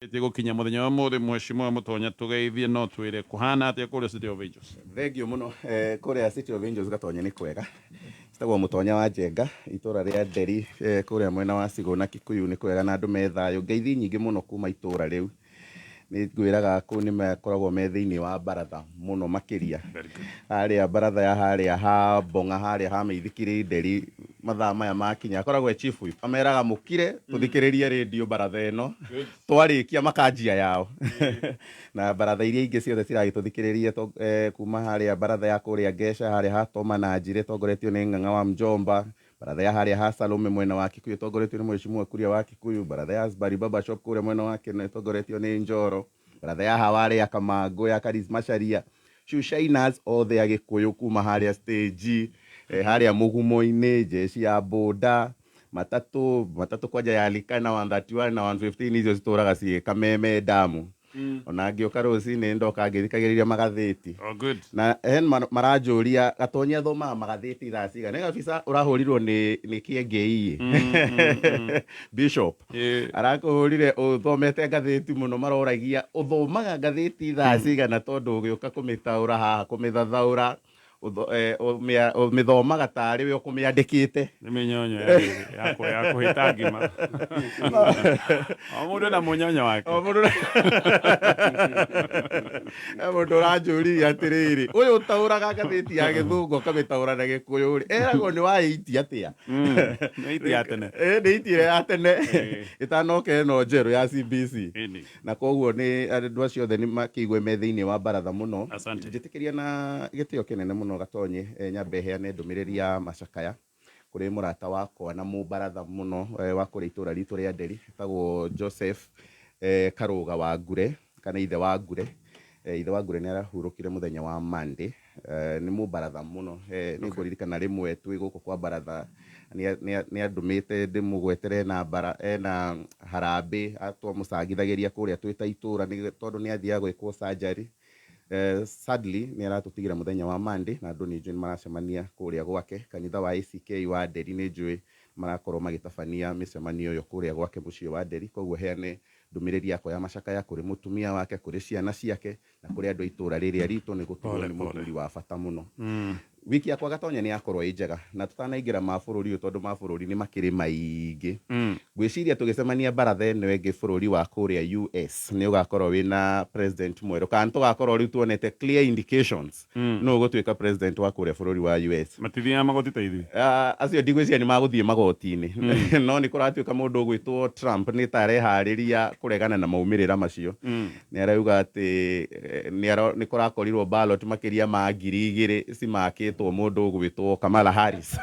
Ĩtie gũkinya mũthenya wa mũthĩ mheshimiwa Mũtonya tũgeithie no twĩre kũhana atĩa kũrĩa City of Angels. Thengiũ mũno eh, kũrĩa City of Angels Gatonye nĩ kwega. Njĩtagwo Mũtonya wa Njenga, itũra rĩa Nderi eh, kũrĩa mwena wa Sigũna Kikuyu nĩ kwega na andũ me thayũ. Ngeithi nyingĩ mũno kuma itũra rĩu. Nĩ ngwĩraga kũu nĩ makoragwo me thĩinĩ wa baratha mũno makĩria. Very good. Harĩa baratha ya harĩa ha Bong'a harĩa ha mĩithikiri Nderi mathaa maya makinya akoragwo e chief whip ameraga mũkire tũthikĩrĩrie rĩndiũ baratha ĩno twarĩkia makanjia yao na baratha iria ingĩ ciothe ciragĩtũthikĩrĩria to- eh, kuma harĩa baratha ya kũrĩa Ngeca harĩa ha Toma na Njire tongoretio nĩ Ng'ang'a wa Mjomba baratha ya harĩa ha Salome mwena wa Kikuyu tongoretio nĩ Mheshimiwa Kuria wa Kikuyu baratha ya Asbari Baba Shop kũrĩa mwena wa Keno ĩtongoretio nĩ Njoro baratha ya Hawarĩ ya Kamangũ ya Karisma Sharia Shoe Shiners othe a Gĩkũyũ kuma harĩa stage eh, harĩa mũgumo-inĩ jeshi ya boda matatũ matatũ kwanja ya Likana 131 na 115 icio citũraga ciĩ kameme damu ona ngĩũka rũcinĩ ndoka ngĩthikagĩrĩria magathĩti Oh, good. na hen maranjũria Gatonyi athomaga magathĩti thaa cigana nĩ kabisa ũrahũrirwo nĩ nĩ kĩengei bishop Arakũhũrire ũthomete ngathĩti mũno maroragia ũthomaga ngathĩti thaa cigana tondũ ũgĩũka kũmĩtaũra haha kũmĩthathaũra ũtho- eh, ũmĩa- ũmĩthomaga tarĩ we ũkũmĩandĩkĩte. Nĩ mĩnyonyo ya rĩrĩ, ya kũ- ya kũhĩta ngima. O mũndũ na mũnyonyo wake. O mũndũ He mũndũ ũranjũririe atĩrĩrĩ ũyũ ũtaũraga ngathĩti ya gĩthũngũ ũkamĩtaũra na gĩkũyũ rĩ eragwo nĩ wa ĩiti atĩa? Nĩ iti ya tene. Ĩ, nĩ iti ĩrĩa ya tene Ĩ. ĩtanoka ĩno njerũ ya CBC. Ĩni. Na koguo nĩ andũ acio othe nĩ makĩigue me thĩinĩ wa baratha mũno. Asante. Njĩtĩkĩria na gĩtĩo kĩnene mũno Gatonye eh, nyambe heane ndũmĩrĩri ya macakaya kũrĩ mũrata wakwa na mũbaratha mũno eh, wa kũrĩa itũra ritũ rĩa Nderi etagwo Joseph eh, Karũga wa Ngure kana ithe wa Ngure. Eh, ithe wa Ngure nĩ arahurũkire mũthenya wa Monday. Eh, nĩ mũbaratha mũno. Eh, nĩ ngũririkana rĩmwe twĩ gũkũ kwa baratha nĩ andũmĩte ndĩmũgwetere ena bara ena harambĩ twamũcangithagĩria kũrĩa twĩ ta itũra nĩ tondũ nĩ athiaga gwĩkwo surgery. Eh, sadly nĩ aratũtigĩra mũthenya wa Monday na andũ nĩ njũĩ nĩ maracemania kũrĩa gwake kanitha wa ACK wa Nderi nĩ njũĩ marakorwo magĩtabania mĩcemanio ĩyo kũrĩa gwake mũciĩ wa Nderi koguo heane ndũmĩrĩri yakwa ya macakaya kũrĩ mũtumia wake kũrĩ ciana ciake na kũrĩ andũ a itũũra rĩrĩa ritũ nĩ gũtigwo Pole nĩ pole. mũthuri wa bata mũno. Wiki yakwa Gatonya nĩ yakorwo ĩ njega na tũtanaingĩra ma bũrũri ũyũ tondũ ma bũrũri nĩ makĩrĩ maingĩ. Ngwĩciria tũgĩcemania baratha ĩno ĩngĩ bũrũri wa kũrĩa US nĩ ũgakorwo wĩna president mwerũ kana nĩ tũgakorwo rĩu tuonete clear indications nũ ũgũtuĩka president wa kũrĩa bũrũri wa US. Matithiaga magoti ta ithuĩ. Ah, acio ndigwĩciria nĩ magũthiĩ magoti-inĩ no nĩ kũratuĩka mũndũ ũgwĩtwo Trump nĩ ta areharĩria kũregana na maumĩrĩra macio. Nĩ arauga atĩ eh, nĩ aro- nĩ kũrakorirwo ballot makĩria ma 2000 cimakĩtwo mũndũ ũgwĩtwo Kamala Harris.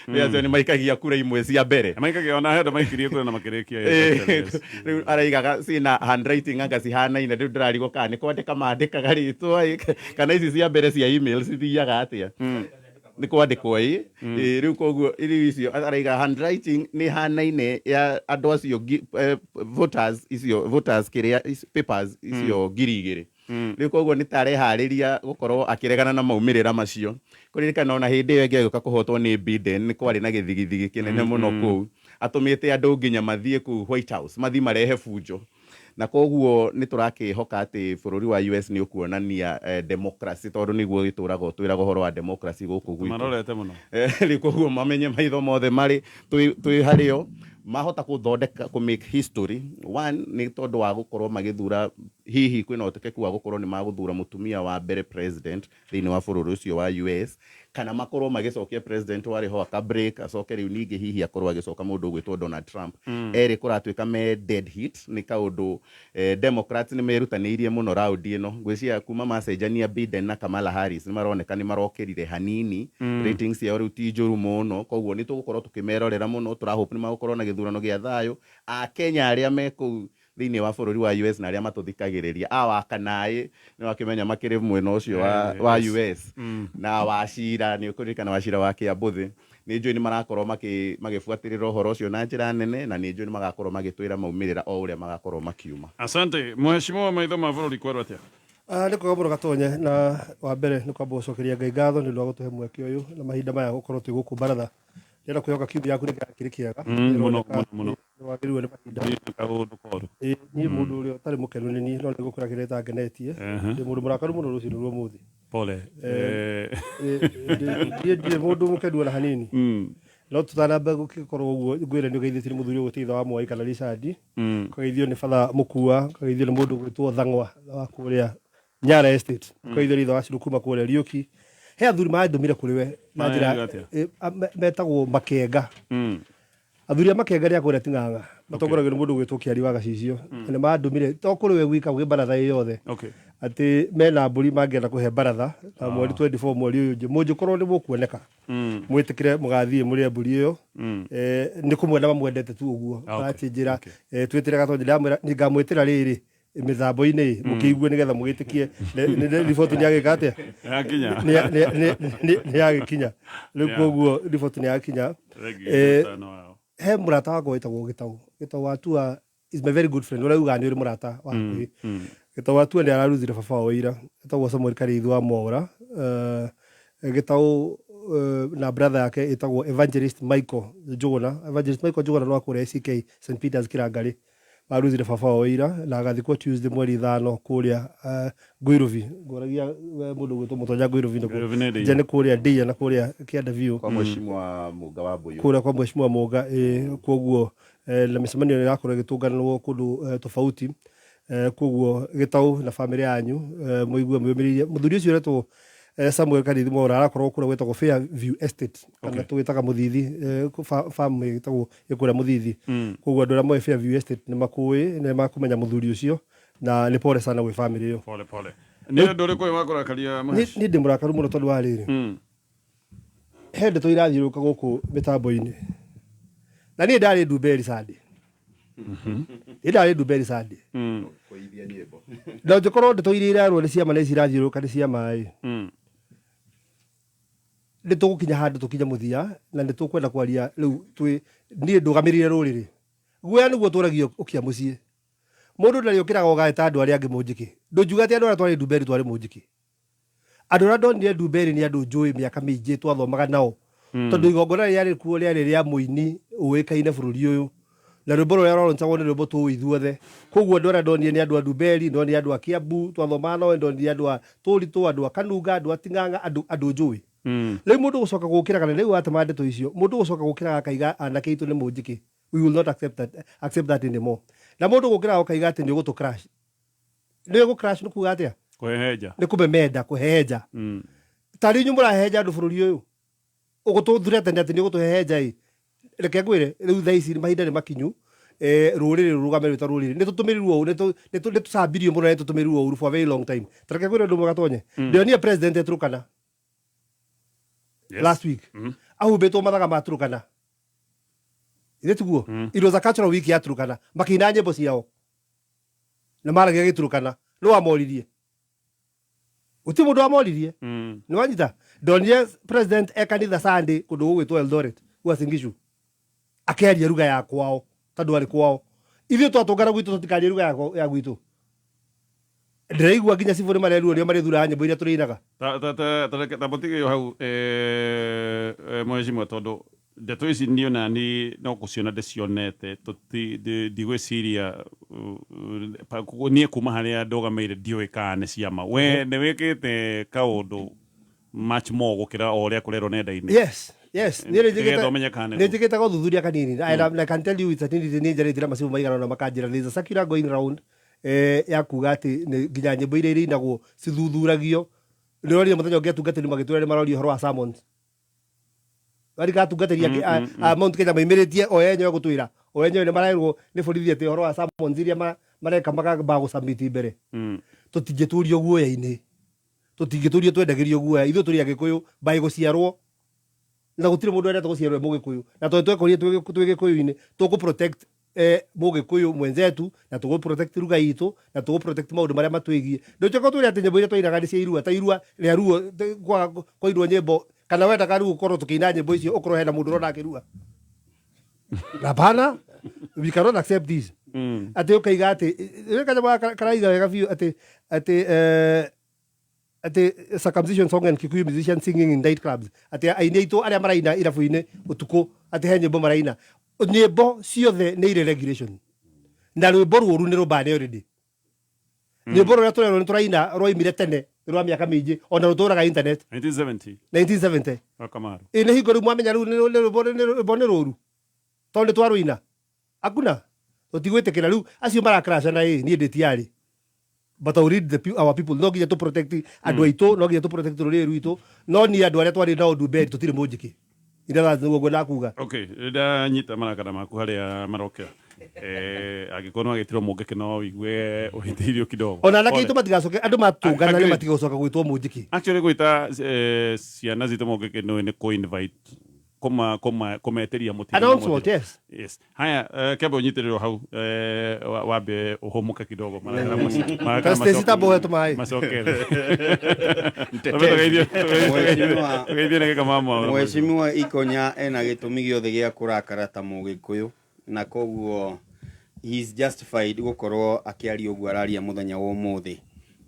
Rĩu acio nĩ maikagia kura imwe cia mbere. Maikagia ona he andũ maikirie kura na makĩrĩkia. Eh, rĩu araigaga ciĩna handwriting anga cihanaine rĩu ndĩrarigwo kana nĩ kwandĩka mandĩkaga rĩtwa ĩ, kana ici cia mbere cia email cithiaga atĩa nĩ kwandĩkwo ĩ. Ĩ, rĩu koguo rĩu icio araiga handwriting nĩ hanaine ya andũ acio voters icio voters kĩrĩa papers icio 2000. Rĩu koguo nĩ ta areharĩria gũkorwo akĩregana na maumĩrĩra macio. Kũririkana ona hĩndĩ ĩyo ĩngĩ agĩũka kũhotwo nĩ Biden nĩ kwarĩ na gĩthigithigi kĩnene mũno kũu atũmĩte andũ nginya mathiĩ kũu White House mathiĩ marehe bunjo. Na koguo nĩ tũrakĩhoka atĩ bũrũri wa US nĩ ũkuonania eh, democracy tondũ nĩguo gĩtũraga ũtwĩraga ũhoro wa democracy gũkũ gwitũ. Marorete mũno. Eh, rĩu koguo mamenye maitho mothe marĩ twĩ twĩ harĩo mahota gũthondeka kũ make history one nĩ tondũ wa gũkorwo magĩthura hihi kwĩna ũhotekeku wa gũkorwo nĩ magũthura mũtumia wa mbere president thĩinĩ wa bũrũri ũcio wa US kana makorwo magĩcokia president warĩ ho aka break acoke rĩu ningĩ hihi akorwo agĩcoka mũndũ ũgwĩtwo Donald Trump. Erĩ kũratuĩka me dead heat nĩ kaũndũ eh, Democrats nĩ merutanĩirie mũno round ĩno ngwĩciria kuma macenjania Biden na Kamala Harris nĩ maroneka nĩ marokĩrire hanini ratings ciao rĩu ti njũru mũno koguo nĩ tũgũkorwo tũkĩmerorera mũno tũra hope nĩ magũkorwo na gĩthurano gĩa thayũ Akenya arĩa me kũu thĩinĩ wa bũrũri wa US na arĩa matũthikagĩrĩria a wakanaĩ nĩ wakĩmenya makĩrĩ mwena ũcio wa, wa US na wacira nĩ ũkũririkana wacira wa Kĩambũthĩ nĩ njũĩ nĩ marakorwo magĩbuatĩrĩra ũhoro ũcio na njĩra nene na nĩ njũĩ nĩ magakorwo magĩtwĩra maumĩrĩra o ũrĩa magakorwo makiuma. Asante mheshimiwa maitho ma bũrũri kwerwo atĩa? Ah, nĩ kwega mũno Gatonye na wa mbere nĩ kwamba gũcokeria Ngai ngatho nĩ ũndũ wa gũtũhe mweke ũyũ na mahinda maya gũkorwo twĩ gũkũ baratha. Ndĩrenda kwĩhoka kiumia yaku nĩ kĩrĩ kĩega. Mũno mũno mũno. Nĩ wagĩrĩirwo nĩ mahinda. Nĩ kaũndũ koru. Ĩĩ, niĩ mũndũ ũrĩa ũtarĩ mũkenu nĩ niĩ, no nĩ ngũkwĩra kĩrĩa gĩtangenetie. Ndĩ mũndũ mũrakaru mũno rũcinĩ rwa ũmũthĩ. Pole. Niĩ ndirĩ mũndũ mũkenu ona hanini. No tũtanamba gũgĩkorwo ũguo, ngwĩre nĩ ũgeithĩtio nĩ mũthuri ũgwĩtwo ithe wa Mwai kana Richard, ũkageithio nĩ batha Mũkua, ũkageithio nĩ mũndũ ũgwĩtwo Thang'wa wa kũrĩa Nyara Estate, ũkageithio nĩ ithe wa Ciro kuma kũrĩa Riũki. He athuri mandũmire kũrĩ we na njĩra Marerwo atĩa? Metagwo Makenga. Athuri a Makenga nĩ a kũrĩa Ting'ang'a, matongoragio nĩ mũndũ ũgwĩtwo Kĩari wa Gacicio. Na nĩ mandũmire to kũrĩ we gwika, gwĩ baratha ĩ yothe, atĩ mena mbũri mangĩenda kũhe baratha na mweri 24 mweri ũyũ ũngĩ, mũngĩkorwo nĩ mũkuoneka, mwĩtĩkĩre mũgathiĩ mũrĩe mbũri ĩyo. Nĩ kũmwenda mamwendete tu ũguo. Akĩnjĩra twĩtĩre Gatonye, ndamwĩra ngamwĩtĩra rĩrĩ mĩthambo-inĩ mũkĩigue nĩgetha mũgĩtĩkie riboti nĩ yagĩka atĩa. Yakinya. Nĩ yagĩkinya rĩu. Koguo riboti nĩ yakinya. Thengiũ ũtano wao. He mũrata wakwa wĩtagwo Gĩtaũ. Gĩtaũ Watua is my very good friend, ũrĩa ugaga nĩ ũrĩ mũrata wa hakuhĩ. Gĩtaũ Watua nĩ ararutire baba wao ira, etagwo Samuel Karĩithi wa Mwaũra. Gĩtaũ na brother yake ĩtagwo Evangelist Michael Njũgũna. Evangelist Michael Njũgũna nĩ wa kũrĩa ACK St Peters Kĩrangarĩ. Marutire baba wao ira na agathikwo Tuesday mweri 5 kũrĩa Ngũirobi. Ngũragia mũndũ ũgwĩtwo Mũtonya Ngũirobi nĩ kũ? Ngũirobi nĩ Ndĩia. Nja nĩ kũrĩa Ndĩia na kũrĩa Kĩanda biũ. Kwa mheshimiwa Mũnga wa Mbũyũ. Kũrĩa kwa mheshimiwa Mũnga, ĩĩ. Kwoguo na mĩcemanio nĩ ĩrakorwo ĩgĩtũnganwo kũndũ tofauti. Kwoguo Gĩtaũ na bamĩrĩ yanyu, mũigue mwĩyũmĩrĩirie. Mũthuri ũcio ũretwo Samuel Karithi Mwaura arakorwo kũrĩa gwĩtagwo Fairview Estate, kana tũgĩtaga Mũthithi, farm ĩtagwo ĩ kũrĩa Mũthithi. Kwoguo andũ arĩa moĩ Fairview Estate nĩ makũĩ, nĩ makũmenya mũthuri ũcio, na nĩ pole sana gwĩ bamĩrĩ ĩyo. Pole pole. Nĩ ũndũ ũrĩkũ ũyũ wakũrakaria, Mũhesh? Niĩ ndĩ mũrakaru mũno tondũ wa rĩrĩ, he ndeto irathiũrũrũka gũkũ mĩtambo-inĩ, na niĩ ndarĩ Ndumberi Sunday, niĩ ndarĩ Ndumberi Sunday. Kũithia nyĩmbo. Na ũngĩkorwo ndeto iria irarwo nĩ ciama na ici irathiũrũrũka nĩ ciama ĩ, nĩ tũgũkinya handũ tũkinye mũthia, na nĩ tũkwenda kwaria rĩu twĩ niĩ ndũgamĩrĩire rũrĩrĩ. Guoya nĩguo ũtũragio ũkia mũciĩ. Mũndũ ndarĩ ũkĩraga ũgaeta andũ arĩa angĩ mũnjĩkĩ. Ndũngiuga atĩ andũ arĩa twarĩ Ndumberi twarĩ mũnjĩkĩ. Andũ arĩa ndonire Ndumberi nĩ andũ njũĩ mĩaka mĩingĩ twathomaga nao, tondũ igongona rĩrĩa rĩarĩ kuo rĩarĩ rĩa mũini ũĩkaine bũrũri ũyũ, na rwĩmbo rũrĩa rwaronjagwo nĩ rwĩmbo tũĩ ithuothe. Koguo andũ arĩa ndonire nĩ andũ a Ndumberi, ndonire andũ a Kiambu twathomaga nao, ndonire andũ a Tũritũ, andũ a Kanunga, andũ a Ting'ang'a, andũ njũĩ. Rĩu mũndũ gũcoka gũkĩra, kana rĩu watema ndeto icio, mũndũ gũcoka gũkĩra akaiga anake aitũ nĩ mũnjĩkĩ, we will not accept that anymore. Na mũndũ gũkĩra ũkaiga atĩ nĩ ũgũtũ crash, nĩ ũgũ crash nĩ kuga atĩa? Kũhehenja. Nĩ kũmemenda, kũhehenja. Tarĩ inyuĩ mũrahehenja andũ bũrũri ũyũ, ũgũtũthure tene atĩ nĩ ũgũtũhehenja ĩ. Reke ngwĩre rĩu, thaa ici mahinda nĩ makinyu rũrĩrĩ rũrũgame rwĩ ta rũrĩrĩ. Nĩ tũtũmĩrirwo ũru, nĩ tũcambirio mũno, na nĩ tũtũmĩrirwo ũru for a very long time. Ta reke ngwĩre ũndũ ũmwe, Gatonye. Ndĩronire president e Turkana last week, ahumbĩtwo mathaga ma Turkana. Ithe tiguo? It was a cultural week ya Turkana, makĩina nyĩmbo ciao na maragia Gĩturukana. Nĩ wamoririe? Gũtirĩ mũndũ wamoririe. Nĩ wanyita? Ndonire president e kanitha Sunday kũndũ gũgwĩtwo Eldoret, Uasin Gishu, akĩaria ruga ya kwao tondũ arĩ kwao. Ithuĩ twatũngana gwitũ tũtikarie ruga ya gwitũ. Ndĩraigua nginya cibũ nĩ mareruo nĩo marĩthuraga nyĩmbo iria tũrĩinaga. Ta mũtige hau, mheshimiwa, tondũ ndeto ici niĩ ona ni no gũciona ndĩcionete. Ndigwĩciria niĩ kuma harĩa ndũgamĩire ndiũĩ kana nĩ ciama. We nĩ wĩkĩte kaũndũ much more gũkĩra o ũrĩa kũrerwo nenda-inĩ. Yes, niĩ nĩ Nĩgetha ũmenye kana nĩ nĩ njĩkĩte gũthuthuria kanini, and I can tell you with certainty nĩ njarĩtie na macibũ maigana ũna makanjĩra there is a circular going round ya kuga atĩ nginya nyĩmbo iria irĩinagwo cithuthuragio. Nĩũrorire mũthenya ũngĩ atungatĩri magĩtwĩra nĩ maroria ũhoro wa sermons, warika atungatĩri a Mount Kenya maimĩrĩtie o enyewe gũtwĩra o enyewe nĩ marerwo nĩ borithi atĩ ũhoro wa sermons iria mareka makamba gũcamiti mbere. Tũtingĩtũrio guoya-inĩ, tũtingĩtũrio twendagĩrio guoya. Ithuĩ tũrĩ Agĩkũyũ by gũciarwo, na gũtirĩ mũndũ wendete gũciarwo e Mũgĩkũyũ, na tondũ twekorire twĩ Gĩkũyũ-inĩ, tũkũ protect Mũgĩkũyũ mwenzetu, na tũgũ protect ruga itũ, na tũgũ protect maũndũ marĩa matwĩgiĩ. Ndũcoka ũtwĩre atĩ nyĩmbo iria twainaga nĩ cia irua, ta irua rĩa ruo kwaga kũinwo nyĩmbo, kana wendaga rĩu ũkorwo tũkĩina nyĩmbo icio ũkorwo hena mũndũ ũrona akĩrua. Hapana, we cannot accept this. Atĩ ũkaiga atĩ kanyamũ gaka karaiga wega biũ atĩ Atĩ circumcision song and Kikuyu musicians singing in night clubs, atĩ aini aitũ arĩa maraina irabu-inĩ ũtukũ, atĩ he nyĩmbo maraina. Nyĩmbo ciothe nĩ irĩ regulation, na rwĩmbo rũru nĩ rũbane already. Nyĩmbo rũrĩa tũrerwo nĩ tũraina rwaimire tene, nĩ rwa mĩaka mĩingĩ, ona rũtũraga internet. 1970. 1970. Wa Kamaru. Ĩ nĩ hingo rĩu mwamenya rĩu nĩ rwĩmbo nĩ rũru tondũ nĩ twarũina. Hakuna, tũtigwĩtĩkĩra rĩu acio marakrasha na ĩ niĩ ndĩ tiarĩ, but I will read our people. No nginya tũ protect andũ aitũ, no nginya tũ protect rũrĩrĩ rwitũ. No niĩ andũ arĩa twarĩ nao Ndumberi tũtirĩ mũnjĩkĩ. In other words, nĩguo ngwenda kuga. Okay, ndanyita marakara maku harĩa marokera. Angĩkorwo nĩ wagĩtirwo mũngĩkĩ, no ũigue ũhĩtĩirio kidogo. Ona anake aitũ matigacoke, andũ matũngana nĩ matigocoka gwĩtwo mũnjĩkĩ. Actually, gwĩta ciana citũ mũngĩkĩ nĩ kũ invite kũma kũma kũmetĩria mũtino na Announcement. Mũthiro. Yes. Yes. Haya, kembe ũnyitĩrĩrwo hau, wambe ũhũmũke kidogo, marakara marakara Stacy, macoke. tambo ũhe tũmaĩ. Macokere. Mtetezi. Mheshimiwa- Tũgeithie na gĩka mama. Mheshimiwa Ikonya ena gĩtũmi gĩothe gĩa kũrakara ta Mũgĩkũyũ, na koguo he is justified gũkorwo akĩaria ũguo araria mũthenya wa ũmũthĩ.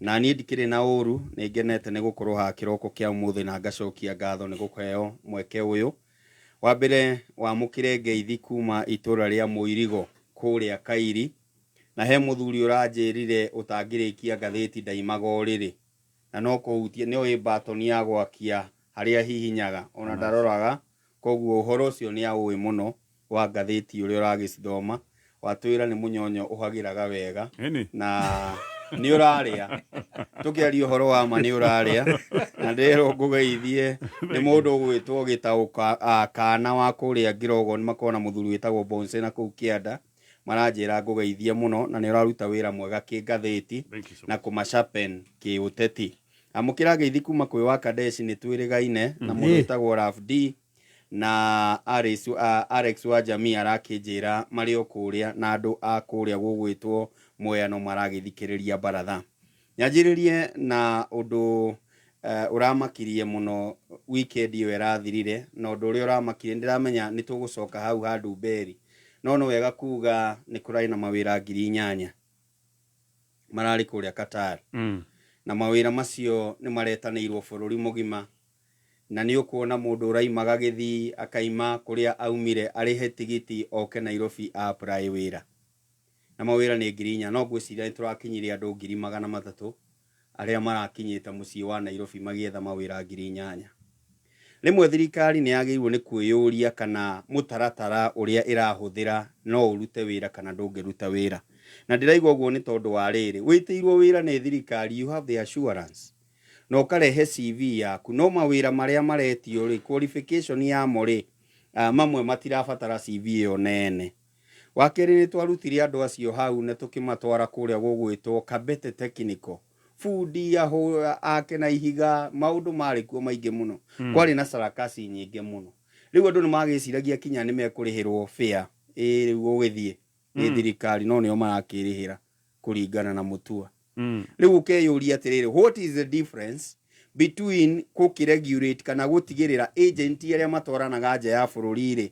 Na niĩ ndikĩrĩ na ũru, nĩ ngenete nĩ gũkorwo haha kĩroko kĩa ũmũthĩ, na ngacokia ngatho nĩ gũkũheo mweke ũyũ. Wa mbere, wamũkĩre ngeithi kuma itũra rĩa Mũirigo kũrĩa Kairi, na he mũthuri ũranjĩrire ũtangĩrĩkia ngathĩti ndaimaga ũrĩrĩ, na no kũhutia nĩ oĩ batoni ya gwakia harĩa hihinyaga, ona ndaroraga. Koguo ũhoro ũcio nĩ aũĩ mũno wa ngathĩti ũrĩa ũragĩcithoma. Watwĩra nĩ mũnyonyo ũhagĩraga wega. Ĩni. Na nĩ ũrarĩa, tũkĩaria ũhoro wa ma nĩ ũrarĩa. Na ndĩrerwo ngũgeithie nĩ mũndũ ũgwĩtwo Gĩtaũ kana wa kũrĩa Ngirogo, nĩ makoragwo na mũthuri wĩtagwo Bonse na kũu kĩanda, maranjĩra ngũgeithie mũno, na nĩ ũraruta wĩra mwega kĩngathĩti. Thank you so Na kũmashapen kĩũteti. Amũkĩra ngeithi kuma kwĩ wa Kadeshi, nĩ twĩrĩgaine na mũndũ wĩtagwo Raf D na Alex wa Jamii, arakĩnjĩra marĩ o kũrĩa na andũ a kũrĩa gũgwĩtwo Mweyano maragĩthikĩrĩria baratha. Nyanjĩrĩrie na ũndũ ũramakirie mũno weekend ĩyo ĩrathirire, na ũndũ ũrĩa ũramakirie, ndĩramenya nĩ tũgũcoka hau ha Ndumberi, no nĩ wega kuga nĩ kũrarĩ na mawĩra 8,000 mararĩ kũrĩa Qatar. Na mawĩra macio nĩ maretanĩirwo bũrũri mũgima, na nĩ ũkuona mũndũ ũraimaga gĩthii, akaima kũrĩa aumire, arĩhe tigiti oke Nairobi apply wĩra, na mawĩra nĩ 4,000. No ngwĩciria nĩ tũrakinyirie andũ 300,000 arĩa marakinyĩte mũciĩ wa Nairobi magĩetha mawĩra 8,000. Rĩmwe thirikari nĩ yagĩrĩirwo nĩ kwĩyũria kana mũtaratara ũrĩa ĩrahũthĩra no ũrute wĩra kana ndũngĩruta wĩra. Na ndĩraigua ũguo nĩ tondũ wa rĩrĩ, wĩtĩirwo wĩra nĩ thirikari, you have the assurance na ũkarehe CV yaku, no mawĩra marĩa maretio rĩ, qualification yamo rĩ, mamwe matirabatara CV ĩyo nene. Wa kerĩ, nĩ twarutire andũ acio hau na tũkĩmatwara kũrĩa gũgwĩtwo Kabete Technical, bundi ake na ihiga, maũndũ marĩ kuo maingĩ mũno. Kwarĩ na sarakasi nyingĩ mũno. Rĩu andũ nĩ magĩciragia kinya nĩ mekũrĩhĩrwo fare, ĩ rĩu ũgĩthiĩ nĩ thirikari, no nĩo marakĩrĩhĩra kũringana na mũtua. Rĩu ũkeyũria atĩrĩrĩ, what is the difference between gũkĩregulate kana gũtigĩrĩra agent arĩa matwaranaga nja ya bũrũri rĩ,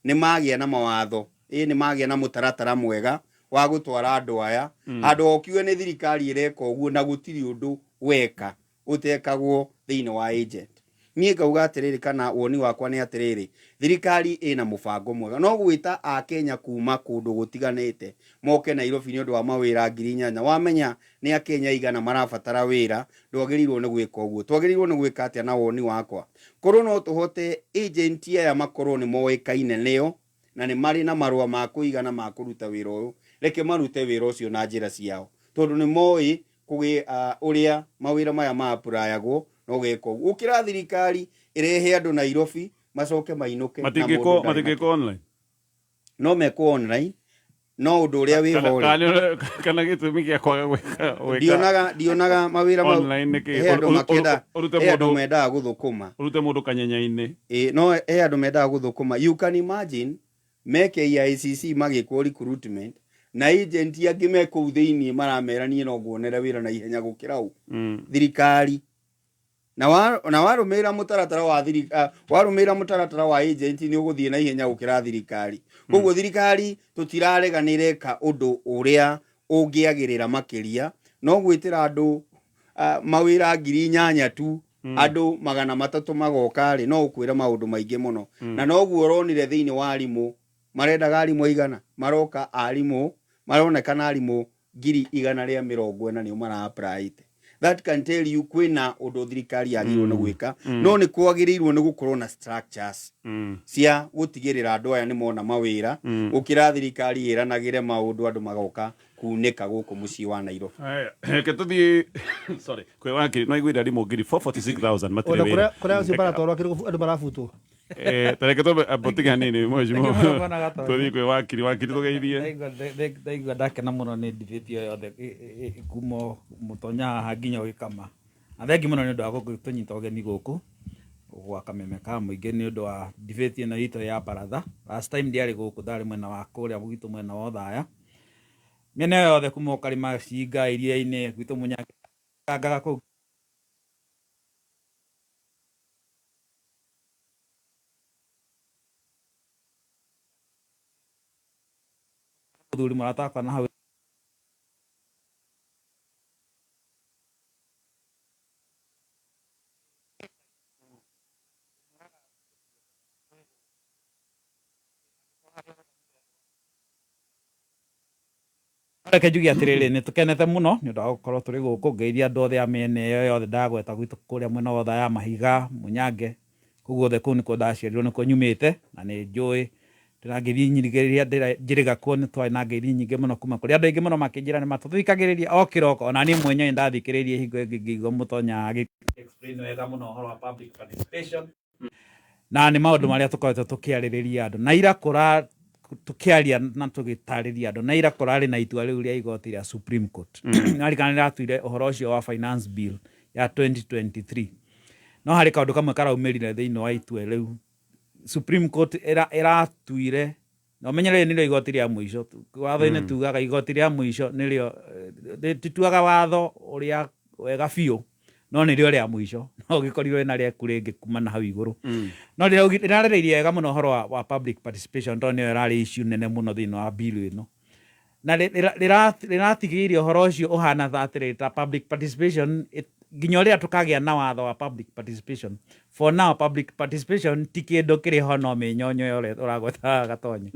nĩ magĩa na mawatho, ĩ nĩ magĩa na mũtaratara mwega wa gũtwara andũ aya, handũ okiuge nĩ thirikari ĩreka ũguo na gũtirĩ ũndũ weka ũtekagwo thĩinĩ wa agent? Niĩ ngauga atĩrĩrĩ, kana woni wakwa nĩ atĩrĩrĩ, thirikari ĩna mũbango mwega, no gwĩta akenya kuma kũndũ gũtiganĩte moke Nairobi nĩ ũndũ wa mawĩra 8,000, wamenya nĩ akenya igana marabatara wĩra, ndwagĩrĩirwo nĩ gwĩka ũguo. Twagĩrĩirwo nĩ gwĩka atĩa? Na woni wakwa, korwo no tũhote agent aya makorwo nĩ moĩkaine nĩo na nĩ marĩ na marũa ma kũigana ma kũruta wĩra ũyũ, reke marute wĩra ũcio na njĩra ciao, tondũ nĩ moĩ kũgĩ ũrĩa mawĩra maya ma applyagwo na ũgeka ũguo, gũkĩra thirikari ĩrehe andũ Nairobi macoke mainũke na mũndũ Matingĩkwo ndarĩ na matingĩkwo online. No mekwo online, no ũndũ ũrĩa wĩho rĩ, Kana gĩtũmi gĩa kwaga gwĩka ndionaga mawĩra mau online nĩ kĩ? He andũ makĩenda Ũrute he andũ mũndũ mendaga gũthũkũma. Ũrute mũndũ kanyenya-inĩ. Ĩ, no he andũ mendaga gũthũkũma. You can imagine me KICC magĩkwo recruitment na agent angĩ me kũu thĩinĩ maramera niĩ no nguonere wĩra na ihenya gũkĩra ũ thirikari. Na warũmĩrĩra mũtaratara wa thirikari, warũmĩrĩra mũtaratara wa agent, nĩ ũgũthiĩ na ihenya gũkĩra thirikari. Koguo thirikari tũtirarega nĩ ĩreka ũndũ ũrĩa ũngĩagĩrĩra makĩria, no gwĩtĩra andũ mawĩra 8,000 tu, andũ 300 magoka rĩ, no ũkwĩra maũndũ maingĩ mũno. Na noguo ũronire thĩinĩ wa arimũ, marendaga arimũ aigana, maroka arimũ maronekana arimũ 140,000 nĩo mara-applyĩte. That can tell you kwĩna ũndũ thirikari yagĩrĩirwo nĩ gwĩka, no nĩ kwagĩrĩirwo nĩ gũkorwo na structures cia gũtigĩrĩra andũ aya nĩ mona mawĩra, gũkĩra thirikari ĩranagĩre maũndũ andũ magoka kunĩka gũkũ mũciĩ wa Nairobi. Haya, reke tũthiĩ, sorry, kwĩ wakiri no iguire arimũ 446,000 matirĩ Ona wĩra. kũrĩa kũrĩa acio maratwarwo kĩrĩgũ andũ marabutwo. Ta reke twambe ambotige hanini mheshimiwa. Thank you mũno, Bwana Gatonya. Tũthiĩ kwĩ wakiri, wakiri tũgeithie. Ndaigua ndakena mũno nĩ debate ĩyo yothe kuma mũtonya haha nginya ũgĩkama, na thengi mũno nĩ ũndũ wa gũtũnyita ũgeni gũkũ gwa Kameme ka Mũingĩ nĩ ũndũ wa debate ĩno itũ ya baratha. Last time ndiarĩ gũkũ, ndarĩ mwena wa kũrĩa gwitũ mwena wa Othaya, mĩena ĩyo yothe kuma ũkarĩma cinga iria-inĩ gwitũ mũnyangaga kũu. Mũthuri mũrata wakwa na hau Reke njuge atĩrĩrĩ, nĩ tũkenete mũno nĩ ũndũ wa gũkorwo tũrĩ gũkũ. Ngeithia andũ othe a mĩena ĩyo yothe ndagweta gwitũ kũrĩa mwena wa Othaya, Mahiga, Mũnyange, kũu guothe, kũu nĩkuo ndaciarirwo, nĩkuo nyumĩte na nĩ njũĩ ndĩna ngeithi nyingĩ. Rĩrĩa njĩrĩga kuo nĩ twarĩ na ngeithi nyingĩ mũno kuma kũrĩ andũ aingĩ mũno, makĩnjĩra nĩ matũthikagĩrĩria o kĩroko. Ona niĩ mwenyewe ndathikĩrĩirie hingo ĩngĩ ngĩigua mũtonya agĩ explain wega mũno ũhoro wa public participation, na nĩ maũndũ marĩa tũkoretwo tũkĩarĩrĩria andũ na ira kũra tũkĩaria na tũgĩtarĩria andũ na ira kũrarĩ na itua rĩu rĩa igoti rĩa Supreme Court narikana rĩratuire ũhoro ũcio wa finance bill ya 2023. No harĩ kaũndũ kamwe karaumĩrire thĩinĩ wa itua rĩu Supreme Court ĩratuire, na ũmenye rĩrĩ nĩrĩo igoti rĩa mũico. Watho-inĩ tugaga igoti rĩa mũico nĩrĩo tituaga watho ũrĩa wega biũ, no nĩrĩo rĩa mũico, no ũgĩkorirwo na rĩaku rĩngĩ kuma na hau igũrũ. No rĩrarĩrĩirie wega mũno ũhoro wa public participation, tondũ nĩyo ĩrarĩ issue nene mũno thĩinĩ wa bill ĩno, na rĩratigĩire ũhoro ũcio ũhana ta atĩrĩrĩ, ta public participation nginya ũrĩa tũkagĩa na watho wa public participation. For now public participation ti kĩndũ kĩrĩ ho, no mĩnyonyo ĩyo ũragweta Gatonye.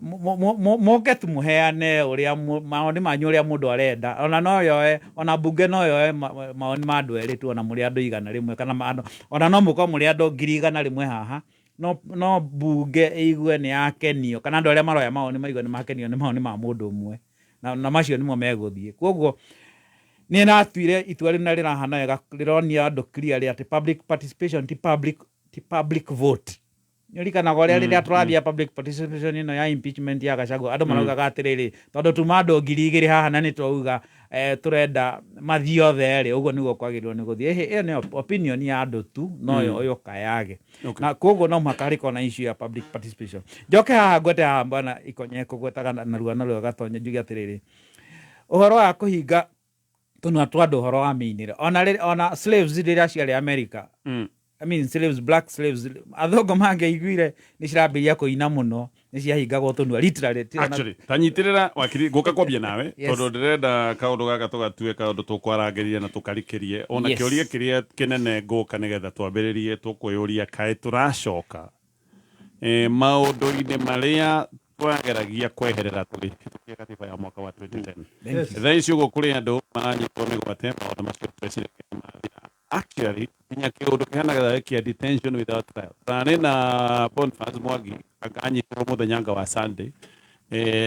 Mũke tu mũheane ũrĩa mawoni manyu ũrĩa mũndũ arenda, ona no yoe, ona mbunge no yoe mawoni ma andũ erĩ tu, ona mũrĩ andũ 100 kana andũ, ona no mũkorwo mũrĩ andũ 100,000 haha, no mbunge ĩigue nĩ yakenio, kana andũ arĩa maroya mawoni maigue nĩ makenio nĩ mawoni ma mũndũ ũmwe, na macio nĩmo megũthiĩ. Koguo nĩ ĩratuire itua rĩna rĩrahana wega, rĩronia andũ clearly atĩ public participation ti public vote. Nĩũririkanaga ũrĩa rĩrĩa tũrathia public participation ĩno ya impeachment ya Gachagua, andũ maraugaga atĩrĩrĩ, tondũ tuma andũ 2,000 haha na nĩ twauga tũrenda mathiĩ othe rĩ, ũguo nĩguo kwagĩrĩirwo nĩ gũthiĩ. Ĩhĩ, ĩyo nĩyo opinion ya andũ tu, noyo ũyũ kayage. Na koguo no mũhaka harĩkorwo na issue ya public participation. Njoke haha ngwete haha bwana Ikonye kũgwetaga narua narua Gatonye, njuge atĩrĩrĩ, ũhoro wa kũhinga tũnua twa andũ ũhoro wa mĩinĩre, ona slaves rĩrĩa ciarĩ America, I mean slaves, black slaves, athũngũ mangĩaiguire nĩ cirambĩrĩria kũina mũno, nĩ ciahingagwo tũnua literally. Actually, ta nyitĩrĩra wakiri, ngũka kwambia nawe, Yes. tondũ ndĩrenda kaũndũ gaka tũgatue kaũndũ tũkwarangĩria na tũkarikĩrie ona kĩũria kĩrĩa kĩnene ngũka nĩgetha twambĩrĩrie tũkwĩyũria kaĩ tũracoka maũndũ-inĩ marĩa twageragia kweherera tũgĩhĩtũkia katiba ya mwaka wa 2010. Thank you. Thaa ici ũguo kũrĩ andũ maranyitwo mĩgwate, maũndũ macio tweciragia nĩ mathira. Actually nginya kĩũndũ kĩhanaga tarĩ kĩa detention without trial. Tũrarĩ na Boniface Mwangi anyitirwo mũthenya anga wa Sunday,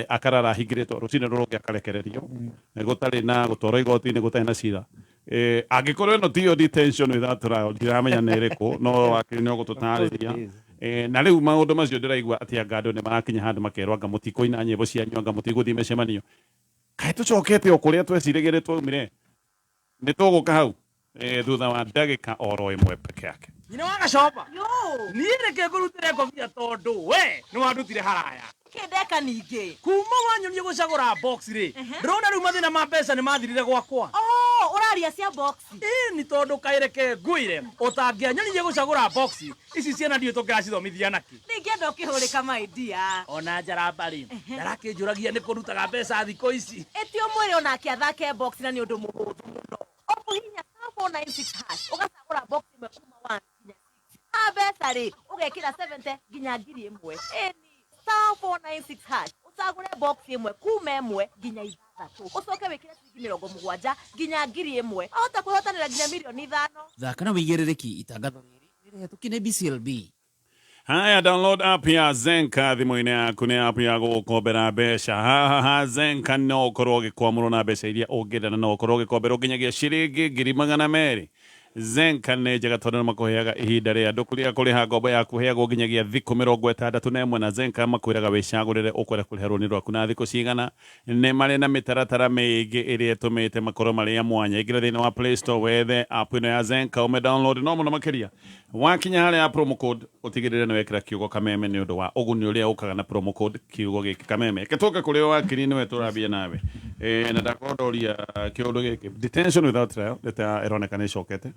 akarara ahingĩrĩtwo, rũcinĩ rũrũ akarekererio, gũtarĩ na gũtwarwo igoti-inĩ, gũtarĩ na cira. Angĩkorwo ĩno tiyo detention without trial, ndiramenya nĩ ĩrĩkũ, no wakiri nĩ ũgũtũtarĩria. Na rĩu maũndũ macio ndĩraigua atĩ anga andũ nĩ marakinya handũ makerwo anga mũtikũina nyĩmbo cianyu, anga mũtigũthiĩ mĩcemanio. Kaĩ tũcokete o kũrĩa tweciragia rĩ twaumire? Nĩ tũgũka hau thutha wa ndagĩka oro ĩmwe peke yake. Nyina wa Gacoba, niĩ reke ngũrutĩre ngobia tondũ we nĩ wandutire haraya. Kĩndeka ningĩ? Kuma wanyonie gũcagũra box rĩ, ndĩrona rĩu mathĩna ma mbeca nĩ mathirire gwakwa. Oh, ũraria cia box? Ĩ ni tondũ kaĩreke ngwĩre, ũtangĩanyonirie gũcagũra box ici, ciana ndiũĩ tũngĩracithomithia nakĩ. Ningĩenda ũkĩhũrĩka, my dear. Ona njaramba rĩ, ndarakĩnjũragia nĩ kũrutaga mbeca thikũ ici. Ĩti ũmwĩre onake athake box, na nĩ ũndũ mũhũthũ mũno. O Ũkũhihinya star 496 hash ũgacagũra box ĩmwe kuma 1 nginya 6. Ha mbeca rĩ, ũgekĩra 70 nginya 1000. Ĩni star 496 hash ũcagũre box ĩmwe kuma ĩmwe nginya ithathatũ, ũcoke wĩkĩre ciringi 70 nginya 1000, wahota kwĩhotanĩra nginya 5 mirioni. Thaka na wĩigĩrĩrĩki. Itangatho rĩrĩ nĩ rĩhetũkie nĩ BCLB. Haya, download app ya Zenka thimũ-inĩ yaku. Nĩ app ya gũgũkombera mbeca. Haha ha Zenka no ũkorwo ũgĩkwamũrwo na mbeca iria ũngĩenda, na no ũkorwo ũgĩkomberwo nginyagia ciringi 200,000. Zenka nĩ njega tondũ nĩ makũheaga ihinda rĩa andũ kũrĩa kũrĩha ngombo yaku, heagwo nginyagia thikũ 61. Na Zenka makwĩraga wĩcagũrĩre ũkwenda kũrĩha rũni rwaku na thikũ cigana. Nĩ marĩ na mĩtaratara mĩingĩ ĩrĩa ĩtũmĩte makorwo marĩ ya mwanya. Ingĩra thĩinĩ wa Play Store, wethe app ĩno ya Zenka, ũme download. No mũno makĩria, wakinya harĩa ya promo code, ũtigĩrĩre nĩ wekĩra kiugo Kameme, nĩ ũndũ wa ũguni ũrĩa ũkaga na promo code kiugo gĩkĩ Kameme. Reke tũke kũrĩ wakiri, nĩwe tũrambia nawe. Na ndakorwo ndoria kĩũndũ gĩkĩ, detention without trial, nĩ ĩroneka nĩ ĩcokete.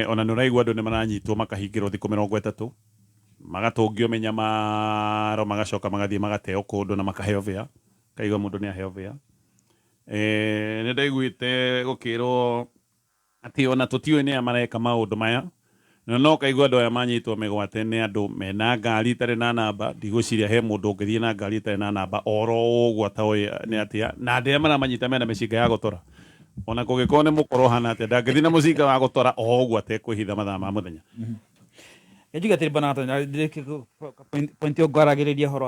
Ona nĩ ũraigua andũ nĩ maranyitwo, makahingĩrwo thikũ 30, magatũngio mĩnyamaro, magacoka magathiĩ magateo kũndũ na makaheo vĩa. Kaigua mũndũ nĩ aheo vĩa. Nĩ ndaiguĩte gũkĩrwo atĩ ona tũtiũĩ nĩa mareka maũndũ maya, na no kaigua andũ aya manyitwo mĩgwate nĩ andũ mena ngari itarĩ na namba. Ndigwĩciria he mũndũ ũngĩthiĩ na ngari itarĩ na namba oro ũguo atoĩ nĩ atĩa. Na andũ arĩa maramanyita mena mĩcinga ya gũtora. Ona kũngĩkorwo nĩ mũkoro hana atĩa, ndangĩthiĩ na mũcinga wa gũtora o ũguo atekwĩhitha mathaa ma mũthenya. Njuge atĩrĩ, bwana Anthony, point ĩyo ngwaragĩrĩria ũhoro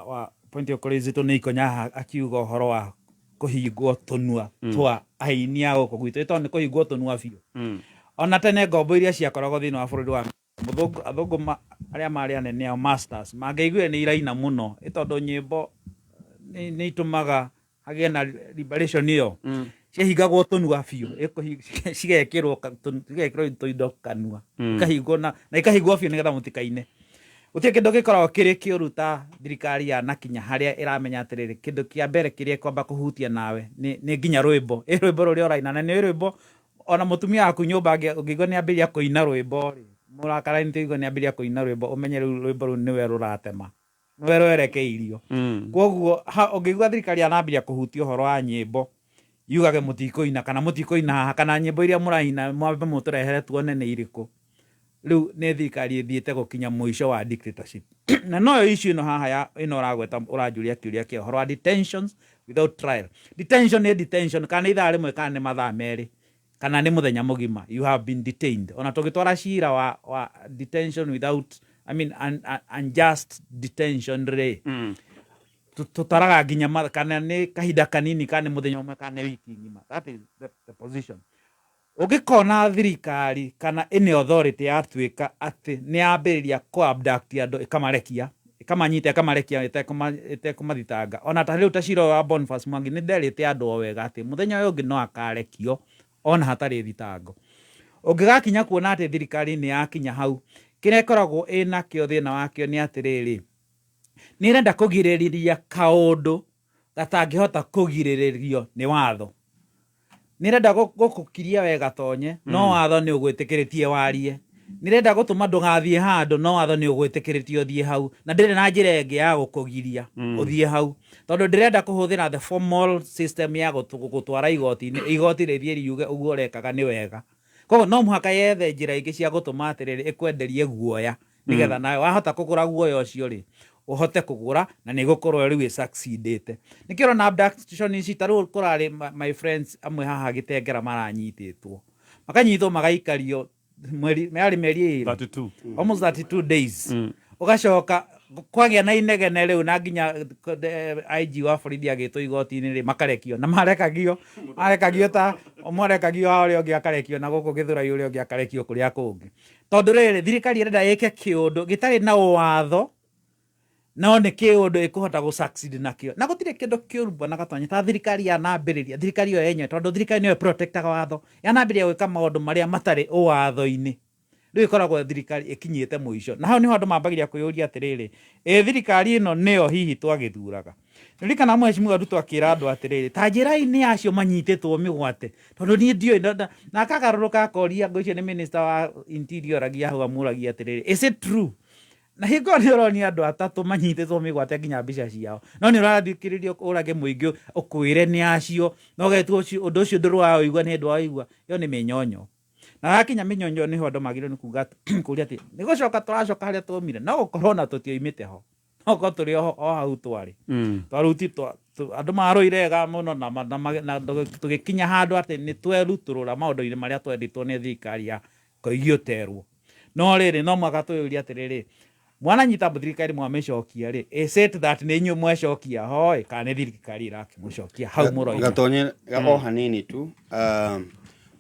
wa point ĩyo kũrĩ nĩ ikonya haha akiuga ũhoro wa kũhingwo tũnua twa aini a gũkũ gwitũ, tondũ nĩ kũhingwo tũnua biũ. Ona tene ngombo iria ciakoragwo thĩinĩ wa bũrũri wa mũthũngũ, athũngũ arĩa marĩ anene ao, masters, mangĩaiguire nĩ iraina mũno, ĩ tondũ nyĩmbo nĩ itũmaga hagĩe na liberation ĩyo, ciahingagwo tũnua biũ, cigekĩrwo tũindo kanua, ikahingwo na ikahingwo biũ nĩgetha mũtikaine. Gũtirĩ kĩndũ gĩkoragwo kĩrĩ kĩũru ta thirikari yanakinya harĩa ĩramenya atĩrĩrĩ, kĩndũ kĩa mbere kĩrĩa ĩkwamba kũhutia nawe nĩ nginya rwĩmbo, ĩ rwĩmbo rũrĩa ũraina, na nĩ rwĩmbo ona mũtumia waku nyũmba ũngĩigua nĩ ambĩrĩria kũina rwĩmbo rĩ, mũrakaranĩte, ũigua nĩ ambĩrĩria kũina rwĩmbo, ũmenye rĩu rwĩmbo rũu nĩwe rũratema, nĩwe rwerekeirio. Koguo ũngĩigua thirikari yanambĩrĩria kũhutia ũhoro wa nyĩmbo, yugage mũtikũina kana mũtikũina haha, kana nyĩmbo iria mũraina mwambe mũtũrehere tuone nĩ irĩkũ, rĩu nĩ thirikari ĩthiĩte gũkinya mũico wa dictatorship. Na noyo issue ĩno haha ya ĩno ũragweta, ũranjũria kĩũria kĩa ũhoro wa detentions without trial. Detention nĩ detention, kana nĩ ithaa rĩmwe, kana nĩ mathaa 2, kana nĩ mũthenya mũgima, you have been detained. Ona tũgĩtwara cira wa detention without, I mean, unjust detention rĩ, tũtaraga nginya kana nĩ kahinda kanini, kana nĩ mũthenya ũmwe, kana nĩ wiki ng'ima. That is the position. Ũngĩkona thirikari kana any authority yatuĩka atĩ nĩ yambĩrĩria kũ abduct andũ, ĩkamarekia, ĩkamanyita, ĩkamarekia ĩtekũmathitanga, ona ta rĩu ta cira ũyũ wa Boniface Mwangi, nĩ nderĩte andũ o wega atĩ mũthenya ũyũ ũngĩ no akarekio ona hatarĩ thitango. Ũngĩgakinya kuona atĩ thirikari nĩ yakinya hau, kĩrĩa ĩkoragwo ĩnakĩo thĩna wakĩo nĩ atĩrĩrĩ, nĩ ĩrenda kũgirĩrĩria kaũndũ gatangĩhota kũgirĩrĩrio nĩ watho. Nĩ ĩrenda gũkũkiria wega tonye, no watho nĩ ũgwĩtĩkĩrĩtie warie. Nĩ ĩrenda gũtũma ndũgathiĩ handũ, no watho nĩ ũgwĩtĩkĩrĩtie ũthiĩ hau, na ndĩrĩ na njĩra ĩngĩ ya gũkũgiria ũthiĩ hau, tondũ ndĩrenda kũhũthĩra the formal system ya gũtwara igoti-inĩ, igoti rĩthiĩ riuge ũguo ũrekaga nĩ wega. Koguo no mũhaka yethe njĩra ingĩ cia gũtũma atĩrĩrĩ, ĩkwenderie guoya, nĩgetha nawe wahota kũgũra guoya ũcio rĩ, ũhote kũgũra, na nĩ ĩgũkorwo rĩu ĩsucceedĩte. Nĩkĩo ũrona abduction ici, ta rĩu kũrarĩ my friends amwe haha Gĩtengera maranyitĩtwo, makanyitwo, magaikario mweri, yarĩ mĩeri 2. 32. Almost 32 days. Ũgacoka kwagĩa na inegene rĩu, na nginya IG wa borithi agĩtwo igoti-inĩ rĩ, makarekio, na marekagio, marekagio ta ũmwe arekagio haha, ũrĩa ũngĩ akarekio na gũkũ Gĩthũrai, ũrĩa ũngĩ akarekio kũrĩa kũngĩ, tondũ rĩrĩ, thirikari ĩrenda ĩke kĩũndũ gĩtarĩ na watho, no nĩ kĩũndũ ĩkũhota gũ succeed nakĩo. Na gũtirĩ kĩndũ kĩũru, bwana Gatonye, ta thirikari yanambĩrĩria, thirikari ĩyo yenyewe, tondũ thirikari nĩyo protectaga watho, yanambĩrĩria gwĩka maũndũ marĩa matarĩ ũwatho-inĩ, rĩu ĩkoragwo thirikari ĩkinyĩte mũico. Na hau nĩho andũ mambagĩrĩria kwĩyũria atĩrĩrĩ, ĩ thirikari ĩno nĩyo hihi twagĩthuraga? Ririkana Mheshimiwa Ruto akĩra andũ atĩrĩrĩ, ta njĩrai nĩ acio manyitĩtwo mĩgwate, tondũ niĩ ndiũĩ. Na akagarũrũka akoria, ngwĩciria nĩ minister wa interior oragia hau, amũragia atĩrĩrĩ, "Is it true Na hingo nĩ ũronia andũ atatũ manyitĩtwo mĩgwate nginya mbica ciao, no nĩ ũrathikĩrĩrio ũrage mũingĩ ũkwĩre nĩ acio, na ũgetwo ũndũ ũcio ndũrĩ waũigua, nĩ ndwaũigua. Ĩyo nĩ mĩnyonyo, na hakinya mĩnyonyo nĩho andũ magĩrĩirwo nĩ kuga kũria atĩ nĩ gũcoka tũracoka harĩa twaumire. No gũkorwo na tũtioimĩte ho, no gũkorwo tũrĩ o hau twarĩ. Twaruti andũ marũire wega mũno na tũgĩkinya handũ atĩ nĩ twerutũrũra maũndũ-inĩ marĩa twendetwo nĩ thirikari ya Koigi ũterwo. No rĩrĩ, no mũhaka twĩyũrie atĩrĩrĩ, mwananyita thirikari mwamĩcokia rĩ, is it that nĩ inyuĩ mwecokia ho ĩ, kana nĩ thirikari ĩrakĩmũcokia hau mũroiga? Gatonye o hanini tu,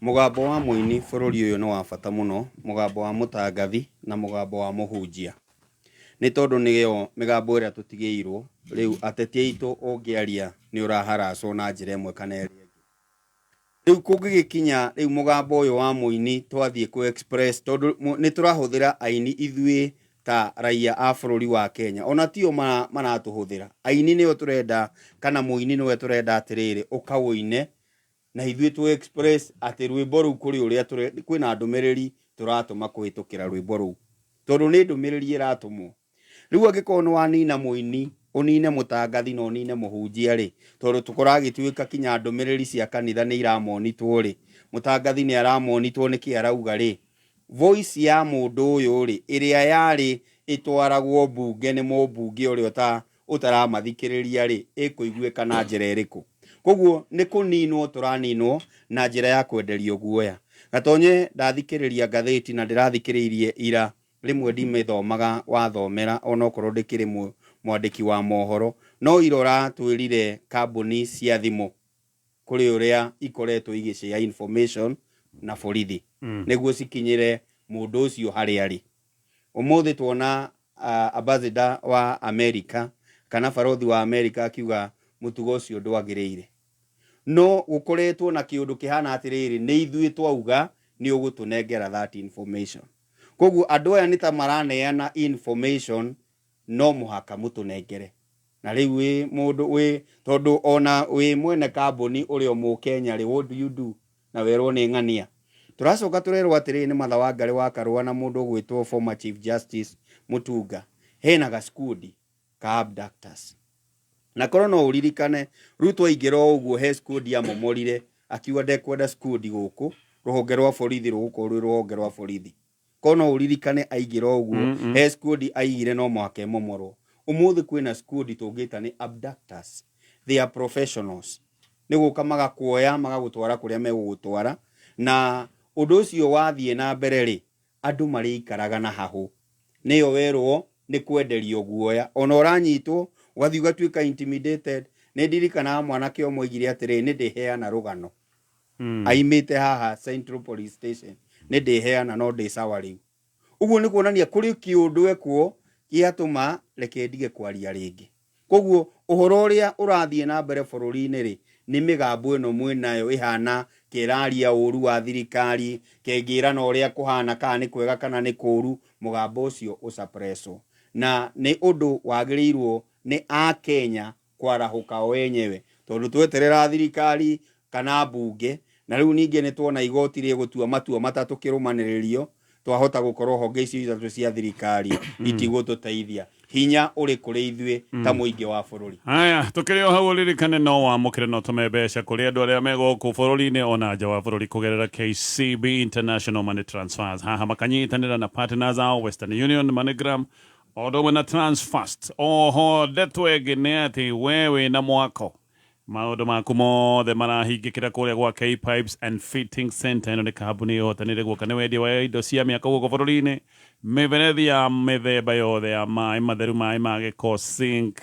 mũgambo wa mũini bũrũri ũyũ nĩ wa bata mũno, mũgambo wa mũtangathi na mũgambo wa mũhunjia, nĩ tondũ nĩyo mĩgambo ĩrĩa tũtigĩirwo rĩu. Ateti aitũ, ũngĩaria nĩ ũraharacwo na njĩra ĩmwe kana ĩrĩa ĩngĩ. Rĩu kũngĩgĩkinya rĩu mũgambo ũyũ wa mũini twathiĩ kũ express, tondũ nĩ tũrahũthĩra aini ithuĩ ta raia a bũrũri wa Kenya, ona tio maratũhũthĩra. Aini nĩo tũrenda, kana mũini nĩwe tũrenda atĩrĩrĩ, ũkaũine na ithuĩ tũ express atĩ rwĩmbo rũu kũrĩ ũrĩa kwĩna ndũmĩrĩri tũratũma kũhĩtũkĩra rwĩmbo rũu, tondũ nĩ ndũmĩrĩri ĩratũmwo. Rĩu angĩkorwo nĩ wanina mũini, ũnine mũtangathi na ũnine mũhunjia rĩ, tondũ tũkũragĩtuĩka kinya ndũmĩrĩri cia kanitha nĩ iramonitwo rĩ, mũtangathi nĩ aramonitwo nĩkĩ arauga rĩ, voice ya mũndũ ũyũ rĩ, ĩrĩa yarĩ ĩtwaragwo mbunge nĩ mũmbunge ũrĩa ũtaramathikĩrĩria rĩ, ĩkũiguĩka na njĩra ĩrĩkũ? Koguo nĩ kũninwo tũraninwo na njĩra ya kwenderio guoya. Gatonye, ndathikĩrĩria ngathĩti na ndĩrathikĩrĩirie ira, rĩmwe ndimĩthomaga wathomera, onokorwo ndĩkĩrĩ mwandĩki wa mohoro, no irora twĩrire kambuni cia thimũ kũrĩ ũrĩa ikoretwo igĩshare information na borithi nĩguo cikinyĩre mũndũ ũcio harĩa arĩ. Ũmũthĩ tuona ambassador wa America kana barothi wa America akiuga mũtugo ũcio ndwagĩrĩire, no gũkoretwo na kĩũndũ kĩhana atĩrĩrĩ, nĩ ithuĩ twauga nĩ ũgũtũnengera that information. Koguo andũ aya nĩ ta maraneana information, no mũhaka mũtũnengere. Na rĩu wĩ mũndũ wĩ, tondũ ona wĩ mwene kambuni ũrĩ o mũkenya rĩ, what do you do na werwo nĩ ng'ania? Tũracoka tũrerwo atĩrĩrĩ, nĩ Martha Wangari wa Karũa na mũndũ ũgwĩtwo former Chief Justice Mutunga, hena gaskundi ka abductors. Na korwo no ũririkane, Ruto aingĩra o ũguo, he squad amomorire, akiuga ndekwenda squad gũkũ rũhonge rwa borithi, rũgũkorwo rwĩ rũhonge rwa borithi. Korwo no ũririkane, aingĩra o ũguo, he squad aigire no mũhaka ĩmomorwo. Ũmũthĩ kwĩna squad tũngĩta nĩ abductors. They are professionals, nĩ gũka magakuoya magagũtwara kũrĩa megũgũtwara. Na ũndũ ũcio wathiĩ na mbere rĩ, andũ marĩikaraga na hahũ, nĩyo werwo nĩ kwenderio guoya. Ona ũranyitwo ũgathiĩ ũgatuĩka intimidated. Nĩ ndirikanaga mwanake ũmwe oigire atĩrĩrĩ, nĩ ndĩheana rũgano aimĩte haha Central Police Station, nĩ ndĩheana no ndĩ sawa. Rĩu ũguo nĩ kuonania kũrĩ kĩũndũ ekwo gĩatũma reke ndige kwaria rĩngĩ. Koguo ũhoro ũrĩa ũrathiĩ na mbere bũrũri-inĩ rĩ, nĩ mĩgambo ĩno mwĩnayo ĩhana kĩraria ũru wa thirikari, kĩngĩra na ũrĩa kũhana, kana nĩ kwega kana nĩ kũru, mũgambo ũcio ũsuppresswo. Na nĩ ũndũ wagĩrĩirwo nĩ akenya kwarahũka o enyewe, tondũ tweterera thirikari kana mbunge, na rĩu ningĩ nĩ tuona igoti rĩgũtua matua matatũ kĩrũmanĩrĩrio, twahota gũkorwo honge icio ithatũ cia thirikari itigũtũteithia. Hinya ũrĩ kũrĩ ithuĩ ta mũingĩ wa bũrũri. Haya, tukĩrĩ o hau, ũririkane no wamũkĩre no tũme mbeca kũrĩ andũ arĩa me gũkũ bũrũri-inĩ ona nja wa bũrũri kũgerera KCB International Money Transfers. Haha makanyitanĩra na partners ao Western Union, MoneyGram, o ũndũ ũmwe na Transfast. Oho ndeto ĩngĩ nĩ atĩ we wĩna mwako, maũndũ maku mothe marahingĩkĩra kũrĩa gwa K Pipes and Fitting Center. Ĩno nĩ kambuni ĩhotanĩire guoka nĩ wendia wa indo cia mĩako gũkũ bũrũri-inĩ, mĩberethi ya mĩthemba yothe ya maĩ matheru, maĩ ma gĩko, sink,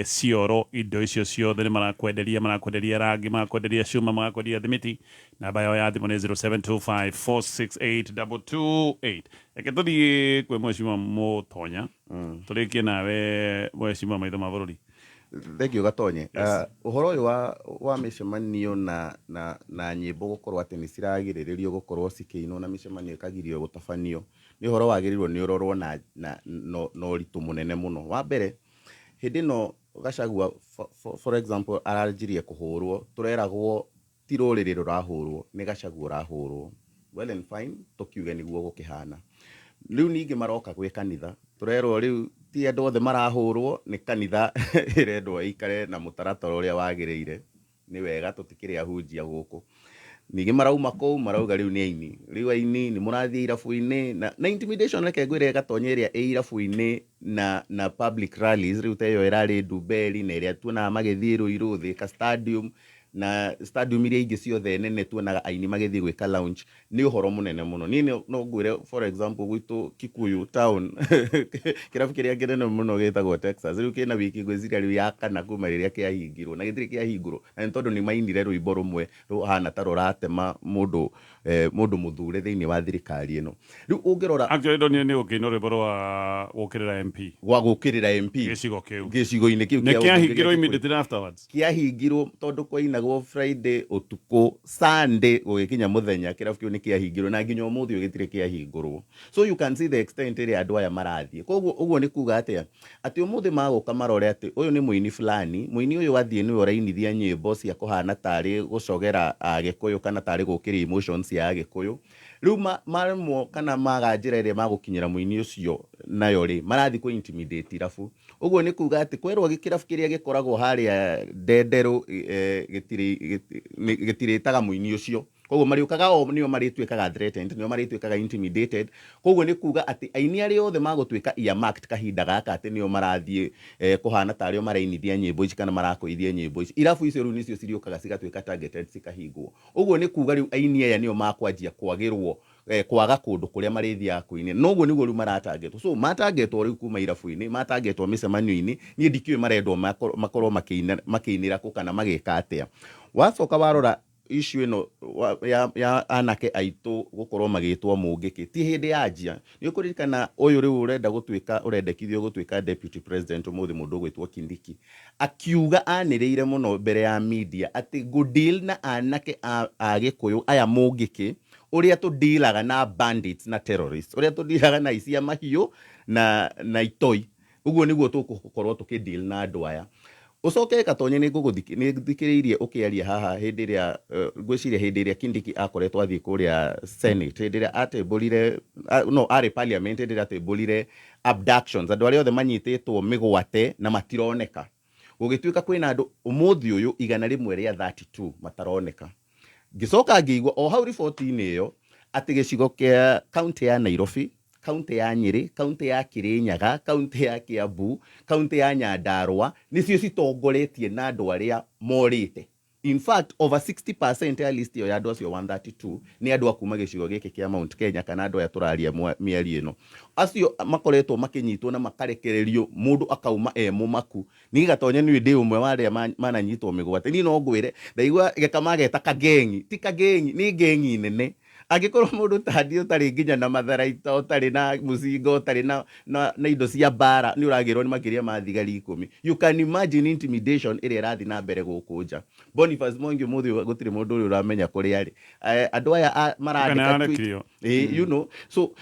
cioro, indo icio ciothe nĩ marakwenderia. Marakwenderia rangi, marakwenderia cuma, marakwenderia thimiti. Namba yao ya thimũ nĩ 0725468228. Reke tũthiĩ kwĩ Mheshimiwa Mũtonya, tũrĩkie nawe, Mheshimiwa maitho ma bũrũri. Thank you, Gatonye. Ũhoro ũyũ wa mĩcemanio na nyĩmbo gũkorwo atĩ nĩ ciragirĩrĩrio gũkorwo cikĩinwo na mĩcemanio ĩkagirio gũtabanio, nĩ ũhoro wagĩrĩirwo nĩ ũrorwo na ũritũ mũnene mũno. Wa mbere, hĩndĩ ĩno Gachagua, for example, aranjirie kũhũrwo, tũreragwo ti rũrĩrĩ rũrahũrwo, nĩ Gachagua ũrahũrwo. Well and fine, tũkiuge nĩguo gũkĩhana. Rĩu ningĩ maroka gwĩ kanitha, tũrerwo rĩu ti andũ othe marahũrwo, nĩ kanitha ĩrendwo ĩikare na mũtaratara ũrĩa wagĩrĩire. Nĩ wega tũtikĩrĩ ahunjia gũkũ. Ningĩ marauma kũu marauga rĩu nĩ aini, rĩu aini nĩ mũrathiĩ irabu-inĩ na, na intimidation reke ngwĩre gatonya ĩrĩa ĩ irabu-inĩ na, na public rallies rĩu ta ĩyo ĩrarĩ Ndumberi na ĩrĩa tuonaga magĩthiĩ Ruiru, Thika Stadium na stadium iria ingĩ ciothe nene tuonaga aini magĩthiĩ gwĩka launch nĩ ũhoro mũnene mũno. Niĩ no ngwĩre for example gwitũ Kikuyu town kĩrabu kĩrĩa kĩnene mũno gĩtagwo Texas rĩu kĩna wiki ngwĩciria rĩu ya kana kuma rĩrĩa kĩahingirwo na gĩtirĩ kĩahingũrwo na nĩ tondũ nĩ mainire rwĩmbo rũmwe rũhana ta rũratema mũndũ mũndũ mũthure thĩinĩ wa thirikari ĩno. Rĩu ũngĩrora Actually ndonire nĩ gũkĩinwo rwĩmbo rwa gũkĩrĩra MP gwa gũkĩrĩra MP gĩcigo kĩu gĩcigo-inĩ kĩu nĩ kĩa ũmbunge gĩa kĩahingirwo Kikuyu. immediately afterwards. Kĩahingirwo tondũ kwainagwo Friday ũtukũ, Sunday gũgĩkinya mũthenya kĩrabu kĩu nĩ kĩahingirwo na nginya ũmũthĩ ũyũ gĩtirĩ kĩahingũrwo. So you can see the extent ĩrĩa andũ aya marathiĩ. Koguo ũguo nĩ kuga atĩa? Atĩ ũmũthĩ magũka marore atĩ ũyũ nĩ mũini fulani, mũini ũyũ athiĩ nĩwe ũrainithia nyĩmbo cia kũhana tarĩ gũcogera Agĩkũyũ kana tarĩ gũkĩria emotions cia Agĩkũyũ. Rĩu maremwo kana maga njĩra ĩrĩa magũkinyĩra mũini ũcio nayo rĩ, marathiĩ kũ intimidate irabu. Ũguo nĩ kuga atĩ kwerwo kĩrabu kĩrĩa gĩkoragwo harĩa Ndenderũ gĩtirĩtaga mũini ũcio. Koguo marĩũkaga o nĩo marĩtuĩkaga threatened, nĩo marĩtuĩkaga intimidated. Koguo nĩ kuga atĩ aini arĩa othe magũtuĩka earmarked kahinda gaka atĩ nĩo marathiĩ kũhana tarĩ o marainithia nyĩmbo ici kana marakũithia nyĩmbo ici. Irabu icio rĩu nĩcio cirĩũkaga cigatuĩka targeted cikahingwo. Ũguo nĩ kuga rĩu aini aya nĩo makwanjia kwagĩrwo kwaga kũndũ kũrĩa marĩthiaga kũinĩra. Na ũguo nĩguo rĩu maratangetwo. So matangetwo rĩu kuma irabu-inĩ, matangetwo mĩcemanio-inĩ, niĩ ndikĩũĩ marendwo makorwo makĩinĩra kũ kana magĩka atĩa. Wacoka warora issue ĩno ya anake aitũ gũkorwo magĩtwo mũngĩkĩ, ti hĩndĩ yanjia. Nĩ ũkũririkana ũyũ rĩu ũrenda gũtuĩka, ũrendekithio gũtuĩka deputy president ũmũthĩ mũndũ ũgwĩtwo Kindiki, akiuga anĩrĩire mũno mbere ya media atĩ ngũ deal na anake a Gĩkũyũ aya mũngĩkĩ ũrĩa tũdealaga na bandits na terrorists, ũrĩa tũdealaga na aici a mahiũ na itoi. Ũguo nĩguo tũgũkorwo tũkĩ deal na andũ aya. Ũcoke Gatonye nĩ thikĩrĩirie ũkĩaria haha hĩndĩ ĩrĩa ngwĩciria hĩndĩ ĩrĩa Kindiki akoretwo athiĩ kũrĩa Senate, hĩndĩ ĩrĩa atembũrire, no arĩ parliament hĩndĩ ĩrĩa atembũrire abductions, andũ arĩa othe manyitĩtwo mĩgwate na matironeka. Gũgĩtuĩka kwĩna andũ ũmũthĩ ũyũ 132 mataroneka. Ngĩcoka ngĩigua o hau riboti-inĩ ĩyo atĩ gĩcigo kĩa kaunti ya Nairobi, kaunti ya Nyĩrĩ, kaunti ya Kirinyaga, kaunti ya Kiambu, kaunti ya Nyandarua nĩcio citongoretie na andũ arĩa morĩte. In fact, over 60% ya list ĩyo ya andũ acio 132 nĩ andũ a kuma gĩcigo gĩkĩ kĩa Mount Kenya kana andũ aya tũraria mĩario ĩno. Acio makoretwo makĩnyitwo na makarekererio mũndũ akauma e mũmaku. Niĩ Gatonye niĩ ndĩ ũmwe wa arĩa mananyitwo mĩgwate. Niĩ no ngwĩre ndaigua gĩkama geta kagengi, ti kagengi, nĩ ngengi nene. Angĩkorwo mũndũ ta niĩ ũtarĩ nginya na matharaita, ũtarĩ na mũcinga, ũtarĩ na indo cia mbara, nĩ ũragĩrwo nĩ makĩria ma thigari 10. You can imagine intimidation ĩrĩa ĩrathiĩ na mbere gũkũ nja. Boniface Mwangi ũmũthĩ gũtirĩ mũndũ ũrĩa ũramenya kũrĩa arĩ. Andũ aya marandĩka tweet. You know, so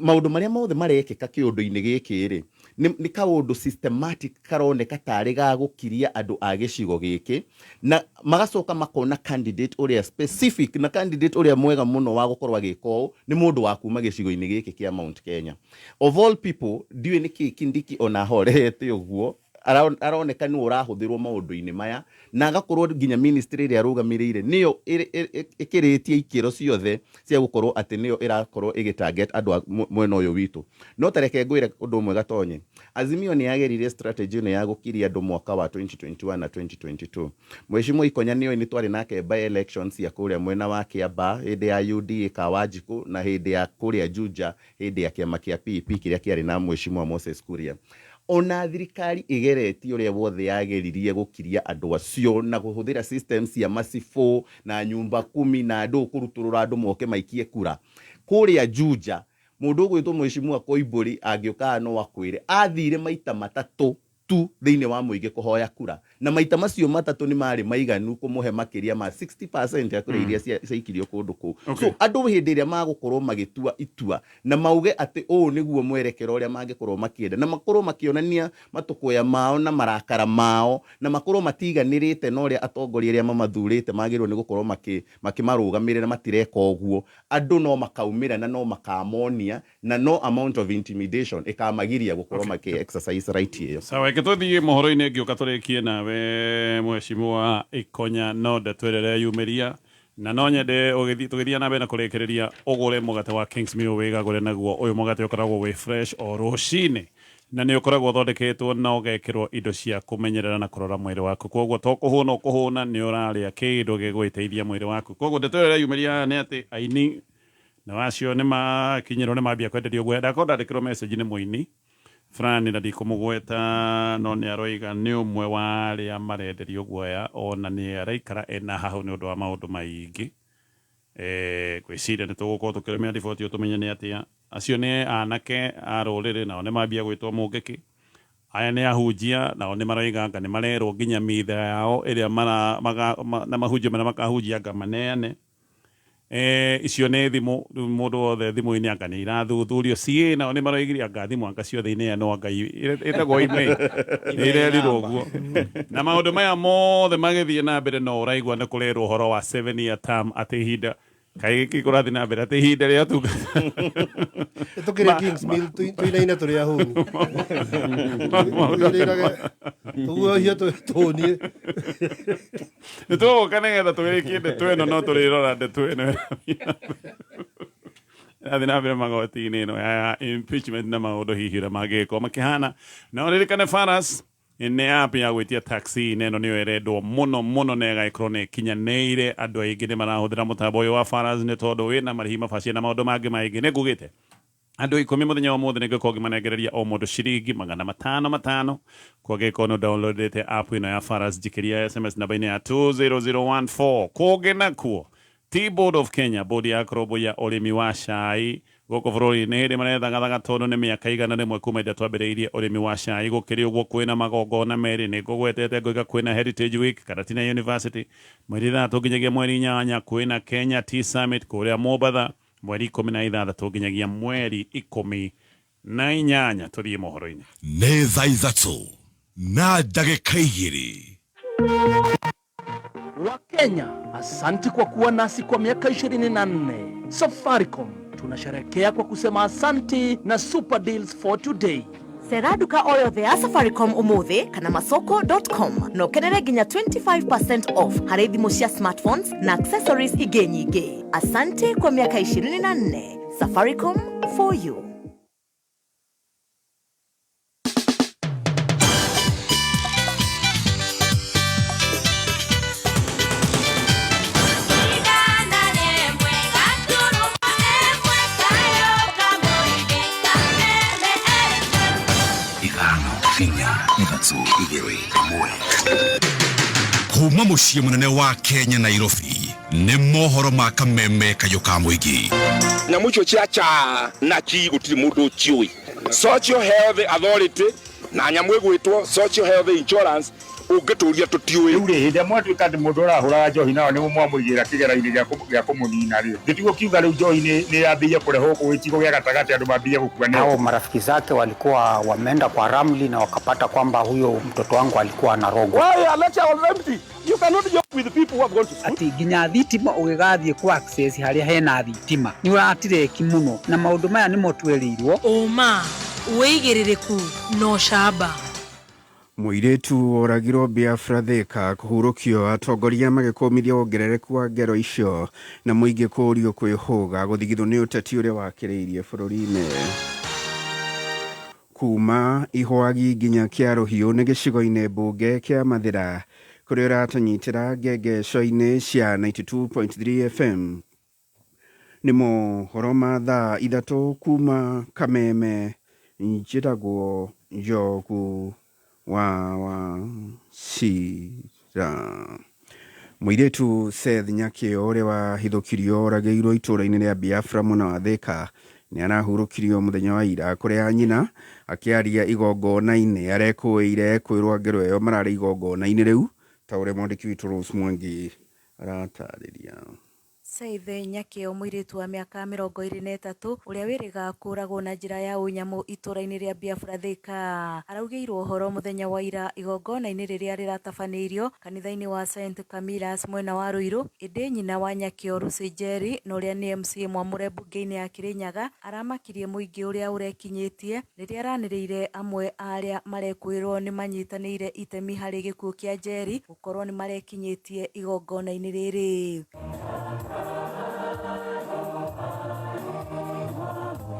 maũndũ marĩa mothe marekĩka kĩũndũ-inĩ gĩkĩ rĩ, nĩ kaũndũ systematic karoneka tarĩ ga gũkiria andũ a gĩcigo gĩkĩ, na magacoka makona candidate ũrĩa specific na candidate ũrĩa mwega mũno wa gũkorwo agĩka ũũ nĩ mũndũ wa kuma gĩcigo-inĩ gĩkĩ kĩa Mount Kenya. Of all people, ndiũĩ nĩkĩ Kindiki ona ahorerete ũguo, aroneka nĩwe ũrahũthĩrwo maũndũ-inĩ maya, na agakorwo nginya ministry ĩrĩa arũgamĩrĩire nĩyo ĩkĩrĩtie ikĩro ciothe cia gũkorwo atĩ nĩyo ĩrakorwo ĩgĩ target andũ a mwena ũyũ witũ. No ta reke ngwĩre ũndũ ũmwe Gatonye, Azimio nĩ yageririe strategy ĩno ya gũkiria andũ mwaka wa 2021 na 2022. Mheshimiwa Ikonya nĩoĩ nĩ twarĩ nake by elections cia kũrĩa mwena wa Kiambaa hĩndĩ ya UDA Kawanjikũ na hĩndĩ ya kũrĩa Juja hĩndĩ ya kĩama kĩa PEP kĩrĩa kĩarĩ na Mheshimiwa Moses Kuria. Ona thirikari ĩgeretie ũrĩa wothe yageririe gũkiria andũ acio na kũhũthĩra systems cia macibũ na nyumba kumi na andũ kũrutũrũra andũ moke maikie kura. Kũrĩa Juja mũndũ ũgwĩtwo Mheshimiwa Koimbũri angĩũkaga no akwĩre athire maita matatũ tu thĩinĩ wa mũingĩ kũhoya kura Na maita macio matatũ nĩ marĩ maiganu kũmũhe makĩria ma 60% ya kura iria ciaikirio kũndũ kũu. So andũ hĩndĩ ĩrĩa magũkorwo magĩtua itua na mauge atĩ ũũ nĩguo mwerekero ũrĩa mangĩkorwo makĩenda, na makorwo makĩonania matũkũya mao na marakara mao, na makorwo matiganĩrĩte na ũrĩa atongoria arĩa mamathurĩte magĩrĩirwo nĩ gũkorwo makĩmarũgamĩrĩra, matireka ũguo, andũ no makaumĩra na no makamonia, na no amount of intimidation ĩkamagiria gũkorwo makĩ exercise right ĩyo. Sawa, reke tũthiĩ mohoro-inĩ, ngĩũka tũrĩkie nawe mheshimiwa Ikonya, no ndeto ĩrĩa ĩreyumĩria na no nyende tũgĩthiĩ na mbere na kũrĩkĩrĩria, ũgũre mũgate wa Kingsmill wĩgagũre naguo. Ũyũ mũgate ũkoragwo wĩ fresh o rũcinĩ, na nĩ ũkoragwo ũthondeketwo na ũgekĩrwo indo cia kũmenyerera na kũrora mwĩrĩ waku, koguo to kũhũna ũkũhũna, nĩ ũrarĩa kĩndũ gĩgũgĩteithia mwĩrĩ waku. Koguo ndeto ĩrĩa ĩreyumĩria haha nĩ atĩ aini na acio nĩ makinyĩrwo nĩ mambia kwenderio guoya. Ndakorwo ndandĩkĩrwo message nĩ mũini fulani na ndikũmũgweta, no nĩ aroiga nĩ ũmwe wa arĩa marenderio guoya, ona nĩ araikara ena hahũ nĩ ũndũ wa maũndũ maingĩ. Ngwĩciria nĩ tũgũkorwo tũkĩrũmĩrĩra riboti ĩyo tũmenye nĩ atĩa. Acio nĩ anake a rũrĩrĩ, nao nĩ mambia gwĩtwo mũngĩkĩ. Aya nĩ ahunjia, nao nĩ maroiga anga nĩ marerwo nginya mitha yao ĩrĩa mara, maga, ma, na mahunjio marĩa makahunjia anga maneane. Icio nĩ thimũ, rĩu mũndũ wothe thimũ-inĩ anga nĩ irathuthurio ciĩ, nao nĩ maroigirie anga thimũ anga ciothe ineanwo, anga ĩtagwo email nĩ irerirwo ũguo. Na maũndũ maya mothe magĩthiĩ na mbere, no ũraigua nĩ kũrerwo ũhoro wa 7 year term, atĩ ihinda kaĩ gĩkĩ kũrathiĩ na mbere, atĩ ihinda rĩa ũtungata. Tũkĩrĩ Kingsmill tũinaine tũrĩ ahũni. Tũinainage tũguohio tũhũnie. Nĩ tũgũka nĩgetha tũrĩkie ndeto ĩno, no tũrĩrora ndeto ĩno ĩrathiĩ na mbere magoti-inĩ ĩno ya impeachment na maũndũ hihi ũrĩa mangĩgĩkorwo makĩhana. Na ũririkane Faras nĩ app ya gwĩtia taxi, na ĩno nĩyo ĩrendwo mũno mũno na ĩgagĩkorwo nĩ ĩkinyanĩire. Andũ aingĩ nĩ marahũthĩra mũtambo ũyũ wa Faras nĩ tondũ wĩna marĩhi mabacie na maũndũ mangĩ maingĩ. Nĩ ngugĩte andũ 10 mũthenya wa ũmũthĩ nĩ ngũkorwo ngĩmanengereria o mũndũ ciringi magana matano matano. Kwangĩkorwo nĩ downloadĩte app ĩno ya Faras, njikĩria SMS namba-inĩ ya 20014. Kũngĩ nakuo Tea Board of Kenya, bodi ya kũrũmbũiya ũrĩmi wa cai gũkũ bũrũri-inĩ, nĩ hĩndĩ marethagathaga tondũ nĩ mĩaka 100 kuma ĩrĩa twambĩrĩirie ũrĩmi wa cai. Gũkĩrĩ ũguo kwĩna magongona merĩ, nĩ ngũgwetete ngoiga kwĩna Heritage Week Karatina University mweri 3 nginyagia mweri 8, kwĩna Kenya Tea Summit kũrĩa Mombatha mweri 16 nginyagia mweri 18. Tũthiĩ mohoro-inĩ. Nĩ thaa 2:02. Wakenya, asanti kwa kuwa nasi kwa miaka 24. Safaricom tunasherekea kwa kusema asanti na super deals for today. Cera nduka o yothe ya Safaricom umuthi kana masoko.com na ũkenere nginya 25% off harĩ thimũ cia smartphones na accessories ingĩ nyingĩ. Asante kwa miaka 24. Safaricom for you. 5 4 3 2 1. Kuma mũciĩ mũnene wa Kenya Nairobi, nĩ mohoro ma kameme kayũ ka mũingĩ. Nyamũ icio cia cha na chi gũtirĩ mũndũ ũciũĩ. Social Health Authority na nyamũ ĩgwĩtwo Social Health Insurance ũngĩtũria tũtiũĩ. Rĩu rĩ, hĩndĩ ĩrĩa mwatuĩka atĩ mũndũ ũrahũraga njohi nao nĩguo mwamũigĩra kĩgera-inĩ gĩa kũmũnina rĩ, gĩtigũ kiuga rĩu njohi nĩ yambĩrĩirie kũrehwo gũkũ gĩcigo gĩa gatagatĩ, andũ mambĩrĩrie gũkua nĩyo. Hao marafiki zake walikuwa wameenda kwa ramli na wakapata kwamba huyo mtoto wangu alikuwa anarogwa. Why your lecture was empty? You cannot joke with the people who have gone to school. Atĩ nginya thitima ũgĩgathiĩ ku access harĩa hena thitima nĩ ũratireki mũno, na maũndũ maya nĩmo twerĩirwo. Ũma, wĩigĩrĩrĩku na ũcamba. Mũirĩtu woragirwo Biafra Thika kũhurũkio, atongoria magĩkũmithia wongerereku wa ngero icio, na mũingĩ kũũrio kwĩhũga gũthigithwo nĩ ũteti ũrĩa wakĩrĩirie bũrũri-inĩ. Kuma Ihwagi nginya Kĩarũhiũ nĩ gĩcigo-inĩ mbunge kĩa Mathĩra, kũrĩa ũratũnyitĩra ngengeco-inĩ cia 92.3 FM. Nĩ mohoro ma thaa 3 kuma Kameme, njĩtagwo Njogu wa Wachira. Mũirĩtu Seth Nyakĩo ũrĩa wahithũkirio oragĩirwo itũũra-inĩ rĩa Biafra mwena wa Thika Nĩ arahurũkirio mũthenya wa ira kũrĩa nyina akĩaria igongona-inĩ arekũĩire kwĩrwo ngero ĩyo mararĩ igongona-inĩ rĩu ta ũrĩa mwandĩki witũ Rose Mwangi aratarĩria. Saith Nyakĩo mũirĩtu wa mĩaka 23 ũrĩa wĩrĩga kũragwo na njĩra ya ũnyamũ itũra-inĩ rĩa Biafra Thika araugĩirwo ũhoro mũthenya wa ira igongona-inĩ rĩrĩa rĩratabanĩirio kanitha-inĩ wa St Camillus mwena wa Ruiru. Ĩndĩ nyina wa Nyakĩo Lucy Njeri na ũrĩa nĩ MCA mwamũre mbunge-inĩ ya Kirinyaga aramakirie mũingĩ ũrĩa ũrekinyĩtie rĩrĩa aranĩrĩire amwe a arĩa marekwĩrwo nĩ manyitanĩire itemi harĩ gĩkuũ kĩa Njeri gũkorwo nĩ marekinyĩtie igongona-inĩ rĩrĩ.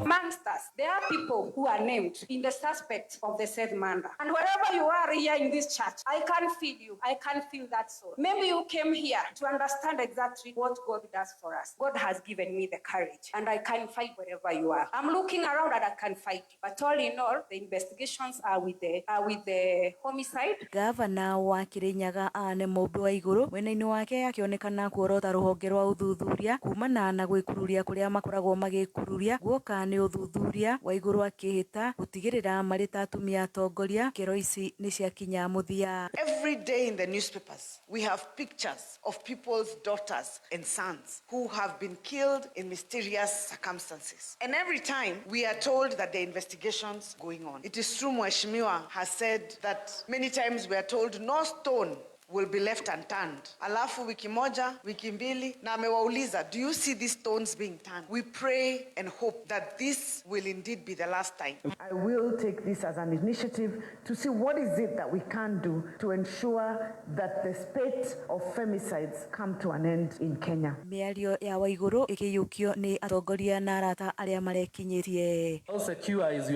Monsters, there are people who are named in the suspect of the said murder. And wherever you are here in this church, I can feel you. I can feel that soul. Maybe you came here to understand exactly what God does for us. God has given me the courage, and I can fight wherever you are. I'm looking around and I can fight. But all in all, the investigations are with the homicide. Gavana wa Kirinyaga Anne Mũmbi wa Igũrũ mwena-inĩ wake akĩonekana kuorota rũhonge rwa ũthuthuria kumana na gwĩkururia kũrĩa makoragwo magĩkururia guoka nĩ ũthuthuria wa Igũrũ akĩhĩta gũtigĩrĩra marĩ ta atumia atongoria kero ici nĩ ciakinya mũthia. Every day in the newspapers we have pictures of people's daughters and sons who have been killed in mysterious circumstances. And every time we are told that the investigations going on. It is true, Mheshimiwa has said that many times we are told no stone will be left unturned. Alafu wiki moja, wiki mbili, na amewauliza, do you see these stones being turned? We pray and hope that this will indeed be the last time. I will take this as an initiative to see what is it that we can do to ensure that the spate of femicides come to an end in Kenya. Mĩario ya Waigũrũ ĩkĩiyũkio nĩ atongoria na arata arĩa marekinyĩtie. How secure is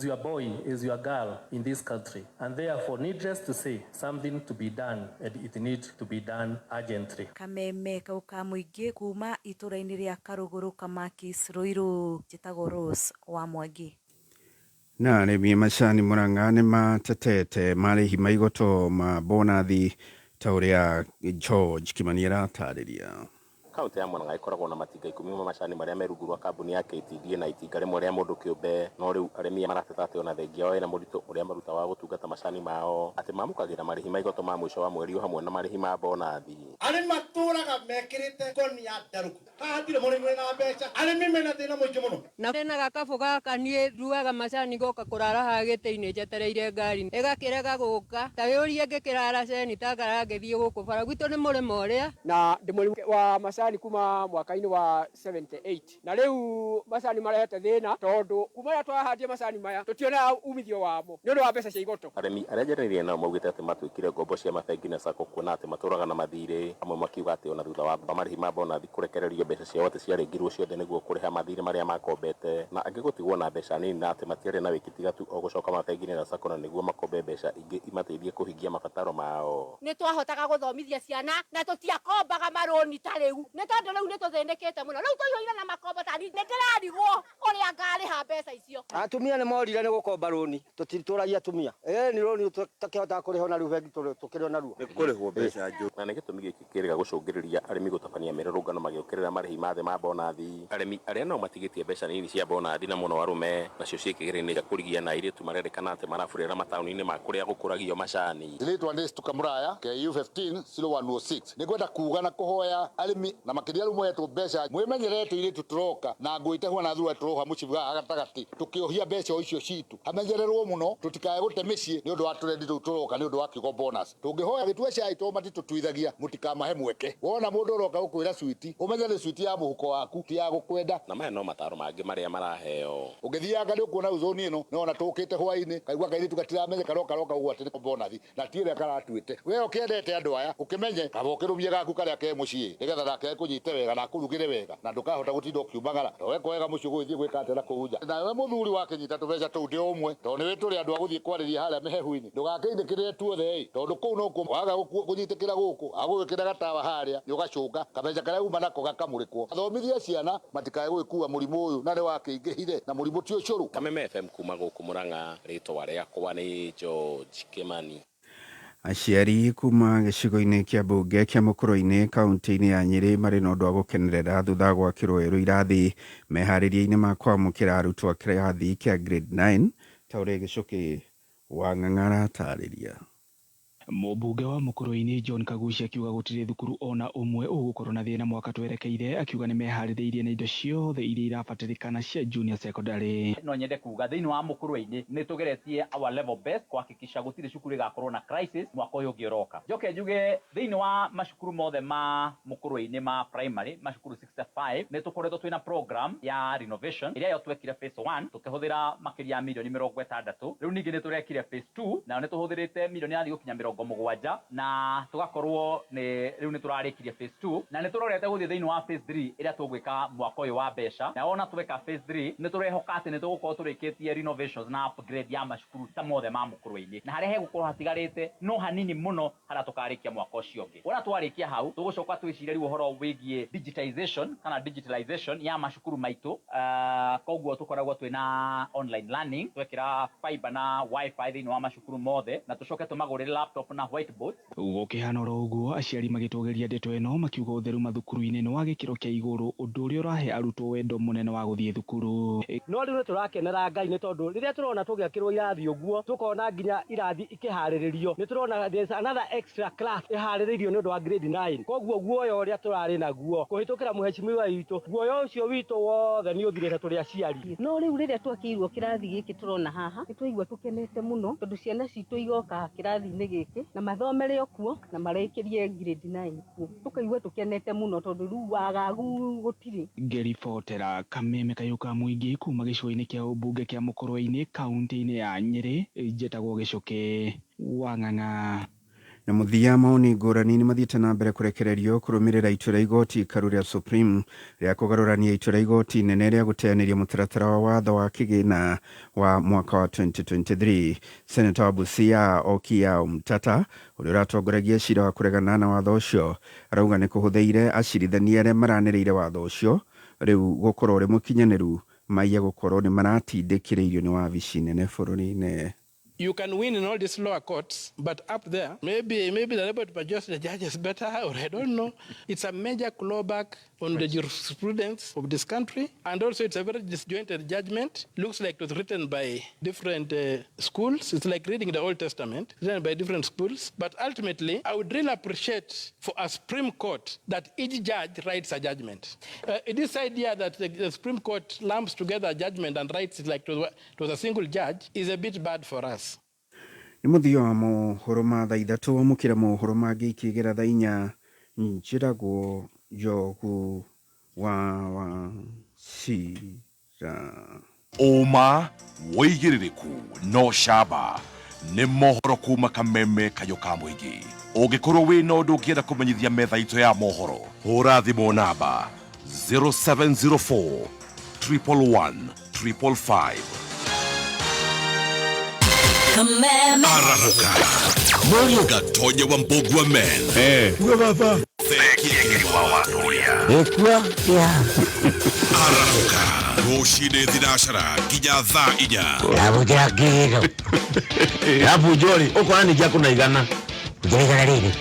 your boy, is your girl in this country? And therefore, needless to say, something to be done. And it needs to be done urgently. Kameme kau ka mũingĩ kuma itũra-inĩ rĩa Karũgũrũ Kamakis Ruiru, njĩtagwo Rose wa Mwangi. Na arĩmi macani Murang'a nĩ matetete marĩhi ma igoto ma bonathi ta ũrĩa George Kimani aratarĩria. Kaunti ya Murang'a ĩkoragwo na matinga 10 ma macani marĩa me rungu rwa kambuni ya KTDA na itinga rĩmwe rĩa mũndũ kĩũmbe. No rĩu arĩmi marateta atĩ ona thengia wa wĩra mũritũ ũrĩa maruta wa gũtungata macani mao atĩ mamũkagĩra marĩhi ma igoto ma mũico wa mweri o hamwe na marĩhi ma bonathi. Arĩmi matũraga mekĩrĩte ngoni ya ndarũku. Haha hatirĩ mũrĩmi wĩna mbeca. Arĩmi mena thĩna mũingĩ mũno. Na ndĩna gakabũ gaka niĩ nduaga macani goka kũrara haha gĩtĩ-inĩ njetereire ngari ĩgakĩrega gũka. Ta wĩũrie ngĩkĩrara ceni ta ngara ngĩthiĩ gũkũ bara gwitũ nĩ mũrĩmo ũrĩa. Na ndĩ mũrĩmi wa macani kuma mwaka-inĩ wa 78 na rĩu macani marehete thĩna tondũ kuma rĩrĩa twahandire macani maya tũtionaga umithio wamo nĩ ũndũ wa mbeca cia igoto. Arĩmi arĩa njaranĩirie nao maugĩte atĩ matuĩkire ngombo cia mabengi na sacco kuona atĩ matũraga na mathirĩ. Amwe makiuga atĩ ona thutha wa marĩhi ma bonathi kũrekererio mbeca ciao atĩ ciarengirwo ciothe nĩguo kũrĩha mathirĩ marĩa makombete, na angĩ gũtigwo na mbeca nini na atĩ matiarĩ na wĩki tiga tu o gũcoka mabengi-inĩ na sacco na nĩguo makombe mbeca ingĩ imateithie kũhingia mabataro mao. Nĩ twahotaga gũthomithia ciana na tũtiakombaga marũni ta rĩu nĩ tondũ rĩu nĩ tũthĩnĩkĩte mũno rĩu tũiyũire na makombo tani nĩ ndĩrarigwo ũrĩa ngarĩha mbeca icio. Atumia nĩ morire nĩ gũkomba rũni tũtitũragia atumia nĩ rũni tũtakĩhotaga kũrĩha na rĩu bengi tũkĩrĩ ona ruo nĩ kũrĩhwo mbeca njũru. Na nĩ gĩtũmi gĩkĩ kĩrĩga gũcũngĩrĩria arĩmi gũtabania mĩrũrũngano magĩũkĩrĩra marĩhi ma thĩ ma bonathi. Arĩmi arĩa nao matigĩtie mbeca nini cia bonathi na mũno arũme nacio ciĩ kĩgerio-inĩ gĩa kũrigia na airĩtu marerĩkana atĩ maraburĩra mataũni-inĩ ma kũrĩa gũkũragio macani. Rĩtwa nĩ Stuka Muraya KU 15 0106. Nĩngwenda kuga na kũhoya arĩmi na makĩria rĩu mohetwo mbeca mwĩmenyerere tũirĩtu tũroka na ngũite huana thura tũroha mũcibi haha gatagatĩ tũkĩohia mbeca o icio citũ hamenyererwo mũno tũtikae gũte mĩciĩ nĩ ũndũ wa tũrendi tũu tũroka nĩ ũndũ wa kiugo bonus. Tũngĩhoya gĩtue cai tondũ matitũtuithagia mũtikamahe mweke. Wona mũndũ ũroka gũkwĩra switi ũmenye nĩ switi ya mũhuko waku ti ya gũkwenda. Na maya no mataro mangĩ marĩa maraheo. Ũngĩthianga nĩ ũkuona zoni ĩno nĩ wona tũkĩte hwainĩ kaigua kairĩtu gatiramenyeka roka roka ũguo atĩ nĩ bonathi na ti ĩrĩa karatuĩte. We ũkĩendete andũ aya ũkĩmenye kaba ũkĩrũmie gaku karĩa ke mũciĩ nĩgetha nake akũnyite wega na akũrugĩre wega na ndũkahota gũtinda ũkiumagara to weka wega mũciĩ ũgũgĩthiĩ gwĩka atĩa na kũu nja. Nawe mũthuri wakĩnyita tũbeca tũu ndĩ ũmwe tondũ nĩwĩ tũrĩ andũ a gũthiĩ kwarĩria harĩa mĩhehu-inĩ ndũgakĩinĩkĩrĩre tuothe ĩ tondũ kũu nokuo waga kũnyitĩkĩra gũkũ agũgĩkĩra gatawa harĩa nĩ ũgacũnga kabeca karĩa uma nako gakamũrĩkwo. Athomithie ciana matikae gũgĩkua mũrimũ ũyũ na nĩ wakĩingĩhire na mũrimũ ti ũcũrũ. Kameme FM kuma gũkũ Murang'a, rĩtwa rĩakwa nĩ George Kimani. Aciari kuma gĩcigo-inĩ kĩa mbunge kĩa Mũkũrũ-inĩ kaunti-inĩ ya Nyĩrĩ marĩ na ũndũ wa gũkenerera thutha wa gwakĩrwo werũ irathi meharĩria-inĩ ma kwamũkĩra arutwo a kĩrathi kĩa grade 9 ta ũrĩa Gĩcũkĩ wa Ng'ang'a aratarĩria. Mũmbunge wa Mũkũrũ-inĩ John Kaguchia akiuga gũtirĩ thukuru ona ũmwe ũgũkorwo na thĩna mwaka twerekeire, akiuga nĩmeharĩrĩirie na indo ciothe iria irabatarĩkana cia junior secondary. No nyende kuga thĩinĩ wa Mũkũrwe-inĩ nĩ tũgeretie our level best kuhakikisha gũtirĩ cukuru ĩgakorwo na crisis mwaka ũyũ ũngĩ ũroka. Njoke njuge thĩinĩ wa macukuru mothe ma Mũkũrwe-inĩ ma primary, macukuru 65, nĩ tũkoretwo twĩna program ya renovation ĩrĩa yo twekire phase 1 tũkĩhũthĩra makĩria ya mirioni 60. Rĩu ningĩ nĩ tũrekire phase 2 nayo nĩ tũhũthĩrĩte mirioni yathiĩ gũkinya 70 na tũgakorwo nĩ rĩu nĩ tũrarĩkirie phase 2 na nĩ tũrorete gũthiĩ thĩinĩ wa phase 3 ĩrĩa tũgwĩka mwaka ũyũ wa mbeca. Na wona tweka phase 3 nĩ tũrehoka atĩ nĩ tũgũkorwo tũrĩkĩtie renovations na upgrade ya macukuru ta mothe ma Mũkũrwe-inĩ, na harĩa hegũkorwo hatigarĩte no hanini mũno harĩa tũkarĩkia mwaka ũcio ũngĩ. Wona twarĩkia hau tũgũcoka twĩcirie rĩu ũhoro wĩgiĩ digitization kana digitalization ya macukuru maitũ. Koguo tũkoragwo twĩna online learning, twekĩra fiber na wifi thĩinĩ wa macukuru mothe, na tũcoke tũmagũrĩre laptop na whiteboard. Gũkĩhana oro ũguo, aciari magĩtũgĩria ndeto ĩno makiuga ũtheru mathukuru-inĩ nĩ wa gĩkĩro kĩa igũrũ, ũndũ ũrĩa ũrahe arutwo wendo mũnene wa gũthiĩ thukuru. No rĩu nĩ tũrakenera Ngai nĩ tondũ rĩrĩa tũrona tũgĩakĩrwo irathi ũguo, tũkona nginya irathi ikĩharĩrĩrio, nĩ tũrona there's another extra class ĩharĩrĩirio nĩ ũndũ wa grade 9. Koguo guoya ũrĩa tũrarĩ naguo kũhĩtũkĩra mũhecimiwa witũ, guoya ũcio witũ wothe nĩ ũthirĩte tũrĩ aciari. No rĩu rĩrĩa twakĩirwo kĩrathi gĩkĩ tũrona haha, nĩ twaigua tũkenete mũno tondũ ciana citũ igoka kĩrathi-inĩ gĩkĩ na mathomere o kuo na marĩkĩrie grade 9 kuo. Tũkaigua tũkenete mũno tondũ rĩu wagagu gũtirĩ. Ngĩribotera Kameme Kayũ ka Mũingĩ kuma gĩcigo-inĩ kĩa ũmbunge kĩa Mũkũrwe-inĩ kaunti-inĩ ya Nyĩrĩ, njĩtagwo Gĩcũkĩ wa Ng'ang'a. Na mũthia, mawoni ngũrani nĩ mathiĩte na mbere kũrekererio kũrũmĩrĩra itua rĩa igoti ikaru rĩa Supreme rĩa kũgarũrania itua rĩa igoti inene rĩa gũteanĩria mũtaratara wa watho wa kĩgĩna wa mwaka wa 2023. Seneta wa Busia Okiya Omtatah ũrĩa ũratongoragia cira wa kũregana na watho ũcio arauga nĩ kũhũthĩire acirithania arĩa maranĩrĩire watho ũcio rĩu gũkorwo ũrĩ mũkinyanĩru maiya gũkorwo nĩ maratindĩkĩrĩirio nĩ wabici nene bũrũri-inĩ. You can win in all these lower courts, but up there, maybe they're able to adjust the judges better, or I don't know. It's a major clawback on the jurisprudence of this country, and also it's a very disjointed judgment. Looks like it was written by different schools. It's like reading the Old Testament, written by different schools. But ultimately, I would really appreciate for a Supreme Court that each judge writes a judgment. This idea that the Supreme Court lumps together a judgment and writes it like it was a single judge is a bit bad for us. Nĩ mũthia wa mohoro ma thaa 3, amũkĩra mohoro mangĩ ikĩgera thaa 4. Njĩragwo Njogu wa Wachira. Ũma wĩigĩrĩrĩku no camba nĩ mohoro kuma Kameme Kayũ ka Mũingĩ. Ũngĩkorwo wĩna ũndũ ũngĩenda kũmenyithia metha itũ ya mohoro, hũra thimũ namba 0704 111 555. Arahũka Gatonya wa Mbũgua men. Baba. Thekia Kĩrĩma wa Tũria. Gĩkua kĩa. Arahũka rũcinĩ thinacara nginya thaa 4. Ndamũkĩra kĩgĩro. Ndabunjwo rĩ, ũkona ningĩ akũna igana. Njĩra igana rĩrĩ.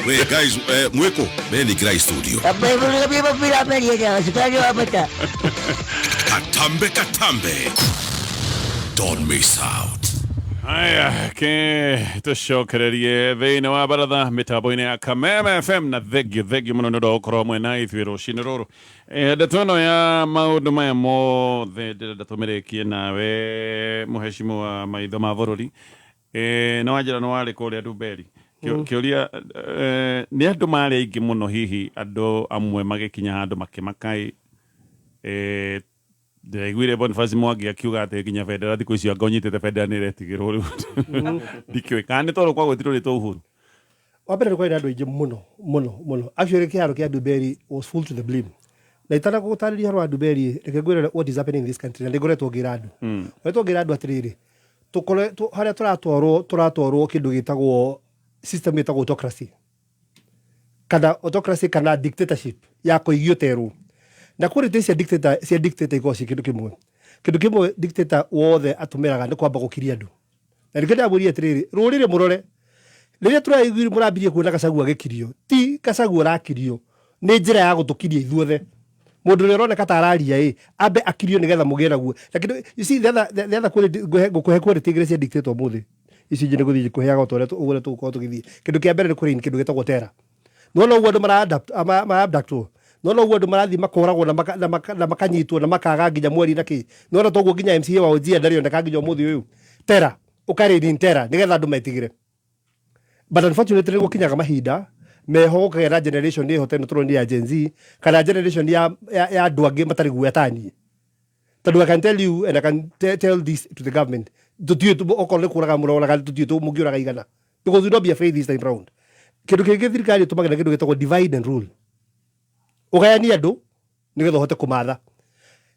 We guys, mwiko meni studio. Katambe katambe. Don't miss out. Haya, ke tũcokererie thĩinĩ wa baratha mĩtambo-inĩ ya Kameme FM na thengio thengio mũno nĩ ũndũ wa gũkorwo hamwe na ithuĩ rũcinĩ rũrũ. Ndeto ĩno ya maũndũ maya mothe ndĩrenda tũmĩrĩkie nawe mũhecimu wa maitho ma bũrũri. No wanjĩra nĩ warĩ kũrĩa Ndumberi. Kĩũria nĩ andũ marĩ aingĩ mũno, hihi andũ amwe magĩkinya handũ makĩmaka. Ndĩraiguire Boniface Mwangi akiuga atĩ nginya bendera thikũ icio anga ũnyitĩte bendera nĩ ĩretigĩrwo rĩu. Ndikĩũĩ kana nĩ tondũ kwa gwĩtirwo rĩtwa Uhuru. Wa mbere nĩ kwarĩ na andũ aingĩ mũno mũno mũno. Actually kĩharo kĩa Ndumberi was full to the brim. Na itanagũtarĩria ũhoro wa Ndumberi, reke ngwĩre what is happening in this country, na nĩ ngoretwo ngĩra andũ. Ngoretwo ngĩra andũ atĩrĩrĩ, harĩa tũratwarwo kĩndũ gĩtagwo system ĩtagwo autocracy. Kana autocracy kana dictatorship ya kũigio terwo. Na quality cia dictator, cia dictator ikoragwo ciĩ kĩndũ kĩmwe. Kĩndũ kĩmwe dictator wothe atũmĩraga nĩ kwamba gũkiria andũ. Na nĩkĩo ndamwĩrire atĩrĩrĩ, rũrĩrĩ mũrore, Rĩrĩa tũraiguire mũrambirie kuona Gachagua agĩkirio, ti Gachagua ũrakirio, nĩ njĩra ya gũtũkiria ithuothe. Mũndũ ũrĩa ũroneka ta araria ĩ, ambe akirio nĩgetha mũgĩe naguo. Na kĩndũ, you see, the other quality, ngũhe quality igĩrĩ cia dictator ũmũthĩ. Ici ingĩ nĩ gũthiĩ ngũheaga o ta ũrĩa ũrĩa tũgũkorwo tũgĩthiĩ. Kĩndũ kĩa mbere nĩ kũreign kĩndũ gĩtagwo terror. Nĩwona ũguo andũ mara-abductwo. Nĩwona ũguo andũ marathiĩ makoragwo na makanyitwo na makaga nginya mweri na kĩ. Nĩwona toguo nginya MCA wa Wajir ndarĩ oneka nginya ũmũthĩ ũyũ. Terror, ũka-reign terror nĩgetha andũ metigĩre. But unfortunately gũkinyaga mahinda meho gũkagĩa na generation ĩho teno tũrona ya Gen Z kana generation ya andũ angĩ matarĩ guoya ta niĩ. Tondũ I can tell you and I can tell this to the government, tũtiũĩ okorwo nĩ kũraga mũroraga, tũtiũĩ mũngĩũraga igana, because we don't be afraid this time round. Kĩndũ kĩngĩ thirikari ĩtũmagĩra, kĩndũ gĩtagwo divide and rule, ũgayanie andũ nĩgetha ũhote kũmatha.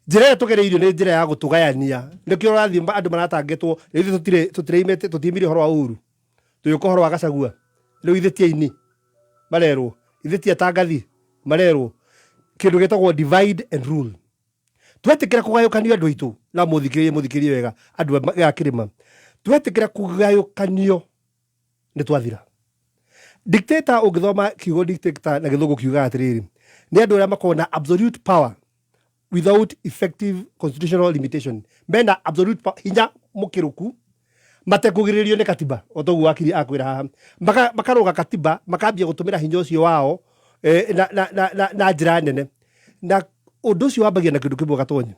Njĩra ĩyo tũgereirio nĩ njĩra ya gũtũgayania, nĩkĩo ũrathiĩ andũ maratangĩtwo. Rĩu ithuĩ tũtirĩ tũtirĩimĩte, tũtiimire ũhoro wa Uhuru, tũgĩũka ũhoro wa Gachagua. Rĩu ithuĩ ti aini marerwo, ithuĩ ti atangathi marerwo, kĩndũ gĩtagwo divide and rule. Twetĩkĩra kũgayũkanio andũ aitũ, na mũthikĩrĩrie, mũthikĩrĩrie wega, andũ a kĩrĩma, twetĩkĩra kũgayũkanio nĩ twathira. Dictator, ũngĩthoma kiugo dictator na gĩthũngũ, kiugaga atĩrĩrĩ, nĩ andũ arĩa makoragwo na absolute power without effective constitutional limitation. Mena absolute power, hinya mũkĩrũku matekũgirĩrĩrio nĩ katiba. O toguo wakiri akwĩra haha, makarũga katiba, makambia gũtũmĩra hinya ũcio wao na njĩra nene. Na ũndũ ũcio wambagia na kĩndũ kĩmwe, Gatonyi,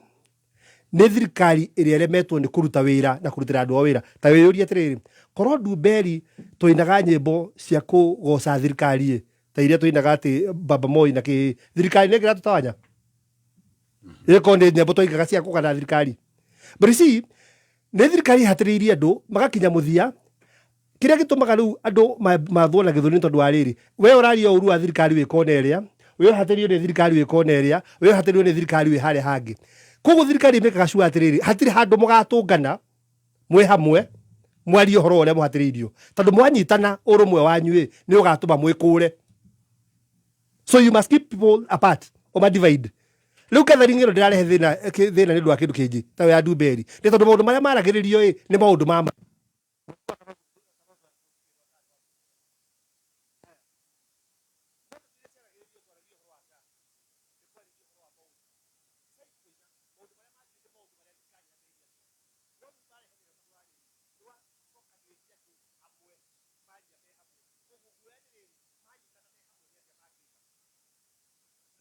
nĩ thirikari ĩrĩa ĩremetwo nĩ kũruta wĩra na kũrutĩra andũ ao wĩra. Ta wĩyũrie atĩrĩrĩ, korwo Ndumberi twainaga nyĩmbo cia kũgoca thirikari ĩ, ta iria twainaga atĩ Baba Moi na kĩ, thirikari nĩ ĩngĩratũtawanya ĩkorwo nĩ nyĩmbo twaingaga cia kũgana thirikari? But you see, nĩ thirikari ĩhatĩrĩirie andũ magakinya mũthia. Kĩrĩa gĩtũmaga rĩu andũ mathwo na gĩthũri nĩ tondũ wa rĩrĩ, we ũraria ũru wa thirikari wĩ kona ĩrĩa, we ũhatĩrĩirio nĩ thirikari wĩ kona ĩrĩa, we ũhatĩrĩirio nĩ thirikari wĩ harĩa hangĩ. Koguo thirikari ĩmĩkaga sure atĩrĩrĩ, hatirĩ handũ mũgatũngana mwĩ hamwe mwarie ũhoro ũrĩa mũhatĩrĩirio, tondũ mwanyitana ũrũmwe wanyu ĩ nĩ ũgatũma mwĩkũre. So you must keep people apart, ũma divide. Rĩu gathering ĩno ndĩrarehe thĩna thĩna nĩ ũndũ wa kĩndũ kĩngĩ ta ya Ndumberi, nĩ tondũ maũndũ marĩa maragĩrĩrio ĩ nĩ maũndũ ma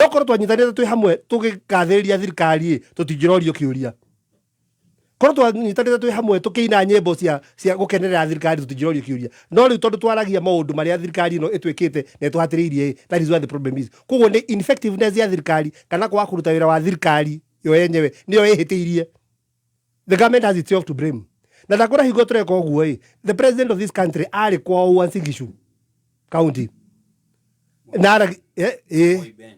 okorwo twanyitanĩte twĩ hamwe tũgĩkathĩrĩria thirikari ĩ, tũtingĩrorio kĩũria. Korwo twanyitanĩte twĩ hamwe tũkĩina nyĩmbo cia gũkenerera thirikari, tũtingĩrorio kĩũria. No rĩu tondũ twaragia maũndũ marĩa thirikari ĩno ĩtwĩkĩte na ĩtũhatĩrĩirie ĩ, that is where the problem is. Koguo nĩ ineffectiveness ya thirikari kana kwaga kũruta wĩra wa thirikari yo yenyewe nĩyo ĩhĩtĩirie. The government has itself to blame. Na ndakũra hingo tũreka ũguo ĩ, the president of this country arĩ kwao Uasin Gishu County na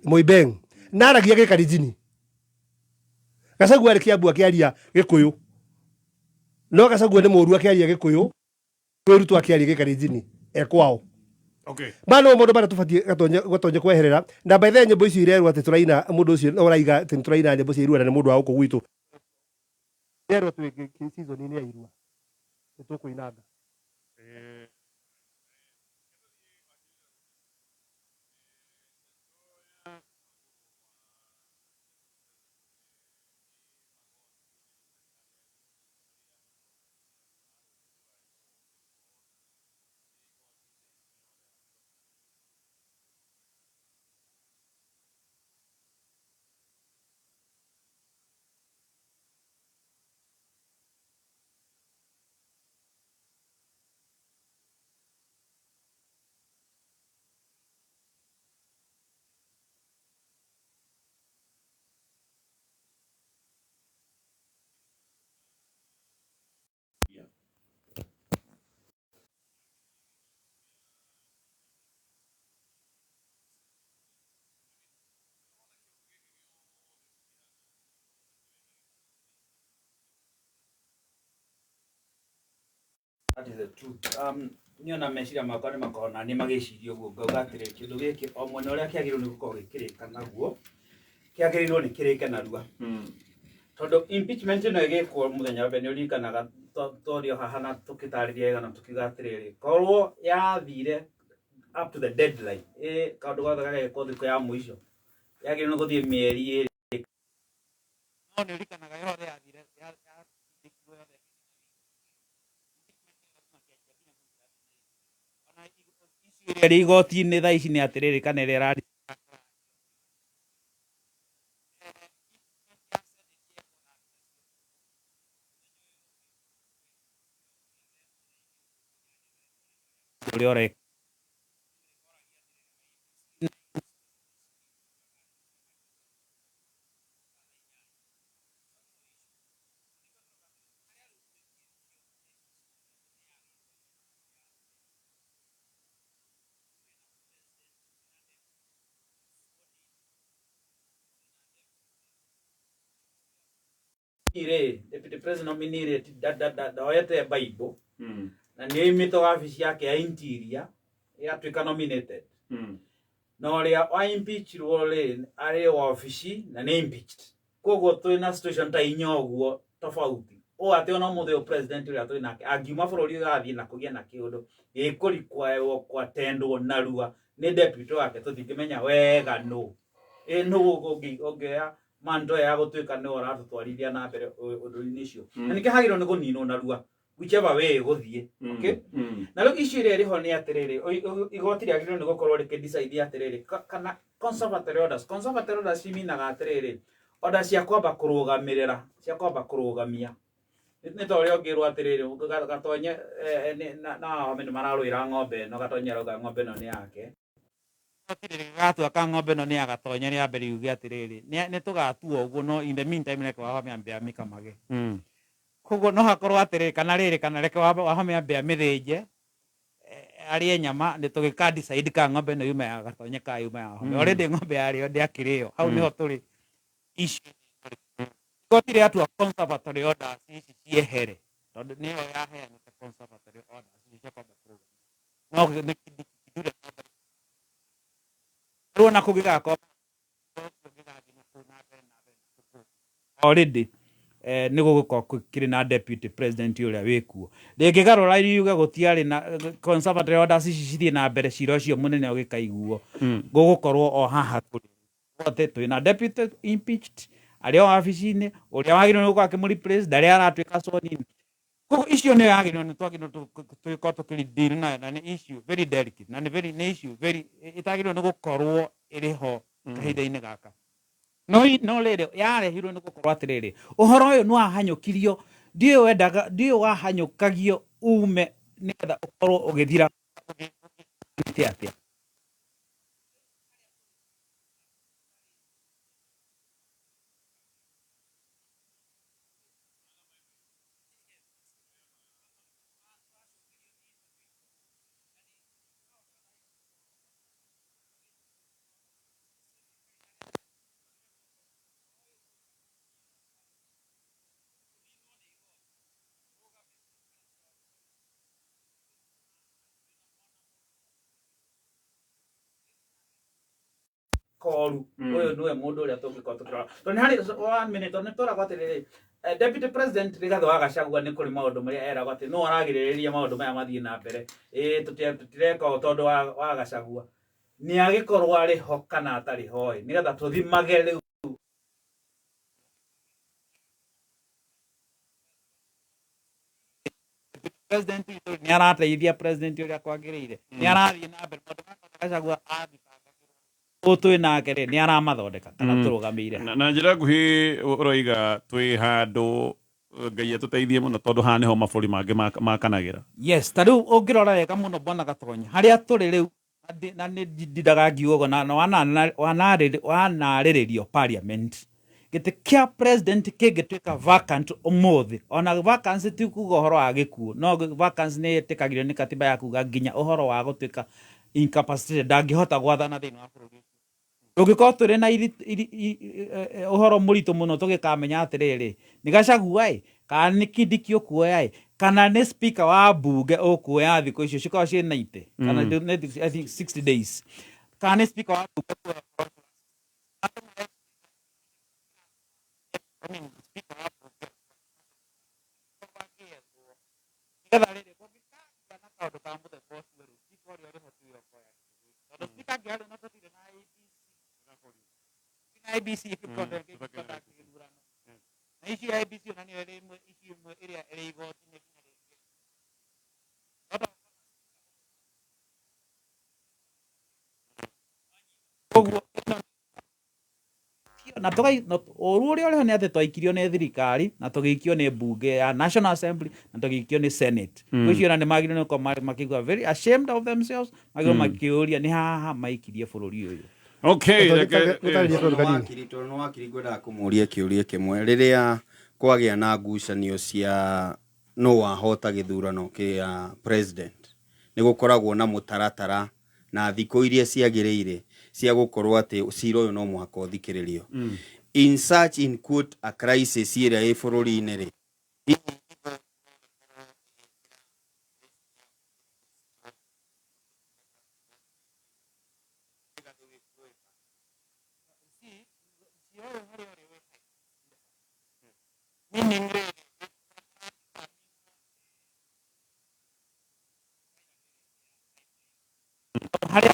Moibeng, naragia gĩkarinjini. Gachagua arĩ Kiambu akĩaria gĩkũyũ, no Gachagua nĩ mũru akĩaria gĩkũyũ kwĩ Ruto akĩaria gĩkarinjini e kwao. Maya nĩmo maũndũ marĩa tũbatiĩ Gatonye kweherera. Na by the way, nyĩmbo icio irerwo atĩ tũraina, mũndũ ũcio ũraiga atĩ nĩ tũraina nyĩmbo cia irua na nĩ mũndũ wa gũkũ gwitũ, irerwo twĩ season-inĩ ya irua, nĩ tũkũinanga. That is the truth. Niĩ ona meciria makwa nĩ makoragwo na nĩ magĩciria ũguo, ngauga atĩrĩ, kĩndũ gĩkĩ o mwena ũrĩa kĩagĩrĩirwo nĩ gũkorwo gĩkĩrĩka naguo, kĩagĩrĩirwo nĩ kĩrĩke narua, tondũ impeachment ĩno ĩgĩkwo mũthenya wa mbere nĩ ũririkanaga. twario haha na tũkĩtarĩria wega na tũkiuga atĩrĩrĩ, korwo yathire up to the deadline, kaũndũ gothe gagekwo thikũ ya mũico yagĩrĩirwo nĩ gũthiĩ mĩeri 2. No nĩ ũririkanaga yothe yathire yatindĩkirwo yothe. Ĩrĩa ĩrĩ igoti-inĩ thaa ici nĩ atĩrĩrĩ, kana ĩrĩa ĩrari ũrĩa ũreka. Rĩ, deputy president nominee rĩ, ndoete Bible na nĩ oimĩte wabici yake ya interior ĩgatuĩka nominated, na ũrĩa wa impeachirwo rĩ arĩ wabici na nĩ impeached. Koguo twĩna situation ta inya ũguo tofauti ũũ atĩ ona ũmũthĩ ũyũ president ũrĩa twĩ nake angiuma bũrũri ũyũ athiĩ na kũgĩa na kĩũndũ gĩkũrikwaywo kwatendwo narua nĩ deputy wake, tũtingĩmenya wega nũ ĩ nũ ũngĩoya manto ya gũtuĩka nĩwe ũratũtwarithia na mbere ũndũ-inĩ ũcio. Na nĩkĩo hagĩrĩirwo nĩ kũninwo narua whichever way ĩgũthiĩ, okay? Na rĩu issue ĩrĩa ĩrĩho nĩ atĩrĩrĩ, igoti rĩagĩrĩirwo nĩ gũkorwo rĩkĩ-decide atĩrĩrĩ, kana conservatory orders. Conservatory orders ciminaga atĩrĩrĩ, order cia kwamba kũrũgamĩrĩra, cia kwamba kũrũgamia, nĩ ta ũrĩa ũngĩrwo atĩrĩrĩ, Gatonye na Wahome nĩ mararũĩra ng'ombe ĩno, Gatonye arauga ng'ombe ĩno nĩ yake. Gatua ka ng'ombe ĩno nĩ ya Gatonye, rĩa mbere yuge atĩrĩrĩ, nĩ tũgatua ũguo, no in the meantime reke Wahome ambe amĩkamage. Koguo no hakorwo atĩrĩrĩ, kana rĩrĩ, kana reke Wahome ambe amĩthĩnje, arĩe nyama, nĩ tũgĩka decide ka ng'ombe ĩno yuma ya Gatonye ka yuma ya Wahome. Already ng'ombe yarĩo ndĩakĩrĩo hau. Nĩho tũrĩ. Icio igoti rĩatua conservatory orders ici ciehere, tondũ nĩyo yaheanĩte conservatory orders ici cia kwamba kũrũgamia, no nĩ kithure rĩu ona kũngĩgakorwo gĩgathiĩ na kũu na mbere na mbere na kũu already, nĩ gũgũkorwo kĩrĩ na deputy president ũrĩa wĩkuo. Rĩngĩgarũra riuge gũtiarĩ na conservatory orders ici cithiĩ na mbere, cira ũcio mũnene ũgĩkaiguo, gũgũkorwo o haha tũrĩ othe twĩna deputy impeached arĩ o wabici-inĩ, ũrĩa wagĩrĩirwo nĩ gũkorwo akĩmũ-replace ndarĩ aratuĩka sworn in. Koguo icio nĩyo yagĩrĩirwo nĩ twagĩrĩirwo tũgĩkorwo tũkĩ deal nayo, na nĩ issue very delicate, na nĩ very nĩ issue very ĩtagĩrĩirwo nĩ gũkorwo ĩrĩ ho kahinda-inĩ gaka. No rĩrĩ yarehirwo nĩ gũkorwo atĩrĩrĩ, ũhoro ũyũ nĩ wahanyũkirio, ndiũĩ wendaga, ndiũĩ wahanyũkagio ume nĩgetha ũkorwo ũgĩthira atĩa. Koru ũyũ nĩwe mũndũ ũrĩa tũngĩkorwo tũkĩrora, tondũ nĩ harĩ one minute, tondũ nĩ tũragwo atĩrĩrĩ, deputy president Rigathĩ wa Gachagua nĩ kũrĩ maũndũ marĩa eragwo atĩ no aragirĩrĩria maũndũ maya mathiĩ na mbere. Ĩ tũtireka ũũ tondũ wa Gachagua nĩ agĩkorwo arĩ ho kana atarĩ ho ĩ, nĩgetha tũthimage rĩu. President witũ nĩ arateithia president ũrĩa kwagĩrĩire, nĩ arathiĩ na mbere maũndũ maya Gachagua athitangagĩrwo ũũ twĩ nake rĩ, nĩ aramathondeka kana tũrũgamĩire? Na njĩra nguhĩ ũroiga twĩ handũ Ngai atũteithie mũno, tondũ haha nĩho mabũrũri mangĩ makanagĩra. Yes, ta rĩu ũngĩrora wega mũno, bwana Gatonye, harĩa tũrĩ rĩu, na nĩ ndindaga ngiuga ũguo, na wanarĩrĩrio parliament, gĩtĩ kĩa president kĩngĩtuĩka vacant ũmũthĩ, ona vacancy ti kuga ũhoro wa gĩkuũ, no vacancy nĩ ĩtĩkagĩrio nĩ katiba ya kuga nginya ũhoro wa gũtuĩka incapacitated, ndangĩhota gwathana thĩinĩ wa bũrũri ũcio. Tũngĩkorwo tũrĩ na ũhoro mũritũ mũno tũgĩkamenya atĩrĩrĩ, nĩ Gachagua ĩ, kana nĩ Kindiki ũkuoya ĩ, kana nĩ speaker wa mbunge ũkuoya. Thikũ icio cikoragwo ciĩ 90 kana I think 60 days, kana nĩ speaker wa mbunge ũkuoya ũhoro ũcio. I mean, speaker wa mbunge. wa mũthemba ũcio rĩ, speaker ũrĩa ũrĩ ho tiwe ũkoya gĩtĩ. Tondũ speaker angĩarĩ na tũtirĩ na IEBC. Na IEBC ĩkĩkonde ĩngĩkonda gĩthurano. Na icio IEBC ona nĩyo ĩrĩ ĩmwe icio ĩmwe ĩrĩa ĩrĩ igoti-inĩ nginya rĩngĩ. Koguo na tũgai na ũru ũrĩa ũrĩ ho nĩ atĩ twaikirio nĩ thirikari na tũgĩikio nĩ mbunge ya National Assembly na tũgĩikio nĩ Senate. Ngwĩciria ona nĩ magĩrĩirwo nĩ gũkorwo makĩigua very ashamed of themselves, magĩrĩirwo makĩũria nĩ haha maikirie bũrũri ũyũ. Okay, reke Tondũ nĩ wakiri, tondũ nĩ wakiri ngwendaga kũmũria kĩũria kĩmwe. Rĩrĩa kwagĩa na ngucanio cia nũ wahota gĩthurano kĩa president, nĩ gũkoragwo na mũtaratara na thikũ iria ciagĩrĩire cia gũkorwo atĩ cira ũyũ no mũhaka ũthikĩrĩrio. In such in quote a crisis ĩrĩa ĩ bũrũri-inĩ rĩ, Meaning rĩrĩ, harĩa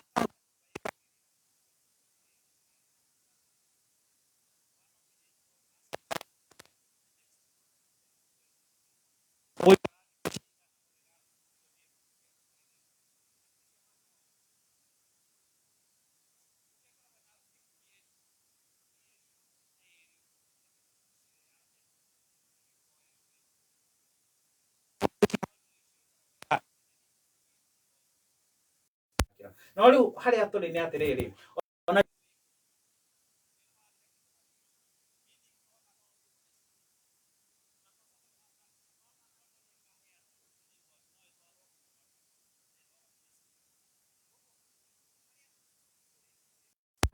no rĩu harĩa tũrĩ nĩ atĩrĩrĩ, ona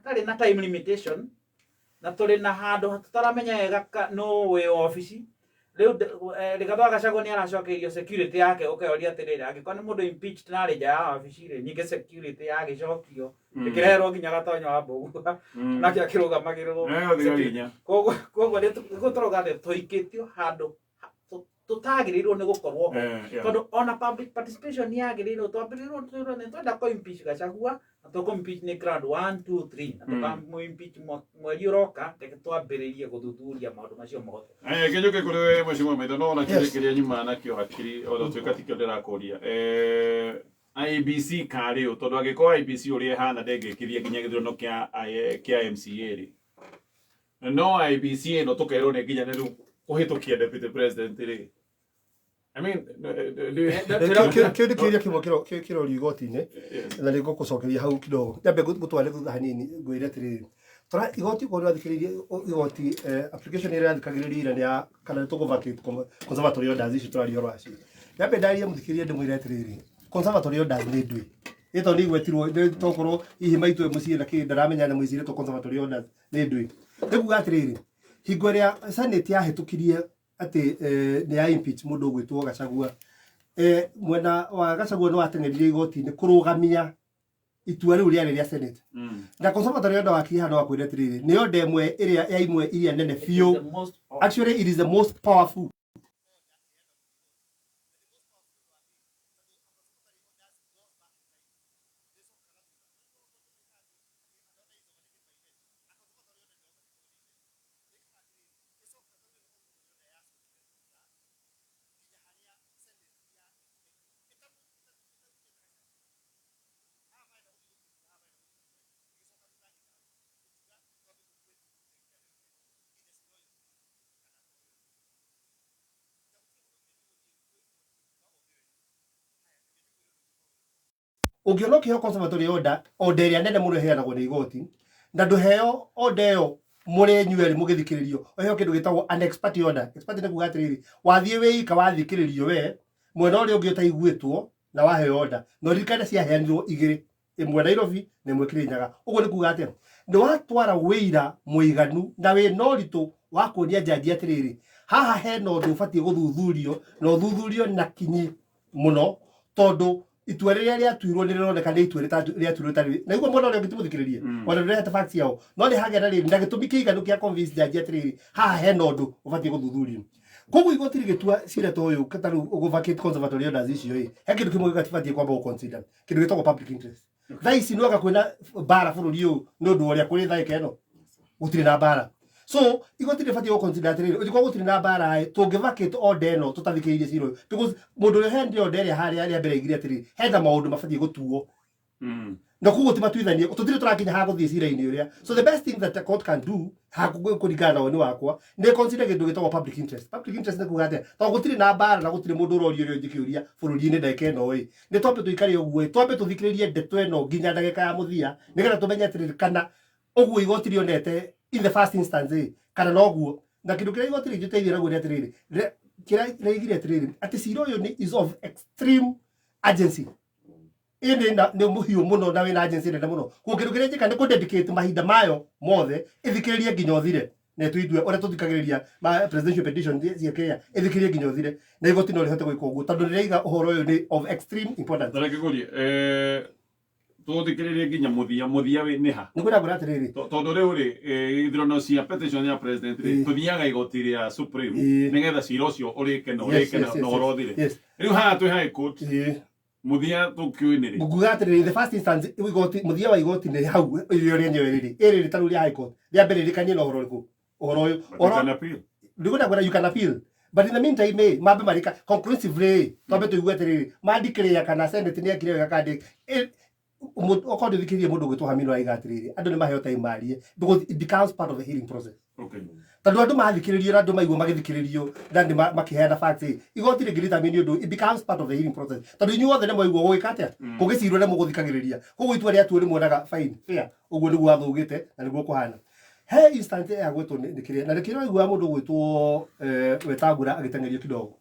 hatarĩ na time limitation na tũrĩ na handũ tũtaramenya wega nũ wĩ obici rĩu. Rigathĩ wa Gachagua nĩ aracokeirio security yake, ũkeyoria atĩrĩrĩ, angĩkorwo nĩ mũndũ impeached na arĩ nja ya obici rĩ, ningĩ security yagĩcokio ĩkĩreherwo nginya Gatonyo wa Mbũgua nake akĩrũgamagĩrĩrwo. Eh, thigari inya. Koguo nĩguo tũrauga atĩ tũikĩtio handũ tũtagĩrĩirwo nĩ gũkorwo ho. Tondũ ona public participation nĩ yagĩrĩirwo twambĩrĩirwo twĩrwo nĩ twenda kũ impeach Gachagua na tũkũ impeach nĩ ground 1 2 3 na tũkamũ impeach mweri ũroka, reke twambĩrĩrie gũthuthuria maũndũ macio mothe. Eh, kĩnjũke kũrĩ we mheshimiwa Maitho, no ona kĩũria kĩrĩa nyuma nakĩo hakiri ona tuĩka tikĩo ndĩrakũria. IEBC karĩ ũ? Tondũ angĩkorwo IEBC ũrĩa ĩhana ndĩngĩkithia nginya gĩthurano kĩa MCA rĩ, no IEBC ĩno tũkerwo nĩ nginyanĩru kũhĩtũkia deputy president rĩ, I mean, Kĩu nĩ kĩũria kĩmwe kĩrorio igoti-inĩ na nĩ ngũkũcokeria hau kidogo. Nyambe ngũtware thutha hanini ngwĩre atĩrĩrĩ, tora igoti ũkorwo nĩwathikĩrĩirie igoti application ĩrĩa ĩrathikagĩrĩrio ira nĩ ya kana nĩ tũkũ vacate conservatory orders ici tũraria ũhoro wacio. Nyambe ndarie mũthikĩrĩria ndĩmwĩre atĩrĩrĩ, conservatory orders nĩ ndũĩ ĩto nĩ igwetirwo nĩ tokorwo hihi maitũ e mũciĩ na kĩ ndaramenya nyamũ ici iretwo conservatory orders nĩ ndũĩ. Nĩ kuga atĩrĩrĩ, hingo ĩrĩa Senate yahĩtũkirie atĩ nĩ ya impeach mũndũ ũgwĩtwo Gachagua, mwena wa Gachagua nĩ wateng'erire igoti-inĩ kũrũgamia itua rĩu rĩarĩ rĩa Senate. Na conservatory order wakiri hano wakwĩra atĩrĩrĩ, nĩ order ĩmwe ĩrĩa ya imwe iria nene biũ. Actually it is the most powerful. Ũngĩona ũkĩheo conservatory order, order ĩrĩa nene mũno ĩheanagwo nĩ igoti, na ndũheo order ĩyo mũrĩ inyuĩ erĩ mũgĩthikĩrĩrio, ũheo kĩndũ gĩtagwo an ex parte order. Ex parte nĩ kuga atĩrĩrĩ, wathiĩ wĩ ika wathikĩrĩrio we mwena ũrĩa ũngĩ ũtaiguĩtwo na waheo order. Na ũririkane ciaheanirwo igĩrĩ, ĩmwe Nairobi na ĩmwe Kirinyaga. Ũguo nĩ kuga atĩa? Nĩ watwara wĩira mũiganu na wĩna ũritũ wa kuonia jaji atĩrĩrĩ, haha hena ũndũ ũbatiĩ gũthuthurio na ũthuthurio na kinyi mũno, tondũ itua rĩrĩa rĩatuirwo nĩ rĩroneka nĩ itua rĩatuirwo rĩtarĩ na iguo mwena ũrĩa ũngĩ timũthikĩrĩrie ona ndũrehete facts ciao, no nĩ hagĩa na rĩrĩ na gĩtũmi kĩiganu kĩa convince jaji atĩrĩrĩ, haha hena ũndũ ũbatiĩ gũthuthurio. Koguo igoti rĩgĩtua cira ta ũyũ ta rĩu ũgũ-vacate conservatory orders icio ĩ, he kĩndũ kĩmwe gĩbatiĩ kwamba gũ-consider, kĩndũ gĩtagwo public interest. Thaa ici nĩwanga kwĩna mbara bũrũri ũyũ nĩ ũndũ wa ũrĩa kũrĩ thaa ĩno gũtirĩ na mbara. So igoti rĩbatiĩ gũ-consider atĩrĩrĩ, ũngĩkorwo gũtirĩ na mbara ĩ, tũngĩ-vacate order ĩno tũtathikĩrĩirie cira ũyũ, because mũndũ ũrĩa ũheanire order ĩrĩa harĩa rĩa mbere aigire atĩrĩrĩ, hena maũndũ mabatiĩ gũtuo na koguo ti matuithanie, tũtirĩ tũrakinya ha gũthiĩ cira-inĩ ũrĩa. So the best thing that the court can do ha kũringana na woni wakwa nĩ consider kĩndũ gĩtagwo public interest. Public interest nĩ kuga atĩa? Tondũ gũtirĩ na mbara na gũtirĩ mũndũ ũroria ũrĩa ũngĩ kĩũria bũrũri-inĩ ndagĩka ĩno ĩ, nĩ twambe tũikare ũguo ĩ, twambe tũthikĩrĩrie ndeto ĩno nginya ndagĩka ya mũthia nĩgetha tũmenye atĩrĩrĩ kana ũguo igoti rĩonete in the first instance ĩ, kana noguo. Na kĩndũ kĩrĩa igoti rĩngĩteithia naguo nĩ atĩrĩrĩ, kĩrĩa rĩaigire atĩrĩrĩ, atĩ cira ũyũ nĩ is of extreme urgency, ĩnĩ nĩ mũhiũ mũno na wĩna agency nene mũno. Koguo kĩndũ kĩrĩa njĩka nĩ kũ-dedicate mahinda mayo mothe ĩthikĩrĩrie nginya ũthire na ĩtũitue ũrĩa tũthikagĩrĩria ma presidential petition cia kĩrĩa, ĩthikĩrĩrie nginya ũthire, na igoti no rĩhote gwĩka ũguo tondũ nĩrĩaiga ũhoro ũyũ nĩ of extreme importance. Reke ngũrie, tũthikĩrĩrie nginya mũthia, mũthia wĩ nĩ ha? Nĩ kwĩra ngwĩra atĩrĩrĩ, Tondũ rĩu rĩ, ithurano cia petition ya president rĩ, tũthiaga igoti rĩa supreme nĩgetha cira ũcio ũrĩke na ũrĩke na ũhoro ũthire. Rĩu haha twĩ high court, mũthia tũkĩũĩ nĩ rĩ? Nguga atĩrĩrĩ, in the first instance igoti, mũthia wa igoti nĩ hau ĩrĩa rĩenyewe rĩrĩ ĩrĩ ta rĩu rĩa high court rĩa mbere rĩkanie na ũhoro ũrĩkũ, ũhoro ũyũ. But you can appeal. Ndĩkwenda kwĩra you can appeal, but in the meantime mambe marĩka conclusively, twambe tũigue atĩrĩrĩ, mandeclare kana senate nĩ ekire wega kana okorwo ndũthikĩrĩrie mũndũ ũgwĩtwo Hamino aiga atĩrĩrĩ, andũ nĩ maheo time marie because it becomes part of the hearing process, tondũ andũ mathikĩrĩrio na andũ maigua magĩthikĩrĩrio na nĩ makĩheana facts ĩ, igoti rĩngĩ ũndũ it becomes part of the hearing process, tondũ inyuĩ othe nĩ mwaigua gũgĩka atĩa, kũgĩcirwo nĩ mũgũthikagĩrĩria. Koguo itua rĩatuo nĩ muonaga fine, fair, ũguo nĩguo watho ugĩte na nĩguo kũhana. He instant ya gwĩtwo nĩ kĩrĩa na nĩkĩo waigua mũndũ ũgwĩtwo Wetangula agĩteng'erio kidogo,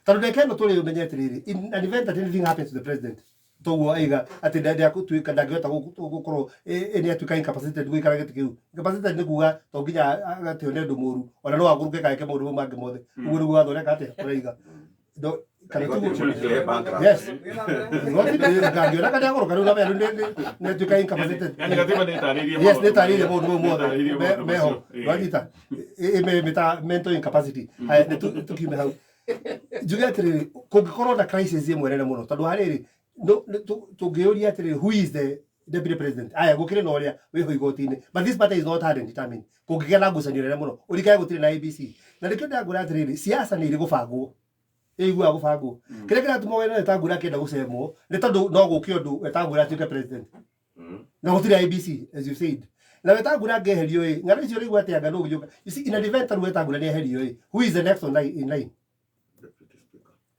tondũ ndagĩka ĩno tũrĩ ũmenye atĩrĩrĩ, in an event that anything happens to the president, toguo aiga atĩ ndekutuĩka ndangĩhota gũkorwo nĩ atuĩka incapacitated gũikara gĩtĩ kĩu. Incapacitated nĩ kuga to nginya atĩ one ũndũ mũru, ona no agũrũke kaeke maũndũ mau mangĩ mothe. Ũguo nĩguo watho ũreka atĩa, ũraiga. Kana Igoti rĩmũningĩre bankrupt. Yes, igoti ngangĩona kana agũrũka rĩu na rĩu nĩ atuĩka incapacitated. Yani katiba nĩ ĩtarĩirie Yes, maũndũ nĩ ĩtarĩirie maũndũ mau mothe Nĩ ĩtarĩirie maũndũ meho. macio. Nwanyita ĩmĩta mental incapacity. Haya, nĩ tũkiume hau, njuge atĩrĩrĩ, kũngĩkorwo na crisis ĩmwe nene mũno, tondũ harĩrĩ tũngĩũria atĩrĩrĩ, who is the deputy president? Aya gũkĩrĩ na ũrĩa wĩho igoti-inĩ, but this matter is not hard and determined. Kũngĩgĩa na ngucanio nene mũno, ũrikage gũtirĩ na ABC, na nĩkĩo ndĩrakwĩra atĩrĩrĩ, siasa nĩ irĩ gũbangwo, ĩiguaga gũbangwo. Kĩrĩa kĩratũma wene Wetangula akĩenda gũcemwo nĩ tondũ no gũke ũndũ Wetangula atuĩke president na gũtirĩ IEBC, as you said, na Wetangula angĩeherio ĩ, ng'ano icio ũraigua atĩ anga nũ ũgĩũka. You see, in an event tarĩu Wetangula nĩ eherio ĩ, who is the next on line, in line?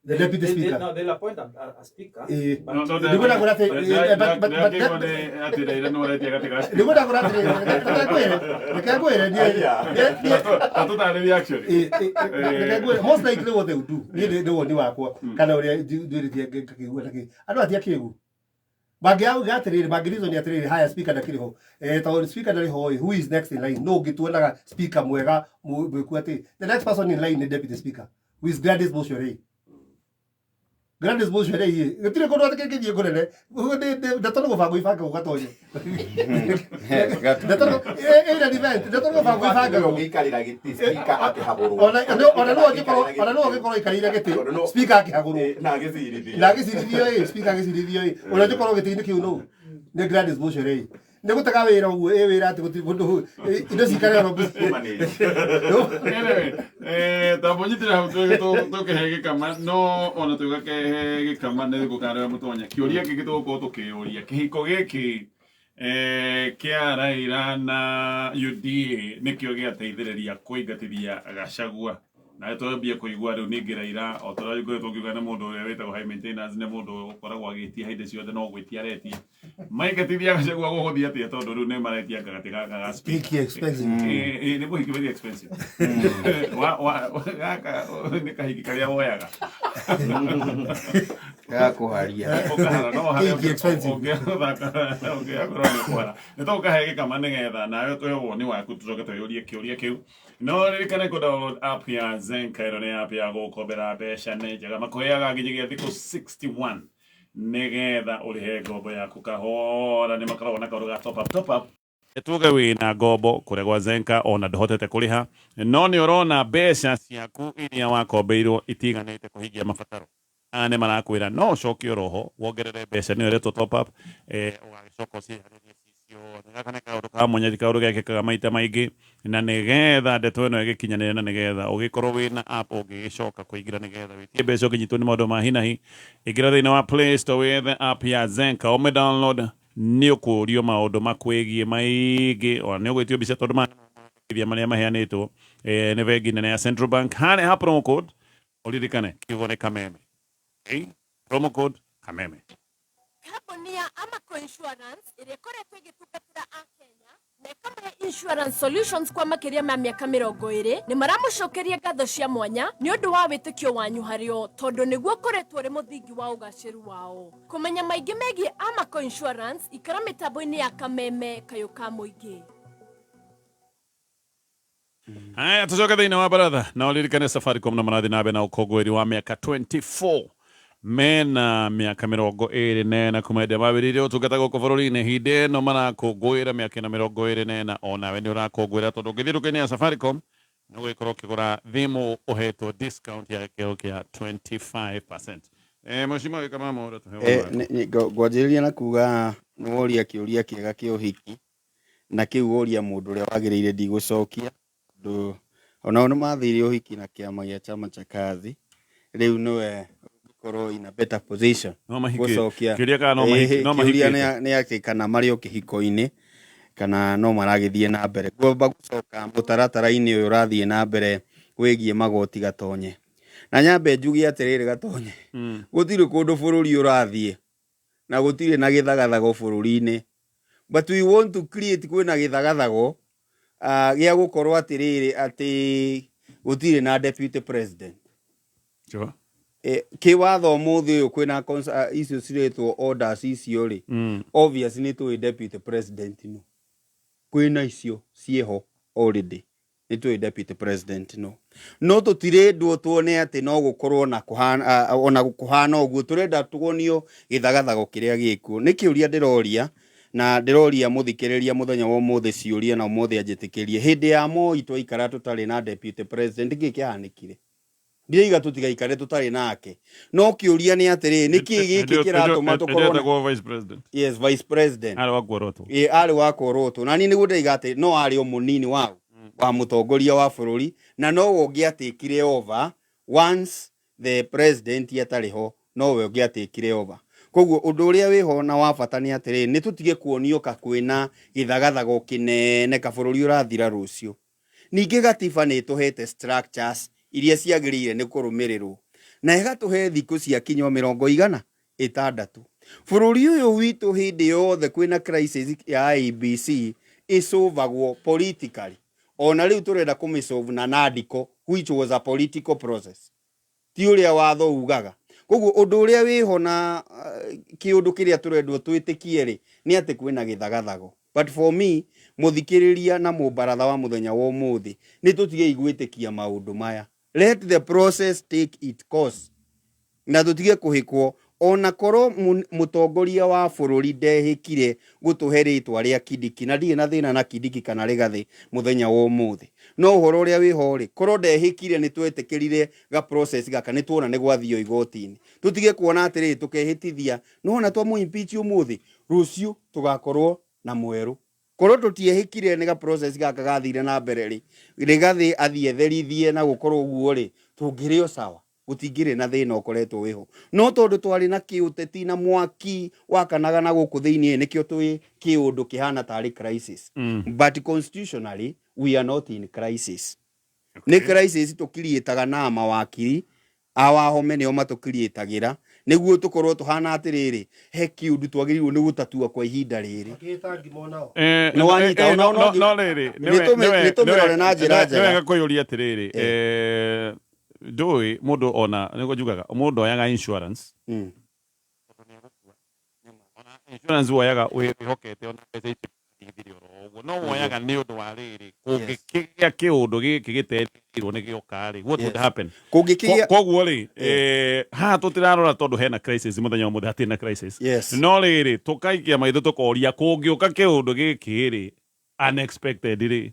The deputy speaker. No, they'll appoint a speaker. No, no, Ndĩkwenda kwĩra atĩ but atĩ Raila nĩ ũretia gatĩ ga speaker. Ndĩkwenda kwĩra atĩrĩrĩ, reke ngwĩre Tatũtarĩrie actually. Reke ngwĩre, most likely what they would do, niĩ nĩ woni wakwa kana ũrĩa nduĩrĩtie ngakĩigua na kĩ, andũ ati akĩgu mangĩauga atĩrĩrĩ, mangĩreason atĩrĩrĩ, haya, speaker ndakĩrĩ ho, tondũ speaker ndarĩ ho ĩ, who is next in line? No ũngĩtuonaga speaker mwega mwĩku atĩ the next person in line nĩ deputy speaker, who is Gladys Bochere. Gladys Bochere ĩ, gũtirĩ kũndũ atĩ kĩngĩthiĩ kũnene. Ũguo ndeto nĩ gũbangwo ibangagwo gatonyo, ndeto in an event ndeto nĩ gũbangwo ibangagwo. Ũngĩikarĩra gĩtĩ speaker akĩhagũrwo. Ona no ũngĩkorwo aikarĩire gĩtĩ speaker akĩhagũrwo na agĩcirithio. Na agĩcirithio ĩ, speaker agĩcirithio ĩ, ũrĩa ũngĩkorwo gĩtĩ-inĩ kĩu nũ nĩ Gladys Bochere ĩ, nĩ gũtega wĩra ũguo ĩ wĩra atĩ gũtirĩ kũndũ indo cikare oro. Anyway, tambũnyitĩre hau tũkĩhe gĩkama, no ona tũgakehe gĩkama nĩ gũkarĩra mũtonya kĩũria kĩngĩ tũgũkorwo tũkĩũria, kĩhiko gĩkĩ kĩa Raila na UDA nĩkĩo gĩateithĩrĩria kũingatithia Gachagua, na twambie kũigua rĩu ningĩ Raila o ta ũrĩa ngoretwo ngiuga nĩ mũndũ ũrĩa wĩtagwo high maintenance, nĩ mũndũ ũkoragwo agĩtia hĩndĩ ciothe, no gwĩtia aretia. Maingatithia Gachagua gũgũthiĩ atĩa, tondũ rĩu nĩ maretia gatĩ gaka ga speaker? Hiki expensive. Nĩ mũhiki very expensive. Gaka nĩ kahiki karĩa woyaga Gakũharia. Ũkahara, no harĩa Hiki expensive. Ũngĩakorwo nĩ ũkũhara nĩ tũgũkahe gĩkama nĩgetha nawe tũhe woni waku, tũcoke twĩyũrie kĩũria kĩu. No ririkane kũ download app ya Zenka. Ĩno nĩ app ya gũkombera mbeca, nĩ njega, makũheaga nginyagia thikũ 61 nĩgetha ũrĩhe ngombo yaku kahora. Nĩ makoragwo na kaũndũ ga top up, top up. Tuge wĩna ngombo kũrĩa gwa Zenka ona ndũhotete kũrĩha, no nĩ ũrona mbeca ciaku iria wakombeirwo itiganĩte kũhingia mabataro. Aya nĩ marakwĩra no ũcokie oroho wongerere mbeca, nĩyo ĩretwo top up, ũgagĩcoka ũciharĩrie ci ciothe. Gaka nĩ kaũndũ ka mwanya, ti kaũndũ gekĩkaga maita maingĩ, na nĩgetha ndeto ĩno ĩgĩkinyanĩre na nĩgetha ũgĩkorwo wĩna app ũngĩgĩcoka kũingĩra nĩgetha wĩtie mbeca ũkĩnyitwo nĩ maũndũ ma hi na hi, ingĩra thĩinĩ wa Play Store wethe app ya Zenka ũmĩ download. Nĩ ũkũrio maũndũ makwĩgiĩ maingĩ, ona nĩ ũgwĩtio mbica tondũ maya nĩmo marĩa maheanĩtwo nĩ bengi nene ya Central Bank. Harĩa ha promo code ũririkane kiugo nĩ Kameme. Okay? Promo code Kameme. Kambuni ya Amaco Insurance ĩrĩa ĩkoretwo ĩgĩtungatĩra Akenya na ĩkamahe insurance solutions kwa makĩria ma mĩaka 20 nĩ maramũcokeria ngatho cia mwanya nĩ ũndũ wa wĩtĩkio wanyu harĩ o tondũ nĩguo ũkoretwo ũrĩ mũthingi wa ũgacĩru wao. Kũmenya maingĩ megiĩ Amaco Insurance ikara mĩtambo-inĩ ya Kameme kayũ ka mũingĩ. Haya, tucoke thĩinĩ wa baratha na ũririkane Safaricom na marathiĩ na mbere na ũkũngũĩri wa mĩaka 24 mena mĩaka 24 kuma hĩndĩ ĩrĩa mambĩrĩirie ũtungata gũkũ bũrũri-inĩ. Hĩndĩ ĩno marakũngũĩra mĩaka ĩno 24, onawe nĩ ũrakũngũĩra tondũ ũngĩthiĩ nduka-inĩ ya Safaricom nĩ ũgũgĩkorwo ũkĩgũra thimũ ũhetwo discount ya gĩkĩro kĩa 25%. Mheshimiwa Gĩkamama, ũrĩa tũhe ũhoro waku. Ngwanjĩrĩria na kuga nĩ woria kĩũria kĩega kĩa ũhiki, na kĩu woria mũndũ ũrĩa wagĩrĩire ndigũcokia, tondũ onao nĩ mathire ũhiki na kĩama gĩa Chama cha Kazi, rĩu nĩwe ũngĩkorwo in a better position No mahikĩte. gũcokia. Kĩũria kana no no Kĩũria mahikĩte. nĩ atĩ kana marĩ o kĩhiko-inĩ kana no maragĩthiĩ na mbere. Ngwamba gũcoka mũtaratara-inĩ ũyũ ũrathiĩ na mbere wĩgiĩ magoti Gatonye, na nyambe njuge atĩrĩrĩ Gatonye, gũtirĩ kũndũ bũrũri ũrathiĩ na gũtirĩ na gĩthagathago bũrũri-inĩ, but we want to create kwĩna gĩthagathago gĩa gũkorwo atĩrĩrĩ atĩ gũtirĩ na deputy president. Sure. Kĩwatho ũmũthĩ ũyũ kwĩna icio ciretwo orders icio rĩ, obvious nĩ tũĩ deputy president no kwĩna icio ciĩho already, nĩ tũĩ deputy president no no tũtirendwo tuone atĩ no gũkorwo na kũhana, ona kũhana ũguo tũrenda tuonio gĩthagathago kĩrĩa gĩkuo. Nĩ kĩũria ndĩroria, na ndĩroria mũthikĩrĩria mũthenya wa ũmũthĩ ciũria, na ũmũthĩ anjĩtĩkĩrie. Hĩndĩ ya Moi twaikara tũtarĩ na deputy president, kĩĩ kĩahanĩkire? Ndiroiga tũtigaikare tũtarĩ nake, no kĩũria nĩ atĩrĩrĩ, nĩ kĩĩ gĩkĩ kĩratũma tũkorwo na Etagwo vice president. Yes, vice president. Arĩ wa kuorotwo. Ĩ, arĩ wa kuorotwo, na niĩ nĩguo ndĩroiga atĩ no arĩ o mũnini wa mũtongoria wa bũrũri, na nowe ũngĩatĩkire over once the president atarĩ ho, nowe ũngĩatĩkire over. Koguo ũndũ ũrĩa wĩho na wa bata nĩ atĩrĩrĩ, nĩ tũtige kuonio ka kwĩna gĩthagathago kĩnene ka bũrũri ũrathira rũciũ. Ningĩ gatiba nĩ ĩtũhete structures iria ciagĩrĩire nĩ kũrũmĩrĩrwo, na ĩgatũhe thikũ cia kinywa 60. Bũrũri ũyũ witũ hĩndĩ yothe kwĩna crisis ya IEBC ĩcũvagwo politically. Ona rĩu tũrenda kũmĩsolve na NADCO, which was a political process, ti ũrĩa watho ugaga. Koguo ũndũ ũrĩa wĩho na kĩũndũ kĩrĩa tũrendwo twĩtĩkie rĩ, nĩ atĩ kwĩna gĩthagathago. But for me, mũthikĩrĩria na mũbaratha wa mũthenya wa ũmũthĩ, nĩ tũtigei gwĩtĩkia maũndũ maya. Let the process take its course, na tũtige kũhĩkwo. Ona korwo mũtongoria wa bũrũri ndehĩkire gũtũhe rĩtwa rĩa Kindiki, na ndirĩ na thĩna na Kindiki kana Rigathĩ mũthenya wa ũmũthĩ, no ũhoro ũrĩa wĩho rĩ, korwo ndehĩkire nĩ twetĩkĩrire ga process gaka, nĩ tuona nĩ gwathio igoti-inĩ. Tũtige kuona atĩrĩrĩ tũkehĩtithia, nĩwona twamũ impeach ũmũthĩ, rũciũ tũgakorwo na mwerũ. Korwo tũtiehĩkire nĩ ga process gaka gathire na mbere rĩ, Rigathĩ athiĩ etherithie na gũkorwo ũguo rĩ, tũngĩrĩ o sawa, gũtingĩrĩ na thĩna ũkoretwo wĩho. No tondũ twarĩ na kĩũteti na mwaki wakanaga na gũkũ thĩinĩ, nĩkĩo twĩ kĩũndũ kĩhana tarĩ crisis. But constitutionally we are not in crisis. Nĩ crisis tũkiriĩtaga na mawakiri a Wahome nĩo matũkiriĩtagĩra nĩguo tũkorwo tũhana atĩrĩrĩ, he kĩũndũ twagĩrĩirwo nĩ gũtatua kwa ihinda rĩrĩ. Makĩĩta ngima onao. Nĩ wanyita, ona No rĩrĩ, nĩ tũmĩrore na njĩra nĩ njega. wega kwĩyũria atĩrĩrĩ, ndũĩ mũndũ ona nĩguo njugaga mũndũ oyaga insurance, insurance woyaga wĩhokete ona mbeca icio ithire oro ũguo, no woyaga nĩ ũndũ wa rĩrĩ, kũngĩkĩgĩa kĩũndũ gĩkĩ gĩterĩgĩrĩirwo nĩ gĩoka rĩ, what would happen? Kũngĩkĩgĩa Koguo rĩ, haha tũtirarora tondũ hena crisis mũthenya wa ũmũthĩ, hatirĩ na crisis. No rĩrĩ, tũkaikia maitho tũkoria kũngĩũka kĩũndũ gĩkĩ rĩ, unexpected rĩ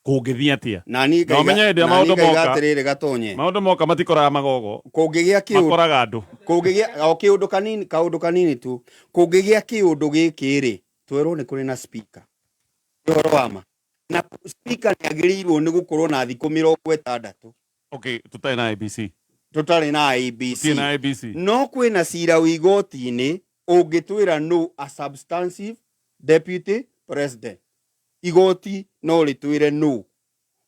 kũngĩthiĩ atĩa? Nani Na ũmenye hĩndĩ ĩrĩa nani maũndũ ngaiga moka atĩrĩrĩ gatonye maũndũ moka matikoraga magogo kũngĩgĩa kĩũndũ makoraga andũ. Kũngĩgĩa o kĩũndũ kanini, kaũndũ kanini tu, kũngĩgĩa kĩũndũ gĩkĩ rĩ, twerwo nĩ kũrĩ na speaker. Nĩ ũhoro wa ma. Na speaker nĩ agĩrĩirwo nĩ gũkorwo na thikũ 60. Okay, tũtarĩ na IEBC. Tũtarĩ na IEBC. Tũtirĩ na IEBC. No kwĩna cira wĩ igoti-inĩ ũngĩtwĩra no a substantive deputy president. Igoti no rĩtwĩre no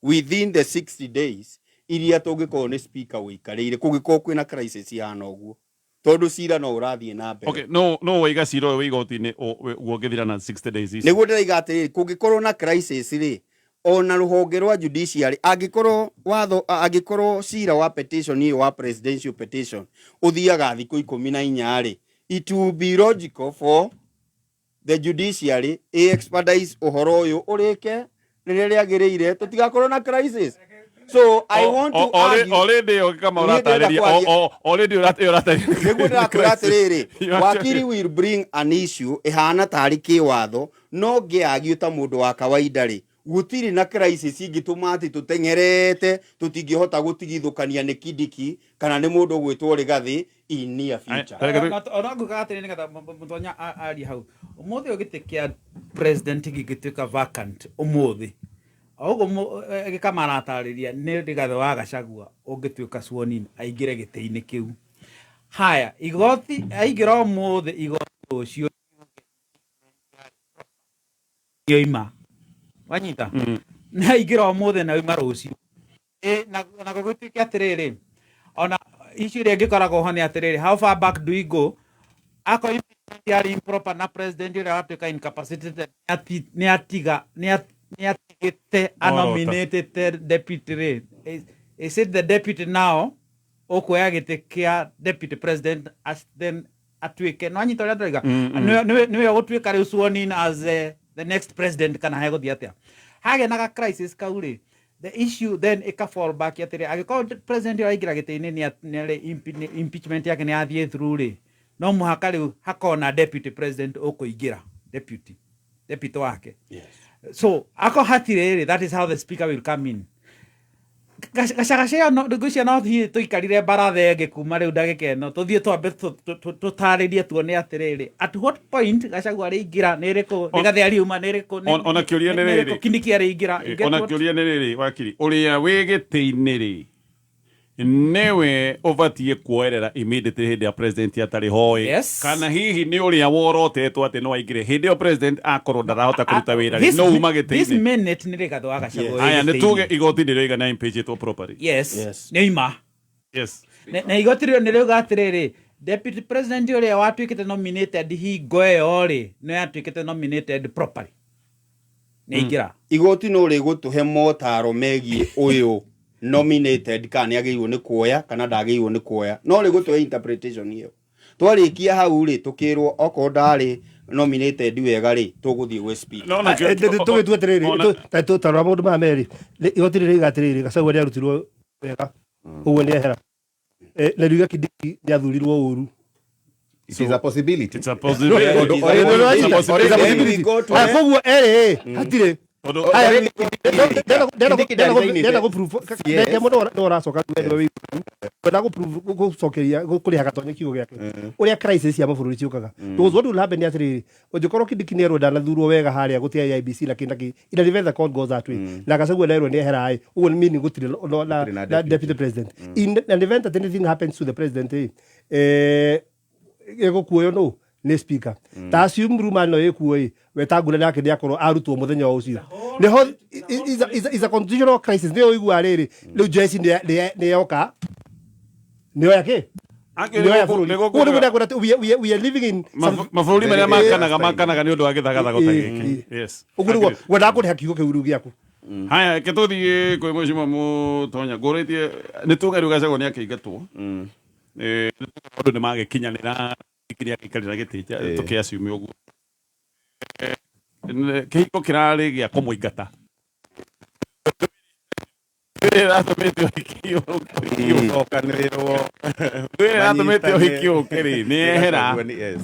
within the 60 days iria tũngĩkorwo nĩ speaker ũikarĩire kũngĩkorwo kwĩna crisis ihana ũguo, tondũ cira no ũrathiĩ na mbere. Okay, no waiga cira ũyũ wĩ igoti-inĩ ũguo ũngĩthira na 60 days ici. Nĩguo ndĩraiga atĩrĩrĩ, kũngĩkorwo na crisis rĩ, ona rũhonge rwa judiciary angĩkorwo watho, angĩkorwo cira wa petition ĩyo wa presidential petition ũthiaga thikũ 14 rĩ, it will be logical for the judiciary ĩ expedite ũhoro ũyũ ũrĩke rĩrĩa rĩagĩrĩire, tũtigakorwo na crisis. So I want to argue Already ĩyo kama Niĩ ndĩrenda ũratarĩria kwaria- already ũratarĩria nĩguo ndĩrakwĩra atĩrĩrĩ, You actually- wakiri will bring an issue ĩhana tarĩ kĩwatho, no ngĩagio ta mũndũ wa kawaida rĩ, gũtirĩ na crisis ingĩtũma atĩ tũteng'erete tũtingĩhota gũtigithũkania nĩ Kindiki kana nĩ mũndũ ũgwĩtwo Rigathĩ in near future. Ona nguga atĩrĩ nĩgetha mũtonya arie hau, ũmũthĩ ũyũ gĩtĩ kĩa president gĩngĩtuĩka vacant ũmũthĩ o ũguo gĩkama aratarĩria, nĩ Rigathĩ wa Gachagua ũngĩtuĩka sworn in aingĩre gĩtĩ-inĩ kĩu. Haya, igoti aingĩra ũmũthĩ, igoti rũciũ yoima, wanyita na aingĩra ũmũthĩ na oima rũciũ. Na gũgĩtuĩke atĩrĩrĩ, ona issue ĩrĩa ĩngĩkoragwo ho nĩ atĩrĩrĩ, how far back do we go? Akorwo impeachment yarĩ improper na president ũrĩa watuĩka incapacitated nĩ atiga nĩ atigĩte anominated deputy rĩ, is it the deputy now ũkuoya gĩtĩ kĩa deputy president as then atuĩke no anyita ũrĩa ndĩroiga? Nĩwe ũgũtuĩka rĩu sworn in as the next president kana hegũthiĩ atĩa hagĩa na ga crisis kau rĩ? The issue then ĩka fall back atĩrĩ, angĩkorwo president ũrĩa waingĩra gĩtĩ-inĩ nĩ impeachment yake nĩ yathiĩ through rĩ, no mũhaka rĩu hakorwo na deputy president ũkũingĩra deputy wake. So akorwo hatirĩ rĩ, that is how the speaker will come in. Gacagaca ĩyo ngwĩciria no hihi tũikarire baratha ĩngĩ kuma rĩu ndagĩka ĩno, tũthiĩ twambe tũtarĩrie tuone atĩrĩrĩ, at what point Gachagua arĩingĩra nĩ ĩrĩkũ, Rigathĩ ariuma nĩ ĩrĩkũ, Ona kĩũria nĩ nĩ rĩrĩ. ĩrĩkũ Kindiki arĩingĩra. You get Ona what? kĩũria nĩ rĩrĩ, wakiri, ũrĩa wĩ gĩtĩ-inĩ rĩ, nĩwe ũbatiĩ kuoerera immediately hĩndĩ ya president atarĩ ho ĩ? Yes. Kana hihi nĩ ũrĩa worotetwo atĩ no aingĩre hĩndĩ ĩyo president akorwo ndarahota kũruta wĩra rĩ, no uma This gĩtĩ-inĩ? minute nĩ Rigathĩ wa Gachagua wĩ Aya, nĩ gĩtĩ-inĩ. tuge igoti nĩ rĩoiga nĩ impeachĩtwo properly. Yes, nĩ oima. Yes. Na igoti rĩo nĩ rĩuga atĩrĩrĩ, deputy president ũrĩa watuĩkĩte nominated hingo ĩyo rĩ, nĩ atuĩkĩte nominated properly, nĩ aingĩra. Igoti no rĩgũtũhe motaro megiĩ ũyũ nominated kana nĩ agĩrĩirwo nĩ kuoya kana ndagĩrĩirwo nĩ kuoya, no rĩgũtũhe interpretation ĩyo. Twarĩkia hau rĩ, tũkĩrwo okorwo ndarĩ nominated wega rĩ, tũgũthiĩ gwĩ speaker. Tũgĩtua atĩrĩrĩ, tarora maũndũ maya merĩ, igoti rĩrĩiga atĩrĩrĩ, Gachagua nĩ arutirwo wega, ũguo nĩ ehera. Na riuga Kindiki nĩ athurirwo ũru. It is a possibility. It's a possibility. Tondũ already- It's a possibility. Aya, koguo erĩ hatirĩ. Tondũ- Aya, Already Kindiki ndĩrenda ndarĩ gũ-prove- Yes. ndĩrenda mũndũ no ũracoka kwenda gũcokeria kũrĩha gatonye kiugo gĩake ũrĩa crisis cia mabũrũri ciũkaga, because what will happen nĩ atĩrĩrĩ, ũngĩkorwo Kindiki nĩ erwo ndanathurwo wega harĩa gũtiarĩ IEBC na kĩ na kĩ, in an event the court goes that way, na Gachagua nerwo nĩ ehera ĩ, ũguo nĩ meaning gũtirĩ Gũtirĩ na na deputy president. In an event that anything happens to the president ĩ, ĩgũkuoyo nũ? Nĩ speaker. Ta assume ruma no ĩkuo ĩ, Wetangula nake nĩ akorwo arutwo mũthenya o ũcio, nĩho is a constitutional crisis. Nĩyo ũiguaga rĩrĩ rĩu jeshi nĩ yoka nĩoya kĩ nĩoya bũrũri. Ũguo nĩguo ndakwĩra atĩ we are living in Mabũrũri marĩa makanaga nĩ ũndũ wa gĩthagathago ta gĩkĩ. Yes. Ũguo nĩguo ngwendaga kũrĩha kiugo kĩu rĩu gĩaku. Haya, ke tũthiĩ kwĩ mwĩcimwa Mũtonya. Ngũrĩtie nĩ tuge rĩu Gachagua nĩ akĩingatwo. Nĩ tuge maũndũ nĩ magĩkinyanĩra kĩrĩa gĩikarĩra gĩtĩ tũkĩaciume ũguo. Kĩhiko kĩrarĩ gĩa kũmũingata. Ĩrĩa ĩratũmĩte ũhiki ũke. Gũcokanĩrĩrwo. Ĩrĩa ĩratũmĩte ũhiki ũke rĩ, nĩ ehera. Gachagua yes.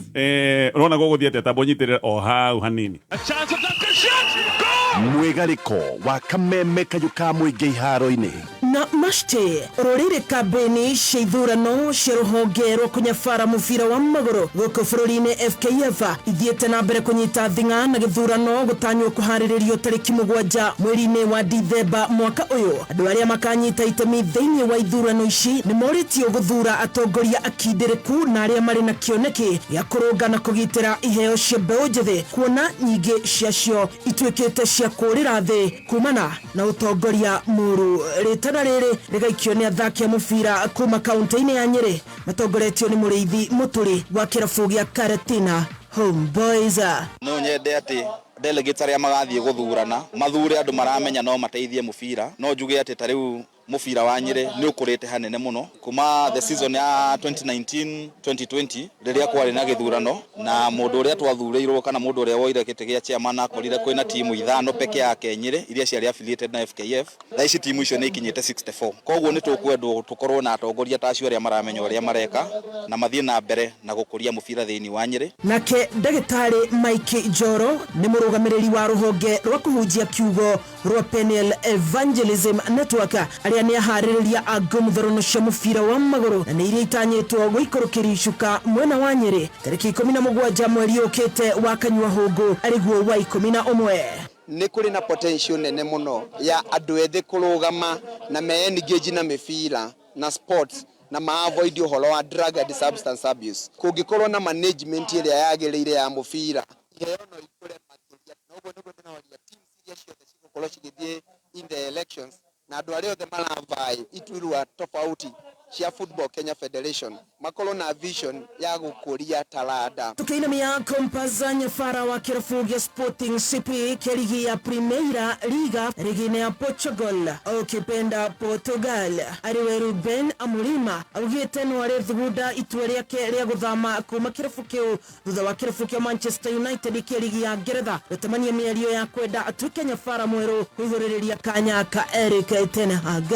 Ũrona gũgũthiĩ atĩa? Tamba ũnyitĩrĩre o hau hanini. A chance of that shot! Goal! Mwĩgarĩko wa kameme kayũ ka mũingĩ iharo-inĩ. Na mashte rũrĩrĩ kambĩni cia ithurano cia rũhonge rwa kũnyabara mũbira wa magũrũ gũkũ bũrũri-inĩ FKF ithiĩte na mbere kũnyita thing'a na gĩthurano gũtanywo kũharĩrĩrio tarĩki 7 mweri-inĩ wa Dithemba mwaka ũyũ. Andũ arĩa makanyita itemi thĩinĩ wa ithurano ici nĩ morĩtio gũthura atongoria akindĩrĩku na arĩa marĩ na kĩoneki gĩa kũrũnga na kũgitĩra iheo cia mbeũ njĩthĩ, kuona nyingĩ ciacio ituĩkĩte cia kũrĩra thĩ kumana na ũtongoria mũru. Rĩtana rĩrĩ rĩgaikio nĩ athaki a mũbira kuma kaunti-inĩ ya Nyĩrĩ matongoretio nĩ Mũrĩithi Mũturi wa kĩrabu gĩa Karatina Homeboys. No nyende atĩ delegates arĩa magathiĩ gũthurana mathure andũ maramenya no mateithie mũbira. No njuge atĩ ta rĩu mũbira wa Nyĩrĩ nĩ ũkũrĩte hanene mũno kuma the season ya 2019-2020 rĩrĩa kwarĩ na gĩthurano na mũndũ ũrĩa twathurĩirwo kana mũndũ ũrĩa woire gĩtĩ gĩa chairman akorire kwĩna timu 5 peke yake Nyĩrĩ iria ciarĩ affiliated na FKF. Thaa ici timu icio nĩ ikinyĩte 64. Koguo nĩ tũkwendwo tũkorwo na atongoria ta acio arĩa maramenya ũrĩa mareka na mathiĩ na mbere na gũkũria mũbira thĩinĩ wa Nyĩrĩ. Nake ndagĩtarĩ Mike Njoro nĩ mũrũgamĩrĩri wa rũhonge rwa kũhunjia kiugo rwa Peniel Evangelism Network arĩa nĩ aharĩrĩria a ngũmũthorono cia mũbira wa magũrũ na nĩ iria itanyĩtwo gũikũrũkĩria icuka mwena wa Nyĩrĩ tarĩki 17 mweri ũkĩte wa Kanyua Hũngũ arĩguo wa 11. Nĩ kũrĩ na potential nene mũno ya andũ ethĩ kũrũgama na me engage na mĩbira na sports na ma avoid ũhoro wa drug and substance abuse. Kũngĩkorwo na management ĩrĩa yagĩrĩire ya mũbira, iheo no ikũre makĩria. Na ũguo nĩguo ndĩroria teams iria ciothe cigũkorwo cigĩthiĩ in the elections na andũ arĩa othe maravai iturwa tofauti cia Football Kenya Federation makorwo na vision ya gũkũria talanta. Tukiinamia Kompasa nyabara wa kĩrabu gĩa Sporting CP kĩa ligi ya Primeira Liga ligi ya Portugal ukipenda Portugal ariwe Ruben Amorim augĩte no arethugunda itua rĩake rĩa gũthama kuma kĩrabu kĩu thutha wa kĩrabu kĩa Manchester United kĩa ligi ya Ngeretha gũtemania mĩario ya kwenda atuĩke nyabara mwerũ kũihũrĩrĩria kanya ka Erik ten Hag.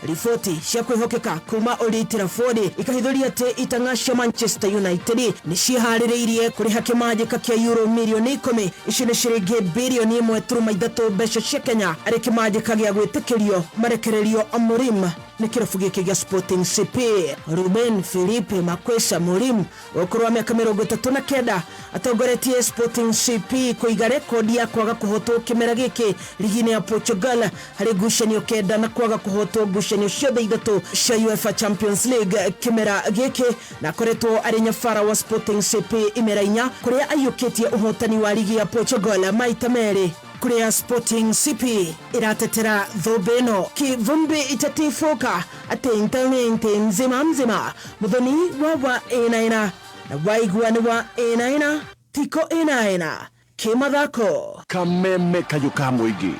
Riboti cia kwĩhokeka kuma Old Trafford ikahithũria atĩ itang'a cia Manchester United nĩ ciĩharĩrĩirie kũrĩha kĩmanjĩka kĩa euro mirioni 10, ici nĩ ciringi birioni 1.3 mbeca cia Kenya arĩ kĩmanjĩka gĩa gwĩtĩkĩrio marekererio Amorim nĩ kĩrabu gĩkĩ gĩa Sporting CP. Ruben Felipe Marques Amorim wa ũkũrũ wa mĩaka 39 atongoretie Sporting CP kũiga rekondi ya kwaga kũhotwo kĩmera gĩkĩ ligi-inĩ ya Portugal harĩ ngucanio 9 na kwaga kũhotwo ngucanio ciothe 3 cia UEFA Champions League kĩmera gĩkĩ, na akoretwo arĩ nyabara wa Sporting CP imera 4 kũrĩa aiyũkĩtie ũhotani wa ligi ya Portugal maita 2 kũrĩa Sporting CP ĩratetera thũmbĩ ĩno. Kivumbi itatifuka atĩ nzima mzima mũthoni wa ĩna na waigua nĩ wa ĩna tiko ĩna kĩmathako. Kameme kayũ ka mũingĩ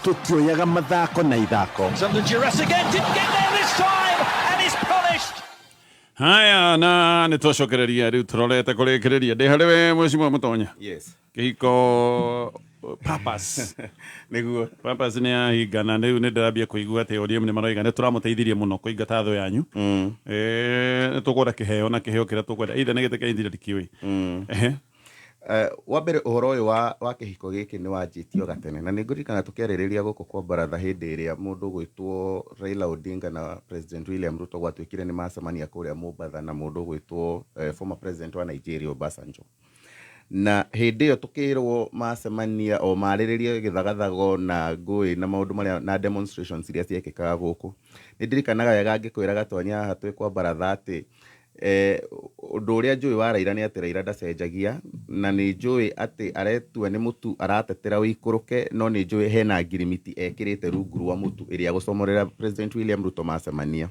tũtioyaga mathako na ithako. Haya na nĩ twacokereria rĩu tũrorete kũrĩkĩrĩria ndĩ harĩ we mwecimwa Mũtonya. Yes. Kĩhiko Papas nĩguo Papas nĩ ahingana rĩu nĩ ndĩrambia kũigua atĩ ODM nĩ maroiga nĩ tũramũteithirie mũno kũingata thũ yanyu. Nĩ tũkwenda kĩheo na kĩheo kĩrĩa tũkwenda either nĩ gĩtĩ kĩa interior ndikĩũĩ. Wa mbere ũhoro ũyũ wa kĩhiko gĩkĩ nĩ wanjĩtio gatene na nĩ ngũririkana tũkĩarĩrĩria gũkũ kwa baratha hĩndĩ ĩrĩa mũndũ ũgwĩtwo Raila Odinga na President William Ruto gwatuĩkire nĩ macemania kũrĩa Mombatha na mũndũ ũgwĩtwo former president wa Nigeria Obasanjo. Na hĩndĩ ĩyo tũkĩrwo macemania o marĩrĩrie gĩthagathago na ngũĩ na maũndũ marĩa na demonstrations iria ciekĩkaga gũkũ. Nĩ ndirikanaga wega ngĩkwĩra Gatonya haha twĩ kwa baratha atĩ ũndũ ũrĩa njũĩ wa Raila nĩ atĩ Raila ndacenjagia na nĩ njũĩ atĩ aretua nĩ mũtu aratetera ũikũrũke no nĩ njũĩ hena ngirimiti ekĩrĩte rungu rwa mũtu ĩrĩa gũcomorera President William Ruto macemania.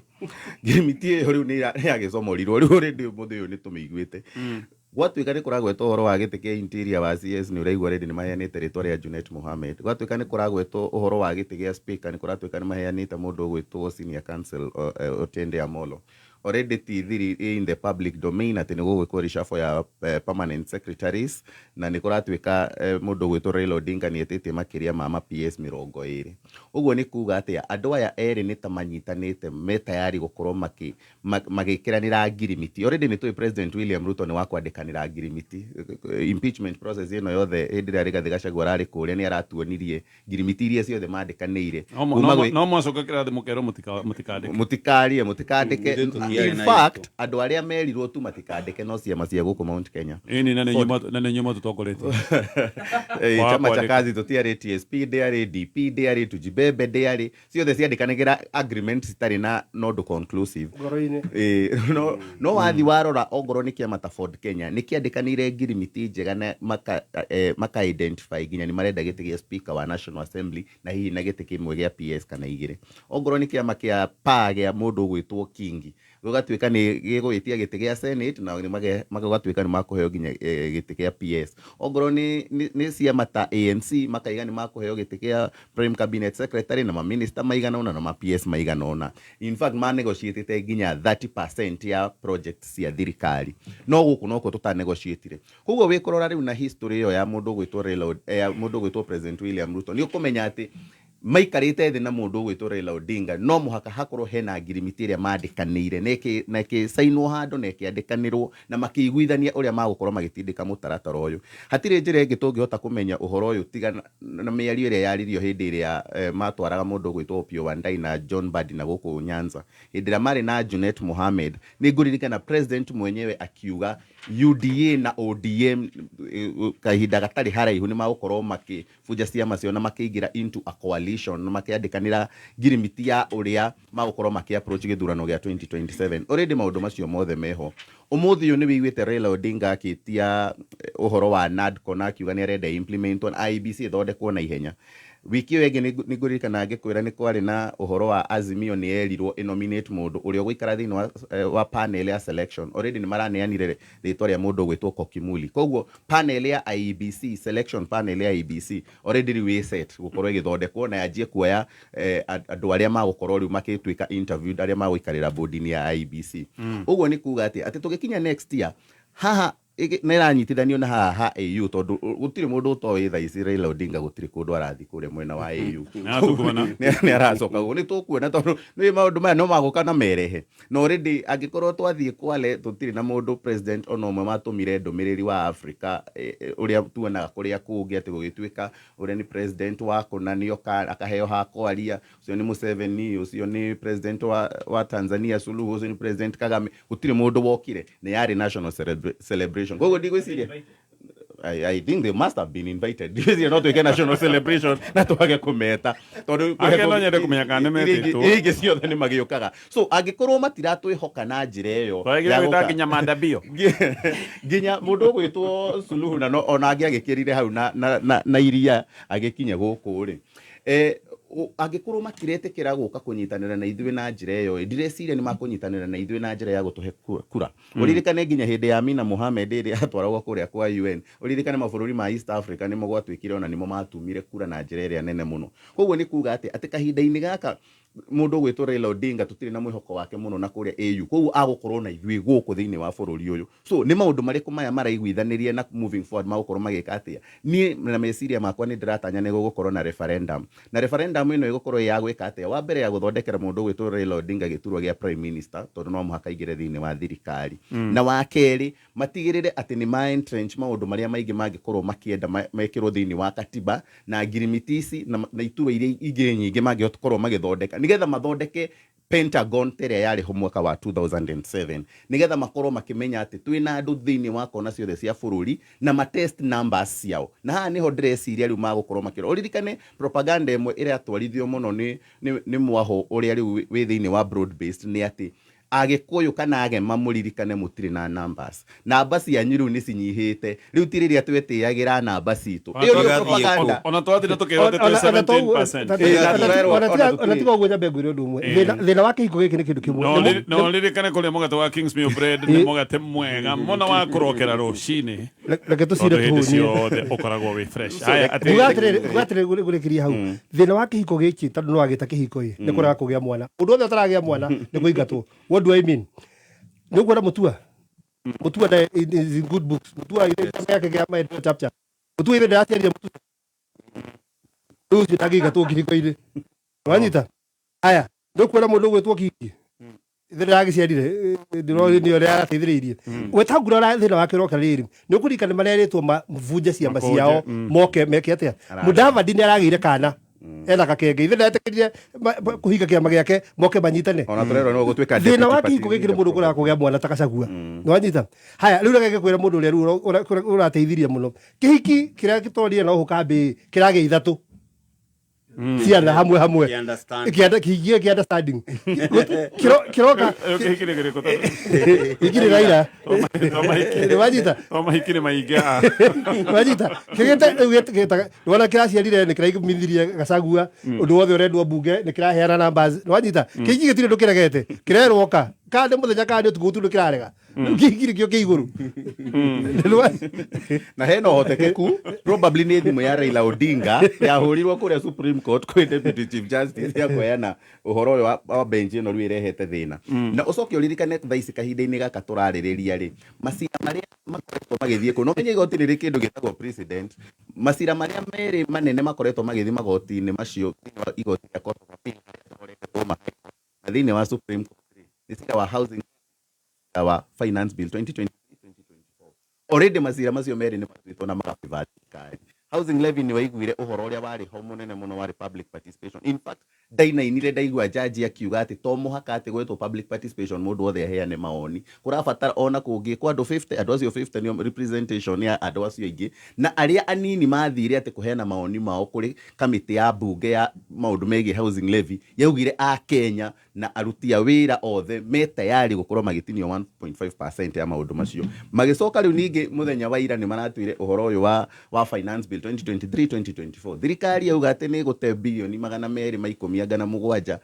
Ngirimiti ĩyo rĩu nĩ yagĩcomorirwo rĩu already ũmũthĩ ũyũ nĩ tũmĩiguĩte. Gwatuĩka nĩ kũragwetwo ũhoro wa gĩtĩ kĩa interior wa CS nĩ ũraigua already nĩ maheanĩte rĩtwa rĩa Junet Mohamed. Gwatuĩka nĩ kũragwetwo ũhoro wa gĩtĩ gĩa speaker nĩ kũratuĩka nĩ maheanĩte mũndũ ũgwĩtwo senior counsel Otiende Amollo. Already ti thiri in the public domain atĩ nĩ gũgwĩkwo reshuffle ya permanent secretaries, na nĩ kũratuĩka mũndũ ũgwĩtwo Raila Odinga nĩ etĩtie makĩria ma ma PS 20. Ũguo nĩ kuga atĩa? Andũ aya erĩ nĩ ta manyitanĩte, me tayari gũkorwo magĩkĩranĩra ngirimiti. Already nĩ tũĩ President William Ruto nĩ wa kwandĩkanĩra ngirimiti. Impeachment process ĩno yothe, hĩndĩ ĩrĩa Rigathĩ Gachagua ararĩ kũrĩa, nĩ aratuonirie ngirimiti iria ciothe mandĩkanĩire. No Kuma no mwacoka kĩrathi mũkerwo mũtikandĩke. Mũtikarie, mũtikandĩke. Ithuĩ tũtiarĩ In na fact, andũ arĩa merirwo tu matikandĩke no ciama cia gũkũ Mount Kenya. Ĩni, na nĩ inyuĩ matũtongoretie. Chama cha Kwandĩka. Kazi tũtiarĩ, TSP ndĩarĩ, DP ndĩarĩ, Tujibebe ndĩarĩ, ciothe ciandĩkanagĩra agreement citarĩ na ũndũ conclusive. Ngoro-inĩ. No wathi warora, ongorwo nĩ kĩama ta Ford Kenya nĩ kĩandĩkanĩire ngirimiti njega na maka identify nginya nĩ marenda gĩtĩ gĩa Speaker wa National Assembly na hihi na gĩtĩ kĩmwe gĩa PS kana igĩrĩ. Ongorwo nĩ kĩama kĩa PA gĩa mũndũ ũgwĩtwo Kingi, gũgatuĩka nĩ gĩgũgĩtia gĩtĩ gĩa Senate na gũgatuĩka nĩ makũheo nginya gĩtĩ kĩa PS. Ongorwo nĩ ciama ta ANC, makaiga nĩ makũheo gĩtĩ kĩa Prime Cabinet Secretary na maminista maigana ũna na ma PS maigana ũna. In fact, ma negotiatĩte nginya 30% ya project cia thirikari, no gũkũ nokuo tũtanegotiatire. Koguo wĩkũrora rĩu na history ĩyo ya mũndũ ũgwĩtwo Raila, ya mũndũ ũgwĩtwo President William Ruto, nĩ ũkũmenya atĩ maikarĩte thĩ na mũndũ ũgwĩtwo Raila Odinga, no mũhaka hakorwo hena ngirimiti ĩrĩa mandĩkanĩire na ĩkĩcainwo handũ na ĩkĩandĩkanĩrwo na makĩiguithania ũrĩa magũkorwo magĩtindĩka mũtaratara ũyũ. Hatirĩ njĩra ĩngĩ tũngĩhota kũmenya ũhoro ũyũ tiga na mĩario ĩrĩa yaririo hĩndĩ ĩrĩa matwaraga mũndũ ũgwĩtwo Opiyo Wandayi na John Mbadi na gũkũ Nyanza, hĩndĩ ĩrĩa marĩ na Junet Mohamed. Nĩ ngũririkana president mwenyewe akiuga UDA na ODM kahinda gatarĩ haraihu nĩ magũkorwo makĩbunja ciama ciao na makĩingĩra into a coalition na makĩandĩkanĩra ngirimiti ya ũrĩa magũkorwo makĩ approach gĩthurano gĩa 2027. Already maũndũ macio mothe meho. Ũmũthĩ ũyũ nĩ wĩiguĩte Raila Odinga akĩtia ũhoro wa NADCO na akiuga nĩ arenda implement na IEBC ĩthondekwo na ihenya. Wiki ĩyo ĩngĩ nĩ ngũririkana ngĩkwĩra nĩ kwarĩ na ũhoro wa Azimio nĩ yerirwo ĩnominate mũndũ ũrĩa ũgũikara thĩinĩ wa panel ya selection. Already nĩ maraneanire rĩtwa rĩa mũndũ ũgwĩtwo Kokimuli. Koguo panel ya IEBC, selection panel ya IEBC, already rĩu ĩ set gũkorwo ĩgĩthondekwo na yanjie kuoya andũ arĩa magũkorwo rĩu makĩtuĩka interviewed, arĩa magũikarĩra board-inĩ ya IEBC. Ũguo nĩ kuga atĩ tũgĩkinya next year haha nĩ ĩranyitithanio na haha ha AU, tondũ gũtirĩ mũndũ ũtoĩ thaa ici Raila Odinga gũtirĩ kũndũ arathiĩ kũrĩa mwena wa AU. Nĩatũkuona. Nĩ aracoka gũkũ, nĩ tũkuona, tondũ nĩ maũndũ maya no magũka na merehe na already angĩkorwo twathiĩ Kwale tũtirĩ na mũndũ president ona ũmwe matũmire ndũmĩrĩri wa Africa, ũrĩa tuonaga kũrĩa kũngĩ atĩ gũgĩtuĩka ũrĩa nĩ president wa kũna nĩoka akaheo ha kwaria, ũcio nĩ Museveni, ũcio nĩ president wa Tanzania Suluhu, ũcio nĩ President Kagame. Gũtirĩ mũndũ wokire, nĩ yarĩ national celebration. Koguo ndigwĩciria, I think they must have been invited. Ndigwĩciria no twĩke national celebration na twage kũmeta, tondũ Ake no nyende kũmenya kana nĩ metĩtwo. Iria ingĩ ciothe nĩ magĩũkaga. So angĩkorwo matiratwĩhoka na njĩra ĩyo Twagĩrĩire ya gwĩta gũka- nginya Mandabio. Nginya mũndũ ũgwĩtwo Suluhu na no ona angĩagĩkĩrire hau na iria agĩkinye gũkũ rĩ, angĩkorwo matiretĩkĩra gũka kũnyitanĩra na ithuĩ na njĩra ĩyo ĩ, ndireciria nĩ makũnyitanĩra na ithuĩ na njĩra ya gũtũhe kura. Ũririkane nginya hĩndĩ ya Amina Mohamed ĩrĩa atwaragwo kũrĩa kwa UN, ũririkane mabũrũri ma East Africa nĩmo gwatuĩkire ona nĩmo matumire kura na njĩra ĩrĩa nene mũno. Koguo nĩ kuga atĩ kahinda-inĩ gaka mũndũ ũgwĩtwo Raila Odinga tũtirĩ na mwĩhoko wake mũno na kũrĩa AU, koguo agũkorwo na ithuĩ gũkũ thĩinĩ wa bũrũri ũyũ. So nĩ maũndũ marĩkũ maya maraiguithanĩria na moving forward magũkorwo magĩka atĩa? Niĩ na meciria makwa nĩ ndĩratanya nĩ gũgũkorwo na referendum, na referendum ĩno ĩgũkorwo ĩ ya gwĩka atĩa? Wa mbere, ya gũthondekera mũndũ ũgwĩtwo Raila Odinga gĩturwa gĩa prime minister, tondũ no mũhaka aingĩre thĩinĩ wa thirikari. Na wa kerĩ, matigĩrĩre atĩ nĩ ma entrench maũndũ marĩa maingĩ mangĩkorwo makĩenda mekĩrwo thĩinĩ wa katiba na ngirimiti ici na iturwa iria ingĩ nyingĩ mangĩkorwo magĩthondeka, nĩgetha mathondeke Pentagon ta ĩrĩa yarĩ ho mwaka wa 2007, nĩgetha makorwo makĩmenya atĩ twĩna andũ thĩinĩ wa kona ciothe cia bũrũri na ma test numbers ciao. Na haha nĩho ndĩreciria rĩu magũkorwo makĩrora. Ũririkane propaganda ĩmwe ĩratwarithio mũno nĩ mwaho ũrĩa rĩu wĩ thĩinĩ wa broad based nĩ atĩ Agĩkũyũ kana Agema, mũririkane mũtirĩ na numbers, namba cianyu rĩu nĩ cinyihĩte, rĩu ti rĩrĩa twetĩagĩra namba citũ. Ĩyo nĩyo propaganda. Ona twathire tũkĩrwo atĩ twĩ 17%. Na tũrerwo ona Ona tiga ũguo, nyambe ngwĩre ũndũ ũmwe. Thĩna wa kĩhiko gĩkĩ nĩ kĩndũ kĩmwe. No ririkane kũrĩa mũgate wa Kingsmill Bread nĩ mũgate mwega mũno wa kũrokera rũcinĩ. Reke tũcire Tondũ hĩndĩ tũhũnie. ciothe ũkoragwo wĩ fresh. Aya, Nguga atĩrĩrĩ, ngũrĩkĩria hau. Thĩna wa kĩhiko gĩkĩ, tondũ nĩ wagĩta kĩhiko ĩ, nĩ kũrega kũgĩa mwana. Mũndũ wothe ũtaragĩa mwana nĩ kũingatwo. What do I mean? Nĩ ũkuona Mutua, Mutua na is in good books. Mutua ile chama yake kĩa maendeleo, chapcha Mutua ile ndĩraciarire Mutua rĩu ũcio ndangĩingatwo kĩhiko-inĩ, wanyita? Aya, nĩ ũkuona mũndũ ũgwĩtwo Kingi, ithe ndĩragĩciarire, ndĩrona nĩ ũrĩa arateithĩrĩirie Wetangula. Thĩna wake ũroka rĩrĩ, nĩ ũkũririkana marerĩtwo mabunje ciama Makũnje, ciao moke meke atĩa? Ararega. Mudavadi nĩ aragĩire kana ena gakenge, ithe ndetĩkĩrire kũhinga kĩama gĩake moke manyitane. Ona tũrerwo no gũtuĩka Thĩna wa deputy kĩhiko party gĩkĩ nĩ leader. mũndũ ũkũraga kũgĩa mwana ta Gachagua, nĩwanyita? Haya, rĩu reke ngĩkwĩra mũndũ ũrĩa rĩu ũrateithirie mũno kĩhiki kĩrĩa gĩtorire na ũhũ kambĩ kĩragĩa ithatũ ciana hamwe hamwe. Kĩ-understand. Kĩhiki gĩkĩ understanding kĩroka. Kĩhiki nĩ kĩrĩkũ? Hiki nĩ Raila, nĩwanyita? To mahiki nĩ maingĩ, ah. Wanyita? Kĩgĩte rĩu gĩtaga nĩwona kĩraciarire nĩ kĩraimithirie Gachagua ũndũ wothe ũrendwo mbunge nĩ kĩraheana numbers, nĩwanyita? Kĩhiki gĩtirĩ ũndũ kĩregete, kĩrerwo oka kana nĩ mũthenya kana nĩ ũtukũ, gũtirĩ ũndũ kĩrarega. Rĩu kĩhiki nĩkĩo kĩ igũrũ. Na hena ũhotekeku probably nĩ thimũ ya Raila Odinga yahũrirwo kũrĩa Supreme Court kwĩ Deputy Chief Justice ya kũheana ũhoro ũyũ wa bench ĩno rĩu ĩrehete thĩna. Na ũcoke ũririkane thaa ici kahinda-inĩ gaka tũrarĩrĩria rĩ, macira marĩa makoretwo magĩthiĩ kũu, no menye igoti rĩrĩ kĩndũ gĩtagwo precedent. Macira marĩa merĩ manene makoretwo magĩthiĩ magoti-inĩ macio, thĩinĩ wa igoti rĩa Court of Appeal harĩa tũkoretwo ma na thĩinĩ wa Supreme Court rĩ, nĩ cira wa housing wa Finance Bill 2023 2024. Already macira macio merĩ nĩ matuĩtwo na magabĩva thirikari. Housing levy, nĩ waiguire ũhoro ũrĩa warĩ ho mũnene mũno warĩ public participation. In fact, ndainainire ndaigua jaji akiuga atĩ to mũhaka atĩ gwetwo public participation mũndũ wothe aheane mawoni, kũrabatara ona kũngĩkwo andũ 50, andũ acio 50 nĩo representation ya andũ acio aingĩ, na arĩa anini mathire atĩ kũheana mawoni mao kũrĩ kamĩtĩ ya mbunge ya maũndũ megiĩ housing levy yaugire a Kenya na aruti a wĩra othe me tayari gũkorwo magĩtinio 1.5% ya maũndũ macio. Magĩcoka rĩu ningĩ mũthenya wa ira nĩ maratuire ũhoro ũyũ wa Finance Bill 2023 2024. Thirikari yauga atĩ nĩ ĩgũte bilioni 217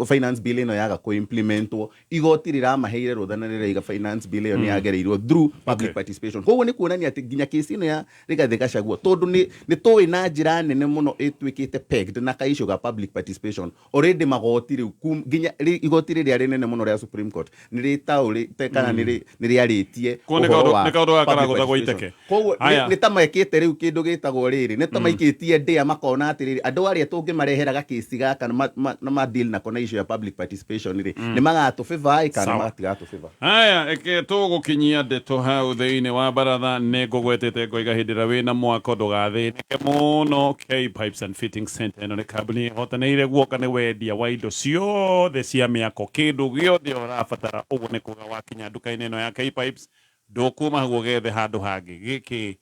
finance bill ĩno yaga kũ-implementwo. Igoti rĩramaheire rũtha na rĩraiga finance bill ĩyo nĩ yagereirwo through public participation. Koguo nĩ kuonania atĩ nginya kesi ĩno ya Rigathĩ Gachagua, tondũ nĩ tũĩ na njĩra nene mũno ĩtuĩkĩte pegged na kaissue ga public participation already, magoti rĩu nginya igoti rĩrĩa rĩnene mũno rĩa Supreme Court nĩ rĩtaũrĩte kana nĩ rĩarĩtie Koguo nĩ ũhoro wa nĩ kaũndũ gaka public karagũthagwo participation. iteke. Koguo Haya. nĩ ta mekĩte rĩu kĩndũ gĩtagwo rĩrĩ, nĩ ta maikĩtie ndĩa makona atĩrĩrĩ, andũ arĩa tũngĩmarehera gakĩci gaka na ma deal nako na issue ya public participation rĩ, nĩ magatũbĩva ĩ kana Sawa. matigatũbĩva. Haya, eke tũgũkinyia ndeto hau thĩinĩ wa baratha. Nĩ ngũgwetete ngoiga hĩndĩ ĩrĩa wĩna mwako ndũgathĩnĩke mũno. K Pipes and Fitting Center ĩno nĩ kambuni ĩhotanĩire guoka nĩ wendia wa indo ciothe cia mĩako, kĩndũ gĩothe ũrabatara. Ũguo nĩ kuga wakinya nduka-inĩ ĩno ya K Pipes ndũkuma hau ũgethe handũ hangĩ. Gĩkĩ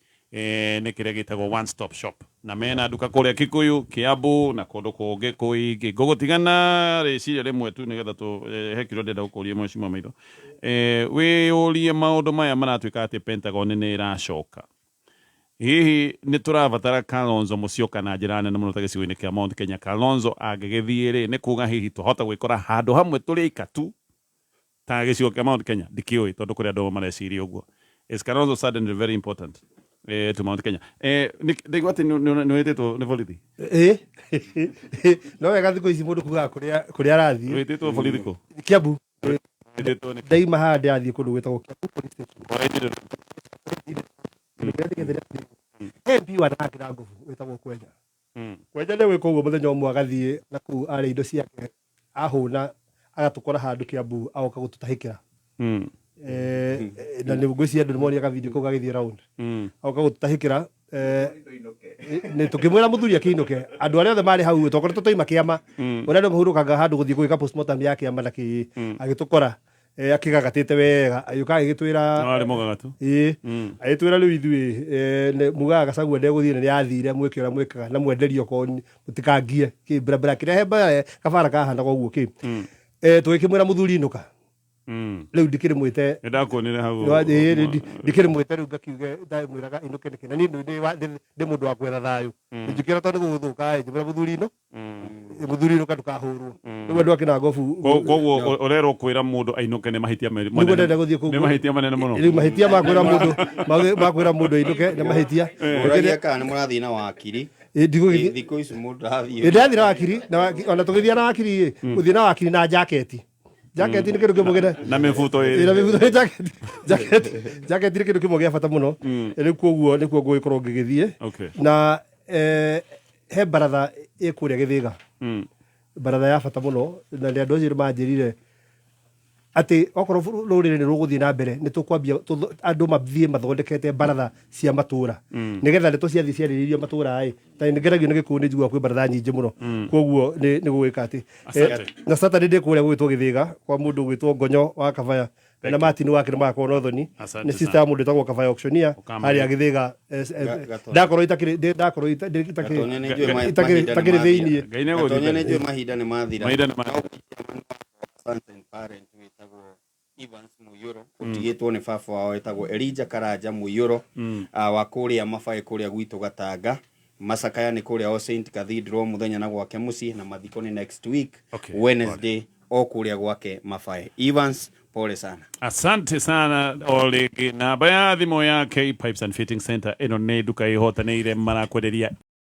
nĩ kĩrĩa gĩtagwo one stop shop, na mena nduka kũrĩa Kikuyu, Kiambu na kũndũ kũngĩ kũingĩ. Ngũgũtigana rĩciria rĩmwe tu nĩgetha tũ he kĩũria ndĩrenda gũkũria, mheshimiwa Maitho. Wĩyũrie maũndũ maya maratuĩka atĩ Pentagon nĩ ĩracoka, hihi nĩ tũrabatara Kalonzo Musyoka na njĩra nene mũno ta gĩcigo-inĩ kĩa Mount Kenya? Kalonzo angĩgĩthiĩ rĩ, nĩ kuga hihi twahota gwĩkora handũ hamwe tũrĩ aika tu ta gĩcigo kĩa Mount Kenya? Ndikĩũĩ, tondũ kũrĩ andũ mareciria ũguo. Is Kalonzo suddenly very important to Mount Kenya? Ndaigua atĩ nĩ wĩtĩtwo nĩ borithi. Ĩ no wega thikũ ici mũndũ kugaga kũrĩa arathiĩ. Wĩtĩtwo borithi kũ? Kiambu. Wĩtĩtwo nĩ Ndaima haha ndĩrathiĩ kũndũ gwĩtagwo Kiambu Police Station. Hwaĩ-inĩ. MP wa Nakĩra Ngubu wĩtagwo Kwenya. Kwenya nĩ gwĩka ũguo mũthenya ũmwe agathiĩ na kũu arĩa indo ciake ahũna, agatũkora handũ Kiambu, agoka gũtũtahĩkĩra. Na nĩ ngwĩciria andũ nĩ monire kavideo kau gagĩthiĩ round. Agoka gũtũtahĩkĩra, nĩ tũkĩmwĩra mũthuri akĩinũke. Andũ arĩa othe marĩ hau twakoretwo twaima kĩama, ũrĩa andũ mahurũkaga handũ gũthiĩ gwĩka postmortem ya kĩama na kĩ, agĩtũkora akĩgagatĩte wega, agĩũka agĩgĩtwĩra. No arĩ mũgagatu. Ĩĩ. Agĩtwĩra rĩu ithuĩ mugaga Gachagua ndegũthiĩ na nĩathire, mwĩke ũrĩa mwĩkaga na mwenderio okorwo mũtikangie kĩ barabara kĩrehe mbara kabara kahanaga ũguo kĩ. Tũgĩkĩmwĩra mũthuri inũka. Rĩu ndikĩrĩ mwĩte. Nĩ ndakuonire hau. Ĩĩ, ndikĩrĩ mwĩte rĩu ngakiuge ndamwĩraga inũke nĩkĩ, na niĩ ndĩ mũndũ wa kwetha thayũ. Njũkĩra tondũ gũgũthũka ĩ, njĩmwĩra mũthuri ino, mũthuri inũka ndũkahũrwo. Rĩu andũ akĩna ngobu. Koguo ũrerwo kwĩra mũndũ ainũke nĩ mahĩtia merĩ Nĩguo ndĩrenda gũthiĩ kũu. Nĩ mahĩtia manene mũno. Rĩu mahĩtia ma kwĩra mũndũ ma kwĩra mũndũ ainũke nĩ mahĩtia. Ũragia kana nĩ mũrathiĩ na wakiri? Ĩ, ndigũgĩthiĩ. Thikũ ici mũndũ arathiĩ. Ĩ, ndĩrathiĩ na wakiri ona tũgĩthiĩ na wakiri ĩ, gũthiĩ na wakiri na jaketi. Jacket nĩ kĩndũ kĩmwe kĩrĩa Na mĩbuto ĩrĩ. Na mĩbuto ĩrĩ, jacket jacket jacket nĩ kĩndũ kĩmwe gĩa bata mũno. Rĩu koguo nĩkuo ngũgĩkorwo ngĩgĩthiĩ. Na he baratha ĩ kũrĩa Gĩthĩga. Baratha ya bata mũno, na nĩ andũ acio nĩ manjĩrire atĩ okorwo rũrĩrĩ nĩ rũgũthiĩ na mbere, nĩ tũkwambia andũ mathiĩ mathondekete baratha cia matũra, nĩgetha ndeto ciathiĩ ciarĩrĩirio matũra ĩ, ta nĩ ngeragio nĩ Gĩkũyũ, nĩ njiguaga kwĩ baratha nyingĩ mũno. Koguo nĩ gũgĩka atĩ Asante. Na Saturday ndĩ kũrĩa gũgĩtwo Gĩthĩga kwa mũndũ ũgwĩtwo Ngonyo wa Kabaya na Martin wake nĩ magakorwo na ũthoni. Asante Nĩ sister sana. ya mũndũ wĩtagwo Kabaya auctioneer Ũkamahe. harĩa Gĩthĩga. Ndakorwo itakĩrĩ ndakorwo Gatonye nĩ njũĩ mahinda nĩ itakĩrĩ mathira. thĩiniĩ. Ngai nĩ egũthiĩ Gatonye nĩ mbere. njũĩ mahinda nĩ mathira. Mahinda nĩ mathira. Sons parent wĩtagwo Evans Mũiyũro, ũtigĩtwo nĩ baba wao wĩtagwo Elijah Karanja Mũiyũro, wa kũrĩa Mabaĩ kũrĩa gwitũ Gatanga. Macakaya nĩ kũrĩa All Saint Cathedral mũthenya na gwake mũciĩ, na mathiko nĩ next week Wednesday o kũrĩa gwake Mabaĩ. Evans, pole sana. Asante sana. O rĩngĩ, namba ya thimũ ya K Pipes and Fitting Center, ĩno nĩ nduka ĩhotanĩire, marakwenderia